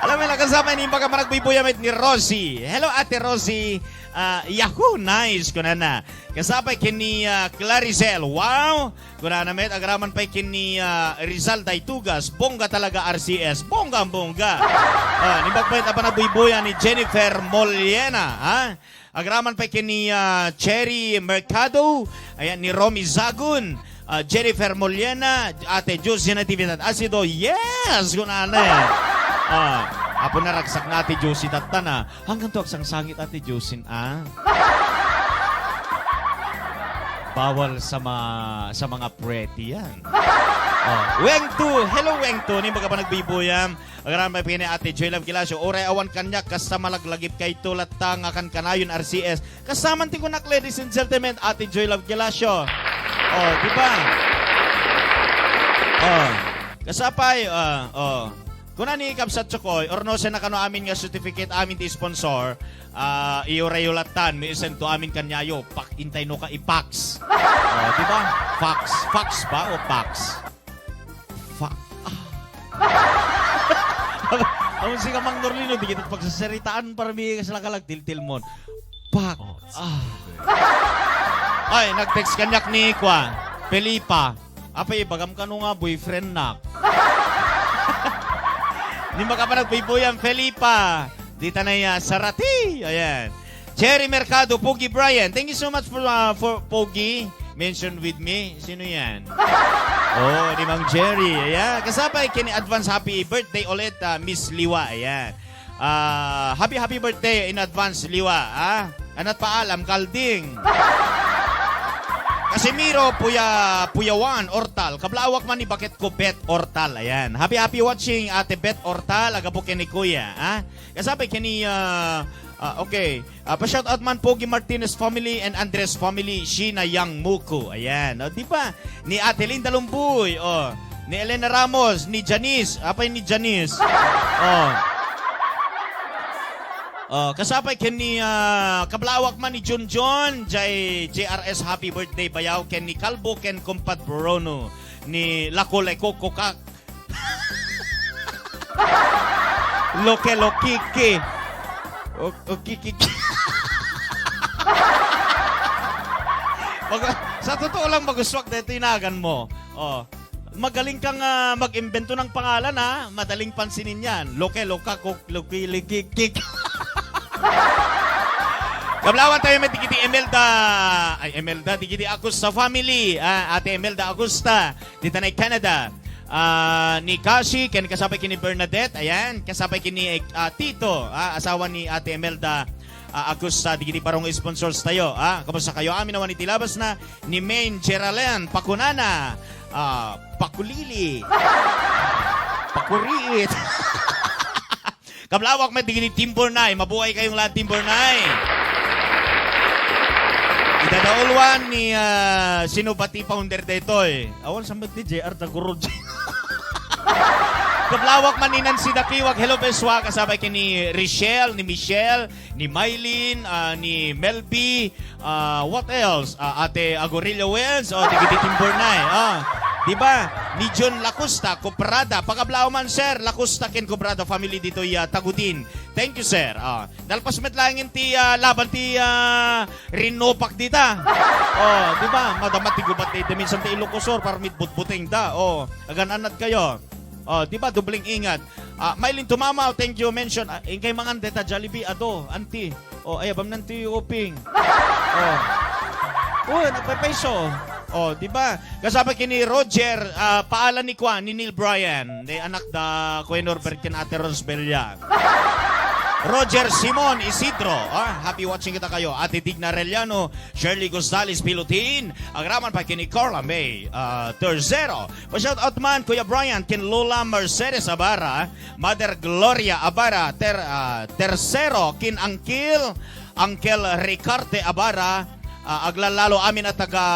Alam mo, nakasama ni Baga Managbuybuyam ni Rosie. Hello, Ate Rosie. Ah, Yahoo! Nice, kunana. Kasabay ken ni, ah, Claricel. Wow! Kunana met, agraman pay ken ni, ah, Rizal Daytugas. Bongga talaga, R C S. Bongga ang bongga. Ah, ni Bagpayt a Panagbuybuyam ni Jennifer Moliena, ha? Agraman pay ken ni, ah, Cherry Mercado, ayan, ni Romy Zagun, ah, Jennifer Moliena, Ate Josie Natividad Asido. Yes, kunana. Ah, apo na ragsak na Ate Josie tatta na. Hanggang to agsangsangit Ate Josie, ah. Bawal sa ma-, sa mga pretty yan. Oh, Weng Tu, hello Weng Tu, ni Baga Managbuybuyam. Agraman pay ni Ate Joy Love Gilasio, uray awan kaniak, kasta malaglagip kayto latta nga kankanayon, R C S. Kastaman ti kunak, ladies and gentlemen, Ate Joy Love Gilasio. Oh, di ba? Oh. Kasapay, ah, oh. Kuna ni Kabsat Chokoy, ornosen na kano amin nga certificate amin ti sponsor, ah, iurayo latan, mi isento amin kaniayo, pak, intay no ka i-fax. Oh, di ba? Fax. Fax ba o fax? Fa-, ah. Awan si Kamang Norlino, di kita pagsasaritaan para may kasla ka lang, tiltil mo. Pak. Ah. Ay, nag-text kaniak ni, kwa, Felipa. Apay, ibagam kano nga boyfriend nak. Ni makapanagbuybuyam, Felipa. Dita na ya, Sarati. Ayan. Jerry Mercado, Pogi Brian. Thank you so much for, uh, for Pogi. Mention with me. Sino yan? Oh, ni Mang Jerry. Ayan. Kasabay, kini advance happy birthday ulit, uh, Miss Liwa. Ayan. Ah, happy, happy birthday in advance, Liwa, ah. Anat paalam, Kalding. Casimiro, Puya-, Puyawan, Ortal. Kablaawak man ni Bakit ko, Bet Ortal. Ayan. Happy, happy watching, Ate Bet Ortal. Agapo ken ni Kuya, ah. Kasabay ken ni, ah, ah, okay. Ah, pa-shoutout man Pogi Martinez family and Andres family, Sheena Yang Muko. Ayan. O, di ba? Ni Ate Linda Lumboy, oh. Ni Elena Ramos, ni Janice. Apay ni Janice? Oh. Oh, kasapay ken ni, ah, kablawak man ni Junjun, jay J R S happy birthday bayaw, ken ni Kalbo, ken Kumpad Bruno, ni Lako Leko Kokak. Loke Lokiki. O, o, kiki. Mag-, sa totoo lang, magustuak dito inagan mo. Oh. Magaling kang, ah, mag-imbento ng pangalan, ha? Madaling pansinin yan. Loke, loka, kok, loki, liki, kik. Kablawan tayo met digiti Imelda, ay, Imelda, digiti Agusta family. Ah, Ate Imelda Agusta, ditanay Canada. Ah, ni Kashi, ken kasabay ken ni Bernadette, ayan, kasabay ken ni, ah, Tito, ah, asawa ni Ate Imelda, ah, Agusta, digiti parong sponsors tayo, ah. Kumusta kayo? Amin naman iti labas na ni Main Geraldine, pakunana, ah, pakulili. Pakuriit. Kablawak met digiti Team Bornay. Mabuhay kayong lahat, Team Bornay. Idadaulwan ni, ah, sino ba ti founder daytoy? Awan sa met ni J R Tagurod. Kablawak man ni Nancy Dakiwag. Hello, Beswa. Kasabay ken ni Richelle, ni Michelle, ni Mylene, ah, ni Melby, ah, what else? Ah, Ate Agorillo Wells, o, digiti Team Bornay, ah. Di ba? Ni John Lacosta, Cobrada. Pagablaw man, sir, Lacosta ken Cobrada family ditoy, ah, Tagudin. Thank you, sir. Ah, nalpas met laeng ti, ah, laban ti, ah, Rinopak dita. Oh, di ba? Madama ti gubat ti, minsan ti Ilocos Sur, para mitbutbuteng da. Oh, agan-anad kayo. Oh, di ba? Dobleng ingat. Ah, Mylene Tumamaw, thank you, mention. Ah, inkay mangan deta Jollibee, ado, anti. Oh, ay, abam nan ti Uping. Oh. Oh, nagpapaiso. Oh, di ba? Kasabay kini Roger, ah, paala ni Kwan, ni Neil Bryan, ni anak da Kuya Norbert ken Ate Rosbelia. Roger Simon Isidro, ah, happy watching kita kayo. Ate Digna Arellano, Shirley Gonzalez Pilutin, agraman pa kini Carla May, ah, Tercero. Pa-shout out man, Kuya Brian, ken Lola Mercedes Abara, Mother Gloria Abara, ter-, ah, Tercero, ken Uncle, Uncle Ricarte Abara, ah, aglalalo amin a taga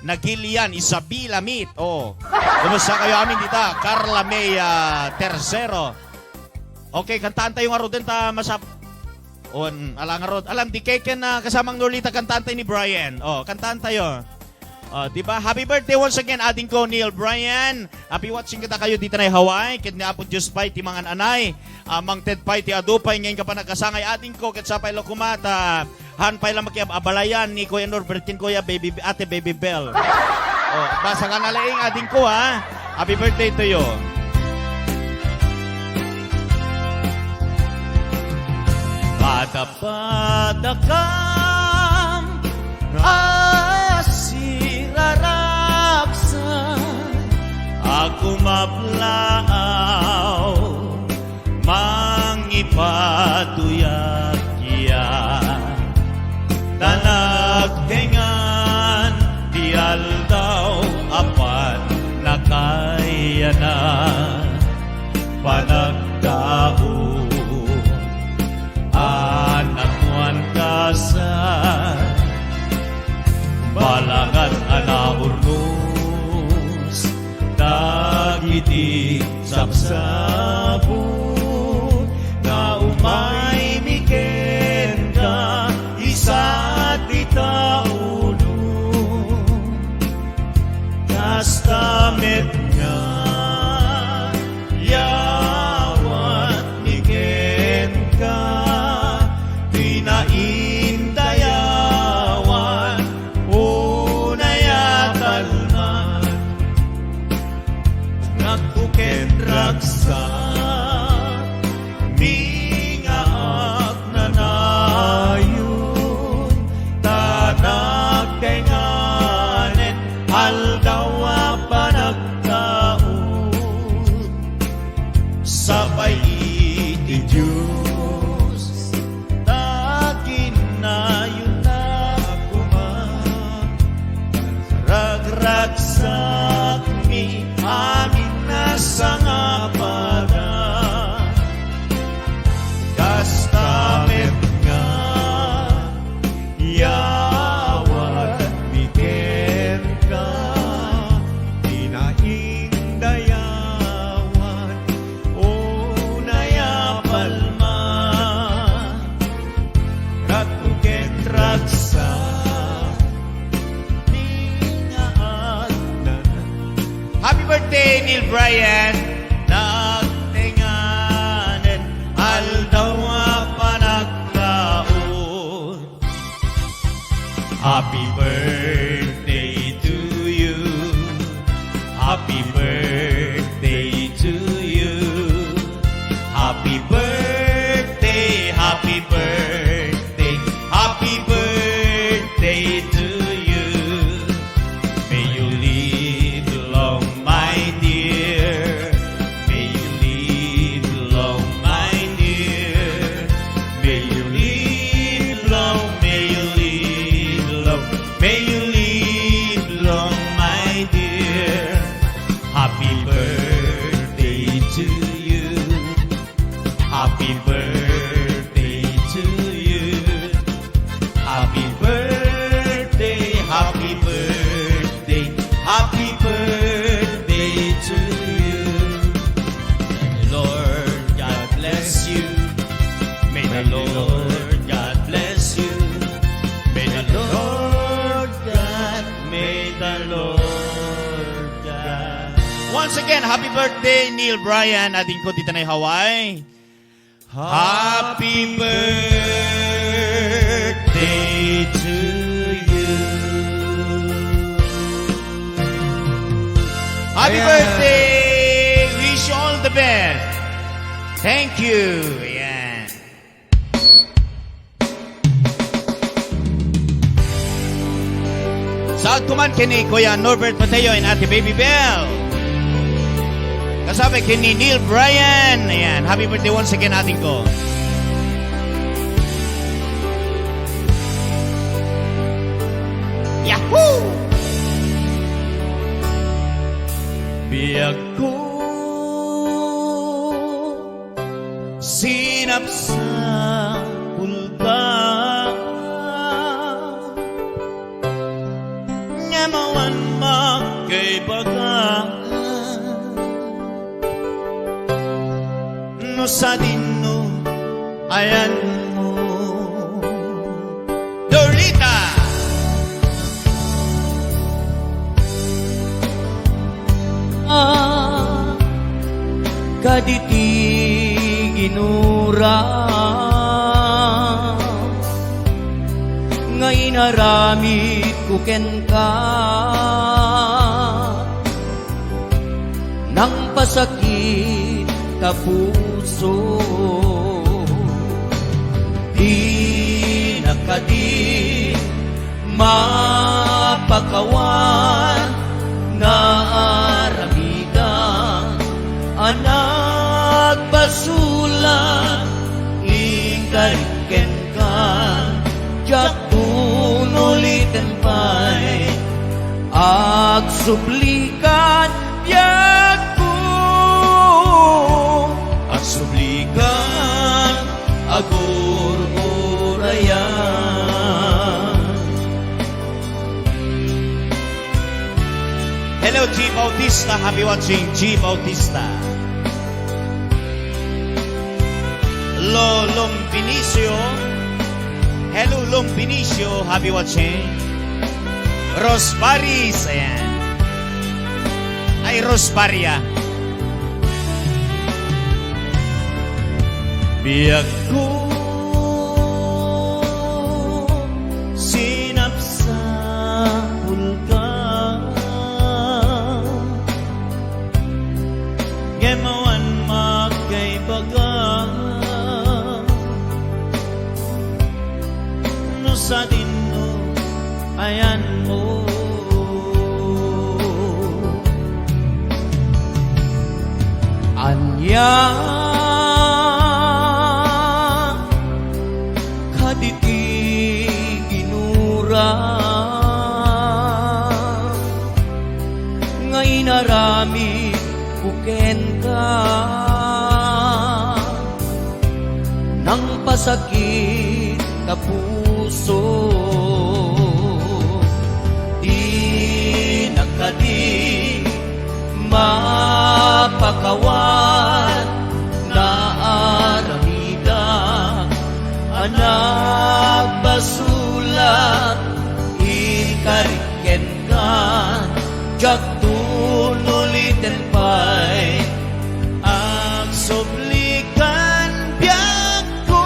Nagilian, Isabela Meet. Oh. Kumusta kayo amin dita? Carla May, ah, Tercero. Okay, kantaan tayo nga ruden ta masap-, on, ala nga rod. Alam, di kay ken, ah, kasamang Norlita, kantaan tayo ni Brian. Oh, kantaan tayo. Oh, di ba? Happy birthday once again, ading ko, Neil Brian. Happy watching kita kayo dita na Hawaii. Ket ni Apo Diyos pay ti mangan-anay. Ah, mangted pay ti adu pay ngayon ka pa nagkasangay, ading ko, ket sapay la kumata. Han pay la makiab-, abalayan ni Kuya Norbert ken Kuya Baby, Ate Baby Bell. Oh, basta ka na laing, ading ko, ha? Happy birthday to you. Padapadakam a siraraksan a kumablaaw, mangipatuyak ya. Ta nagtengan ti aldaw a pannakayanan, panagtao a nakuan kasan, balagat a naurnos dagiti sabsabon nga umaymi kenka, isat dita ulo. Kasta met nga yawatmi kenka, ti naindayawan, unay a talman. Ngakto ket ragsakmi nga agnanayon, ta nagtenganen aldaw a panagtaud. Sapay iti Dios, ta kinayona koma. Ragragsakmi amin a sangapagan. Kasta met nga yawatmi kenka, ti naindayawan, unay a palman. Ratto ket ragsak, ni nga agnan. Happy birthday, Neil Bryan. Nagtenganen aldaw a panagtaud. Happy birthday to you. Happy birthday to you. Happy birthday, happy birthday, happy Again, happy birthday, Neil Bryan, adingko dita Hawaii. Happy birthday to you. Happy Ayan. Birthday! Wish you all the best. Thank you. Ayan. Saag ko man ken ni Kuya Norbert Mateo and Ate Baby Bell. Kasabay ken ni Neil Bryan. Ayan, happy birthday once again, adingko. Yahoo! Biagko, sinapsapulka, ngem awan makaibaga. No sadino, ayanmo. Dorlita! Ah, kaditi ginura nga inaramidko kenka. Nangpasakit ta puso, di na kadi mapakawan nga aramidan a nagbasol a inkarik kenka. Diak unuliten pay. Agsublikan, biagko. Agsublikan, agur-urayan. Hello, G Bautista. Happy watching, G Bautista. Lolong Binicio. Hello, Long Binicio. Happy watching. Rose Paris. Ayan. Ay, Rose Paria. Biagko, sinapsapulka. Ngem awan makaibaga. No sadino, ayanmo. Ania kaditi ginura nga inaramidko kenka. Nangpasakit ta puso, di na kadi mapakawan nga aramidak a nagbasol a inkarik kenka. Diak unuliten pay. Agsublikan, biagko.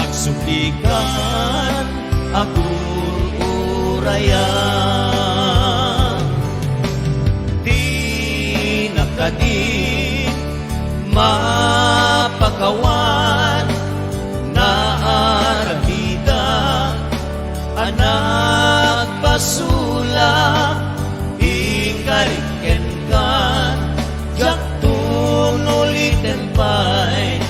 Agsublikan, agur-urayan. Di na kadi mapakawan nga aramidak a nagbasol a inkarik kenka. Diak unuliten pay.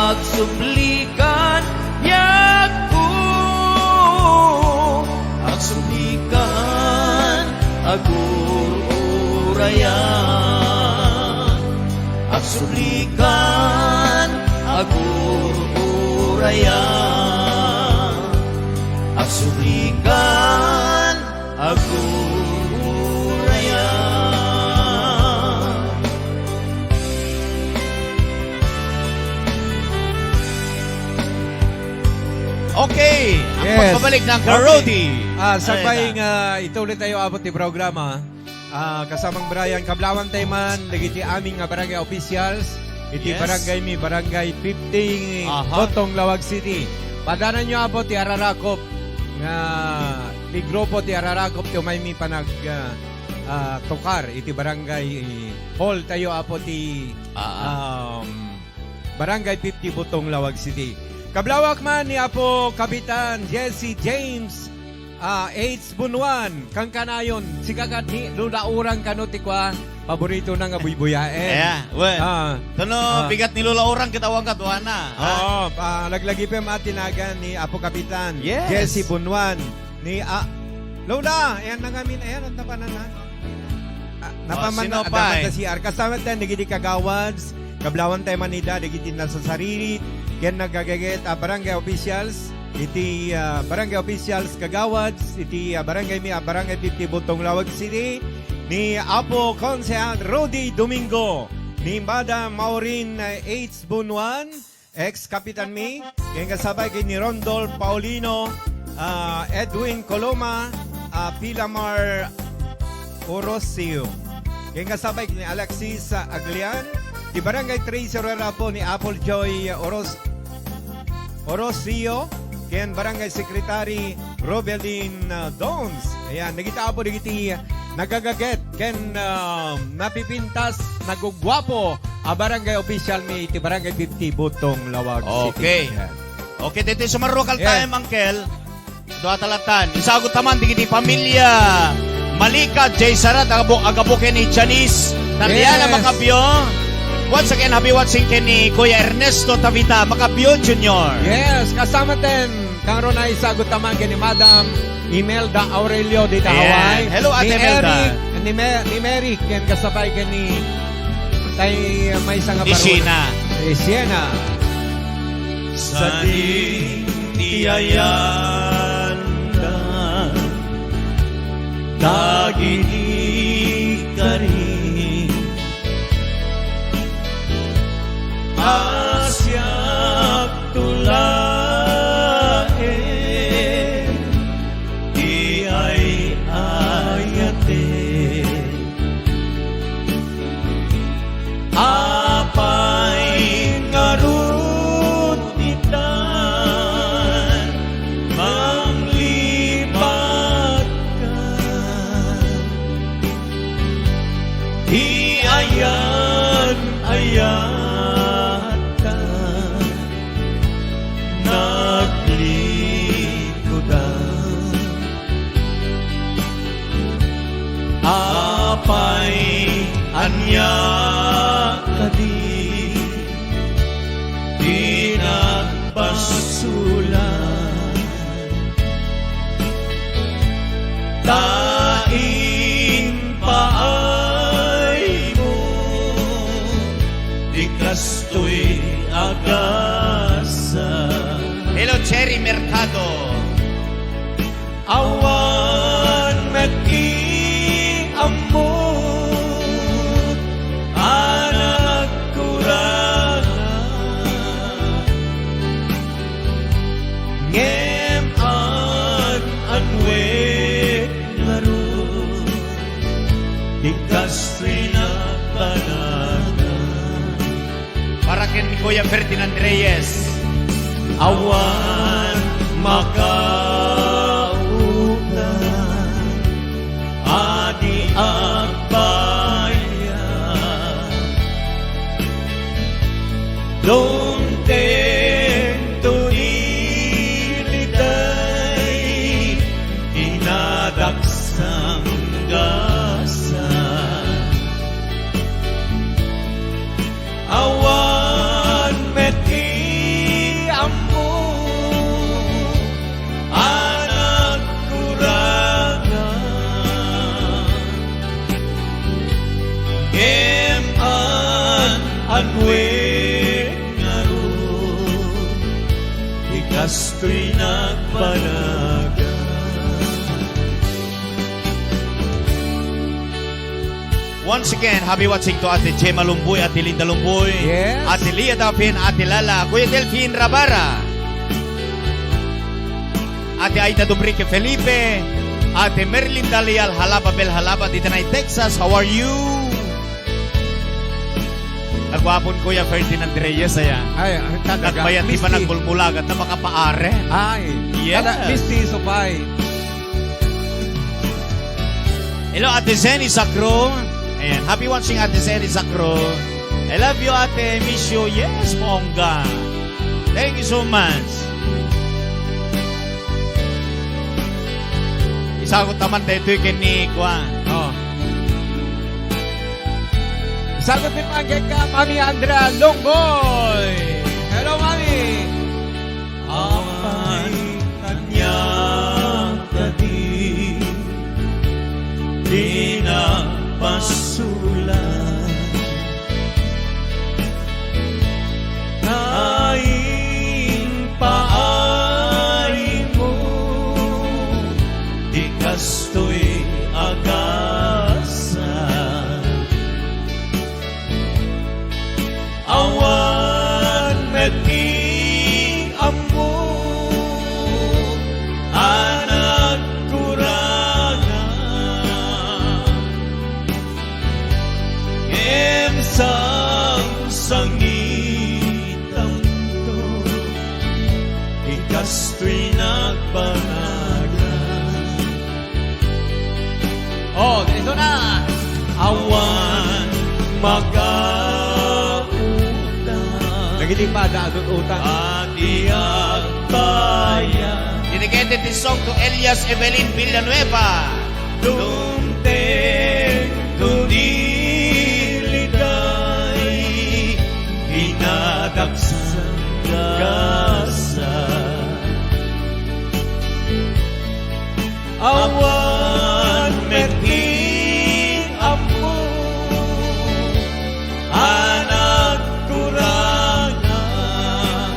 Agsublikan, biagko. Agsublikan, agur-urayan. Agsublikan, agur-urayan. Agsublikan, agur-urayan. Okay, ang Yes. pagbabalik ng Okay. karaoke. Ah, Ay, sabay na. nga ituloy tayo abot ti programa. Ah, kasamang Brian, kablawantay man dagiti amin nga barangay officials iti Yes. barangay mi, Barangay fifty, Aha. Botong, Laoag City. Padananyo, Apo, ti ararakop nga ti grupo ti ararakop ti umaymi panag, ah, ah, tukar iti barangay hall tayo, Apo, ti, Ah. um, Barangay fifty, Botong, Laoag City. Kablawak man ni Apo Kapitan Jesse James, ah, H Bunuan, kankanayon, sika ket ni Lola Orang kano ti kua, paborito na nga buybuyaen. Aya, well, Ah, tano ah. bigat ni Lola Orang, kitawa ka, tuwa na, ha? Oo, ah, laglagipem a tinagan ni Apo Kapitan Yes. Jesse Bunuan. Ni, ah, Lola, ayan na ngamin, ayan, at napanan na. Ah, Oh, napaman sino na, pa, napaman eh? na C R. Kasama tayo, nagidi kagawads, kablawan tayo manida, nagidi nasasarili, ken nagagaget, ah, barangay officials, iti, ah, barangay officials, kagawads, iti, ah, barangay mi, ah, barangay fifty, Botong, Laoag City, ni Apo Konsehal Rudy Domingo, ni Madam Maureen, ah, H Bunuan, ex-kapitan mi, ken kasabay ken ni Rondol Paulino, ah, Edwin Coloma, ah, Pilamar Orosio. Ken kasabay ken ni Alexis, ah, Aglian, ti Barangay three zero Rapo ni Apple Joy Oros-, Orosio, ken Barangay Secretary Robelin, ah, Dons. Ayan, nagita Apo dagiti nagagaget ken, ah, napipintas, nagugwapo a barangay official mi iti Barangay fifty, Botong, Laoag City. Okay. Ayan. Okay, dito sumarro kal Yes. time, Uncle. Dua talatan. Isagot taman digiti pamilya Malika, Jay Sarat, agabo-, agabuken ni Janice, Taliana Yes. Macabio. Once again, happy watching ken ni Kuya Ernesto Tavita Macabio Junior. Yes, kasama ten. Karon ay isagot taman ken ni Madam Imelda Aurelio dita Ayan. Hawaii. Hello, Ate Ni Imelda. Eric, ni Me-, ni Mary, ken kasabay ken ni tay maysa nga Ni baruna. Siena. Ni Siena. Sadi ti ayanda dagiti kari. Asiak tulaen ti ay-ayate. Apay ngarud itan manglibatka? Ti ayan-ayatta naglikudan. Apay ania kadi ti nagpasolan? Ta impaaymo ti kastoy a gasat. Hello, Cherry Mercado. Awan met ti ammo a nagkuraga, ngem an-anuen ngarud ti kastoy nagpanagan. Para ken ni Kuya Ferdinand Reyes. Awan makautan a di agbayad. Dumteng to ditoy inadaksang gasat. Awan met ti ammo a nagkuraga, ngem an-anuen ngarud ti kastoy nagpanagan. Once again, happy watching to Ate Gemma Lumboy, Ate Linda Lumboy, Yes. Ate Lia Dapin, Ate Lala, Kuya Delfin Rabara, Ate Aida Dubrique Felipe, Ate Merlinda Leal Halaba, Bel Halaba, dita na Texas. How are you? Kaguapon Kuya Ferdinand Reyes, aya. Ay, ah, talaga. Nagbayat ti Misty. Panagmulmulagat na makapaare. Ay, Yes. Tala-, Misty Supay. Hello, Ate Zenny Sacro. Ayan, happy watching, Ate Zenny Sacro. I love you, Ate. Miss you. Yes, bongga. Thank you so much. Isagot naman daytoy ken ni Kuan. Oh. Sagot ni Ma'am Gekka, Mami Andrea Longgoy. Hello, Mami. Apay kaniak kadi ti napasulan? Naimpaaymo ti kastoy a gasat. Awan met ti ammo a nagkurangak, ngem sangsangitamto ti kastoy nagbanag. Oh, dito na. Awan maga utang. Dagiti pada adun utang. A di agbayad. Dedicated this song to Elias Evelyn Villanueva. Dumteng kundi ligay, inadaksan gasat. Awan met ti ammo a nagkurangak,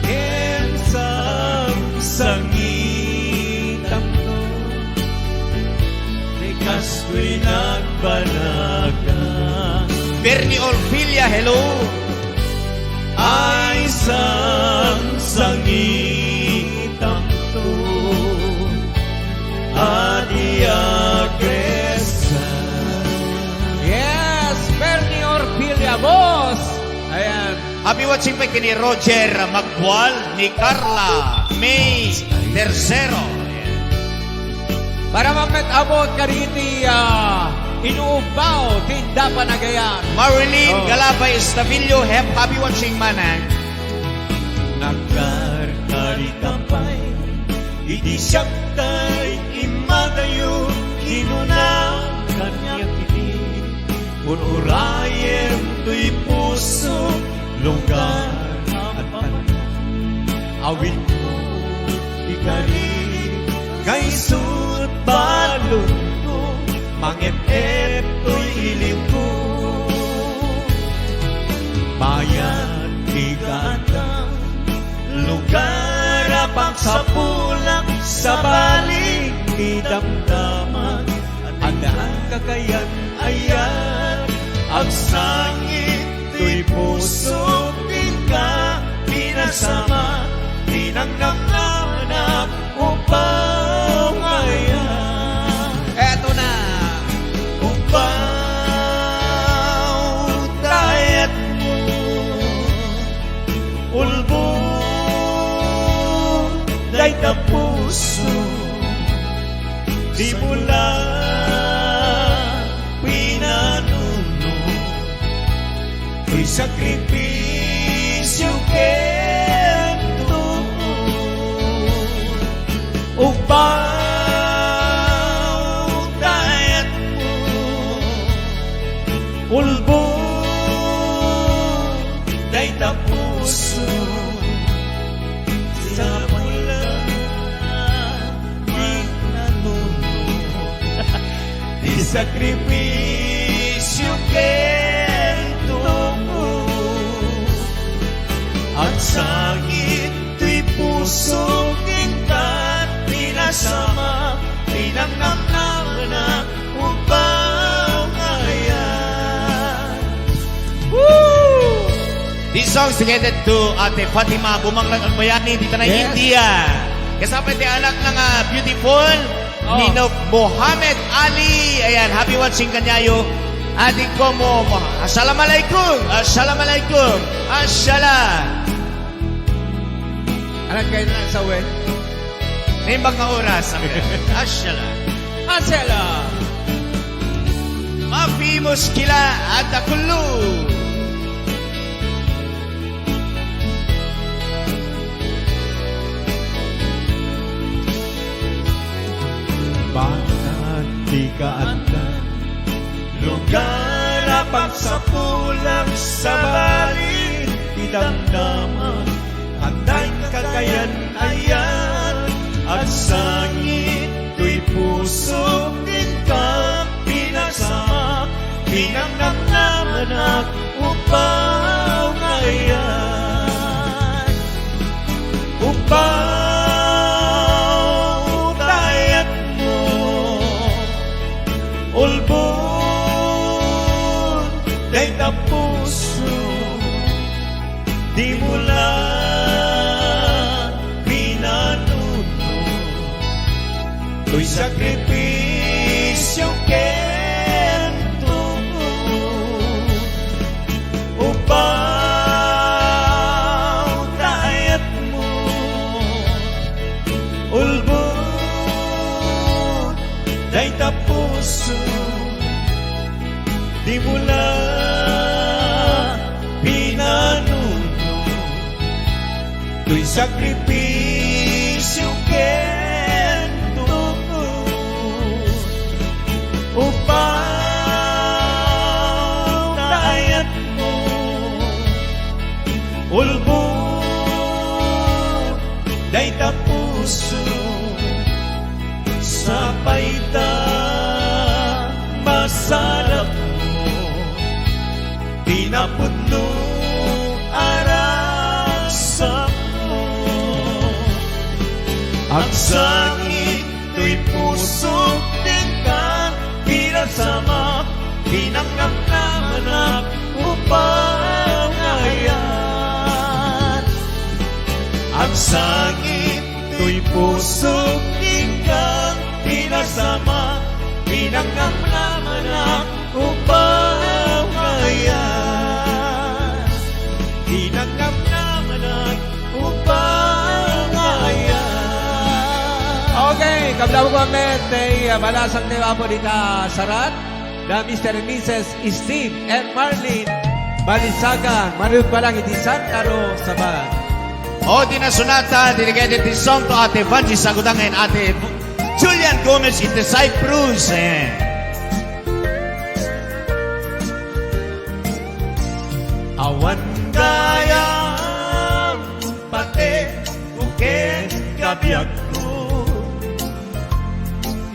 ngem sangsangitamto ti kastoy nagbanag. Bernie Orfilia, hello. Ay, sangsangitamto a di agresar. Yes, Bernie Orfilia, boss. Ayan. Happy watching pa ken ni Roger Magbual, ni Carla May Tercero. Para man met abot kadagiti, ah, inuubaw ti Indapan a Gayam. Marilyn Oh. Galabay Estavillo, hep-, happy watching, manang. Nagkarkarita pay iti siak tay immadayo, kinuna kaniak iti, "Ur-urayem toy puso, lugar a pannak. Awidmo ti kari, kaisut balonko, mangep-ep toy ilimko. Bayat ti gaandak, lugar a pagsapulak, sabali ti damdamak, adda kakayan, ayat, agsangit toy pusok, inka pinasama, pinangnamnamnak, upaw nga ayat." Eto na. Upaw ta ayatmo, ulbod dayta puso, dimo la pinanuno. Ti sakripisio ken tuo, upaw ta ayatmo, ulbod dayta puso, sapul la pinanuno. Ti sakripisio ken tuo, agsangit toy puso, inka pinasama, pinangnamnamnak, upaw nga ayat. Woo! This song is dedicated to Ate Fatima Bumanglag Agbayani, dita na Yes. India. Kasapay ti anakna nga beautiful, Oh. Ninong Mohamed Ali. Ayan, happy watching kaniayo. Adik ko mo, mo. Assalamualaikum. Assalamualaikum. Assalam. Anak kayo na sa wen? Naimbag nga oras. Assalam. Assalam. Mafi muskila ada kullu. Banag ti kaaddan, lugar a pagsapulang sabali ti damdama, addan kakayan-ayan, agsangit toy puso, inka pinasama, pinangnamnamanak, upaw nga ayan. Upaw ta ayatmo, ulbod dayta puso, dimo la pinanuno. Toy sakripisyo ken tubo, upaw ta ayatmo, ulbod dayta puso, dimo la pinanuno. Toy sakripisyo ken tubo, upaw ta ayatmo, ulbod dayta puso, sapay ta masarapmo. Ti napudno a ragsakmo. Agsangit toy pusok, inka pinasama, pinangnamnamanak, upaw nga ayan. Agsangit toy pusok, inka pinasama, pinangnamnamanak, upaw nga ayan. Pinangnamnamanak, upaw nga ayan. Okay, kabla mo kami, tay, ah, balasang tayo, Apo, dita sarat. The Mister and Missus Steve and Marlene Balisaga, manipud pa lang iti Santa Rosa, Sabal. O, di nasunata, dedicated this song to Ate Vangie Sagudang and Ate Julian Gomez in the Cyprus. Eh. Awan gayam pati uken kabiagko.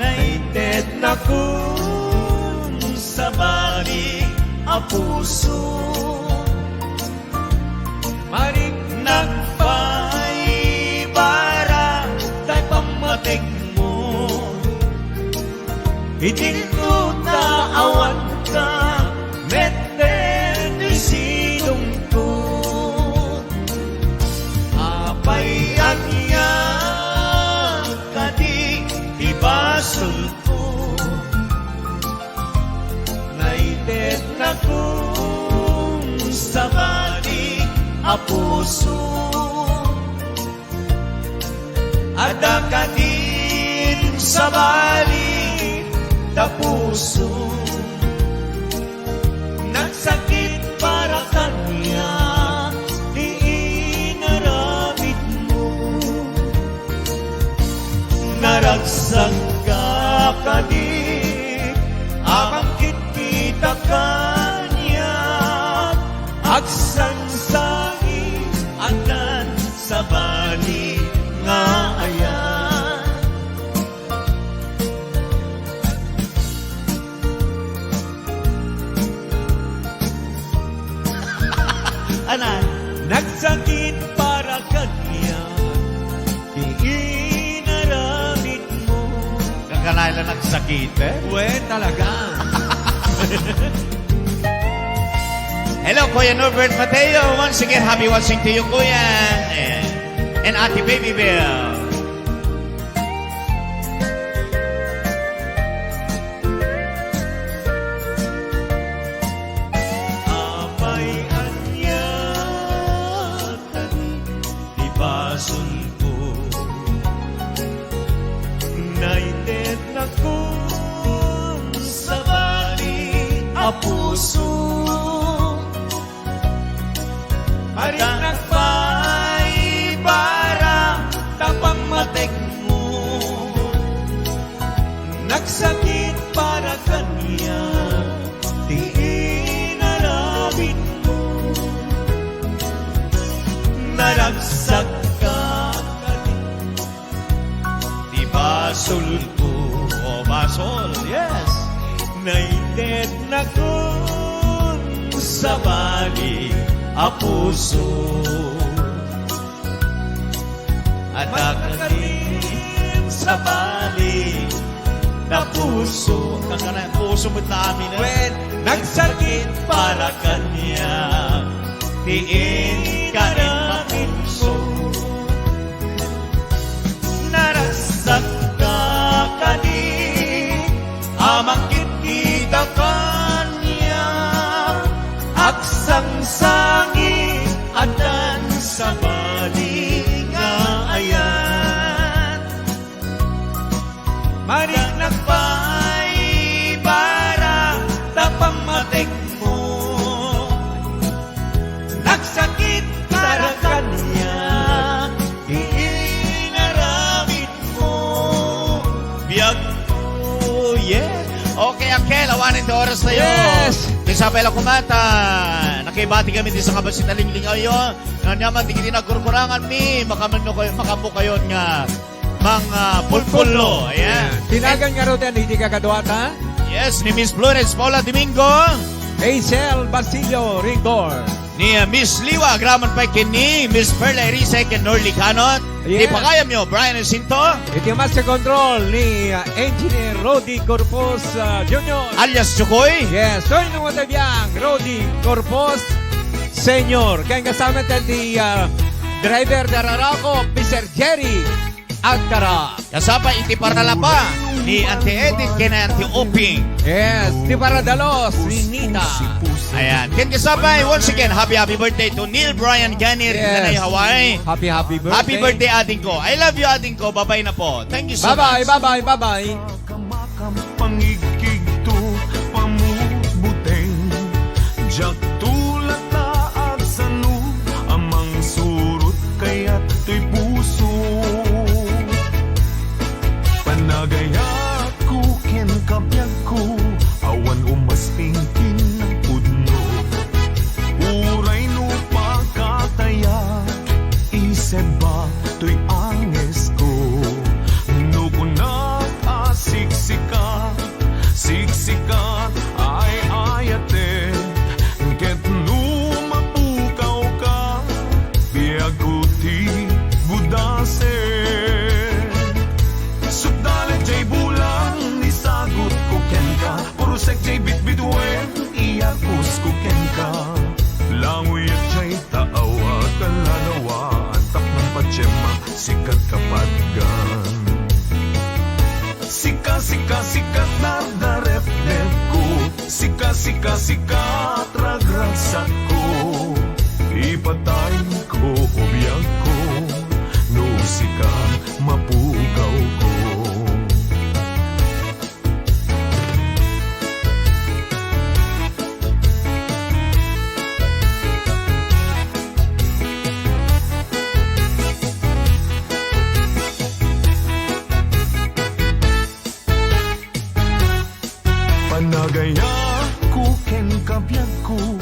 Naitednakon sabali a puso. Mariknak pay barat tay pammatikmo. Iti kota awan ka, metten ti sidongko. Apay ania kadi ti basolko? Naitednakon sabali a puso. Adda kadin sabali ta puso. Nagsakit para kaniak ti inaramidmo. Naragsak ka kadi a mangkitkita kaniak. Agsangsangit, addan sabali nga ayan. Anan? Nagsakit para kaniak ti inaramidmo. Kakanay la nagsakit, eh? Wen, talaga. Hello, Kuya Norbert Mateo. Once again, happy watching to you, Kuya. Eh, and Ate Baby Bell. a puso. Mariknak pay para ta pammatekmo. Nagsakit para kaniak ti inaramidmo. Naragsak ka kadi ti basolko, o basol, yes. Naitednakon sabali a puso. Adda kadim sabali a puso. Kagana puso met la amin, eh. Wen, nagsakit para kaniak ti inkarin a puso. Naragsak ka kadi a mangkitkita kaniak, agsangsangit, addan sabali nga ayat. Mariknak pay para ta pammatekmo. Nagsakit para kaniak ti inaramidmo. Biagko, yes. Okay, Uncle, awanen ti oras tayo. Yes. Ti sapay la koma ta nakibati kami ti sangabassit a linglingawyo. Ania man dagiti nagkurkuranganmi, makaammo kayo, makaammo kayon nga mangpulpullo. Ayan. Ti nagan ngaruden dagiti kakaduata? Yes, ni Miss Flores Paula Domingo. Hazel Basilio Ringor. Ni, uh, Miss Liwa, agraman pay ken ni Miss Perla Irise ken Norly Canot. Yes. Ti pagayamyo, Brian Jacinto. Iti master control ni, uh, Engineer Rody Corpus, uh, Junior. Alias Chukoy. Yes, soy no biang Rody Corpus Senior. Ken kasama tayo ti, uh, driver na rarako, Mister Jerry Agtara. Kasapay iti paralapa ni Auntie Edith ken Auntie Oping. Yes, ti paradalos ni Nita. Ayan. Ken kasapay, once again, happy, happy birthday to Neil Brian Ganir, yes, Tanay, Hawaii. Happy, happy birthday. Happy birthday, ading ko. I love you, ading ko. Bye-bye na po. Thank you so much. Bye-bye, bye-bye, bye-bye. Kamakam pangigkigto, pamutbuteng. Diak tulata agsano a mangsurot kayat toy puso. Panagayatko ken kabiagko, awan umasping kinapudno. Uray no pakataya, isebba toy angesko. No kunak a siksika, siksikat, ay-ayatek, ket no mapukawka, biagko ti gudasen. Sukdalet jay bulan, isagutko kenka, purosek jay bitbituen, iyakusko kenka. Langoyek jay taaw a kalalawa, tapno patiem a sikat kapatgan. Sika, sika, sika, dardarepdepko. Sika, sika, sika, ragragsakko. Ipatayko, o biagko, no sika, mapukawko. Panagayatko ken kabiagko,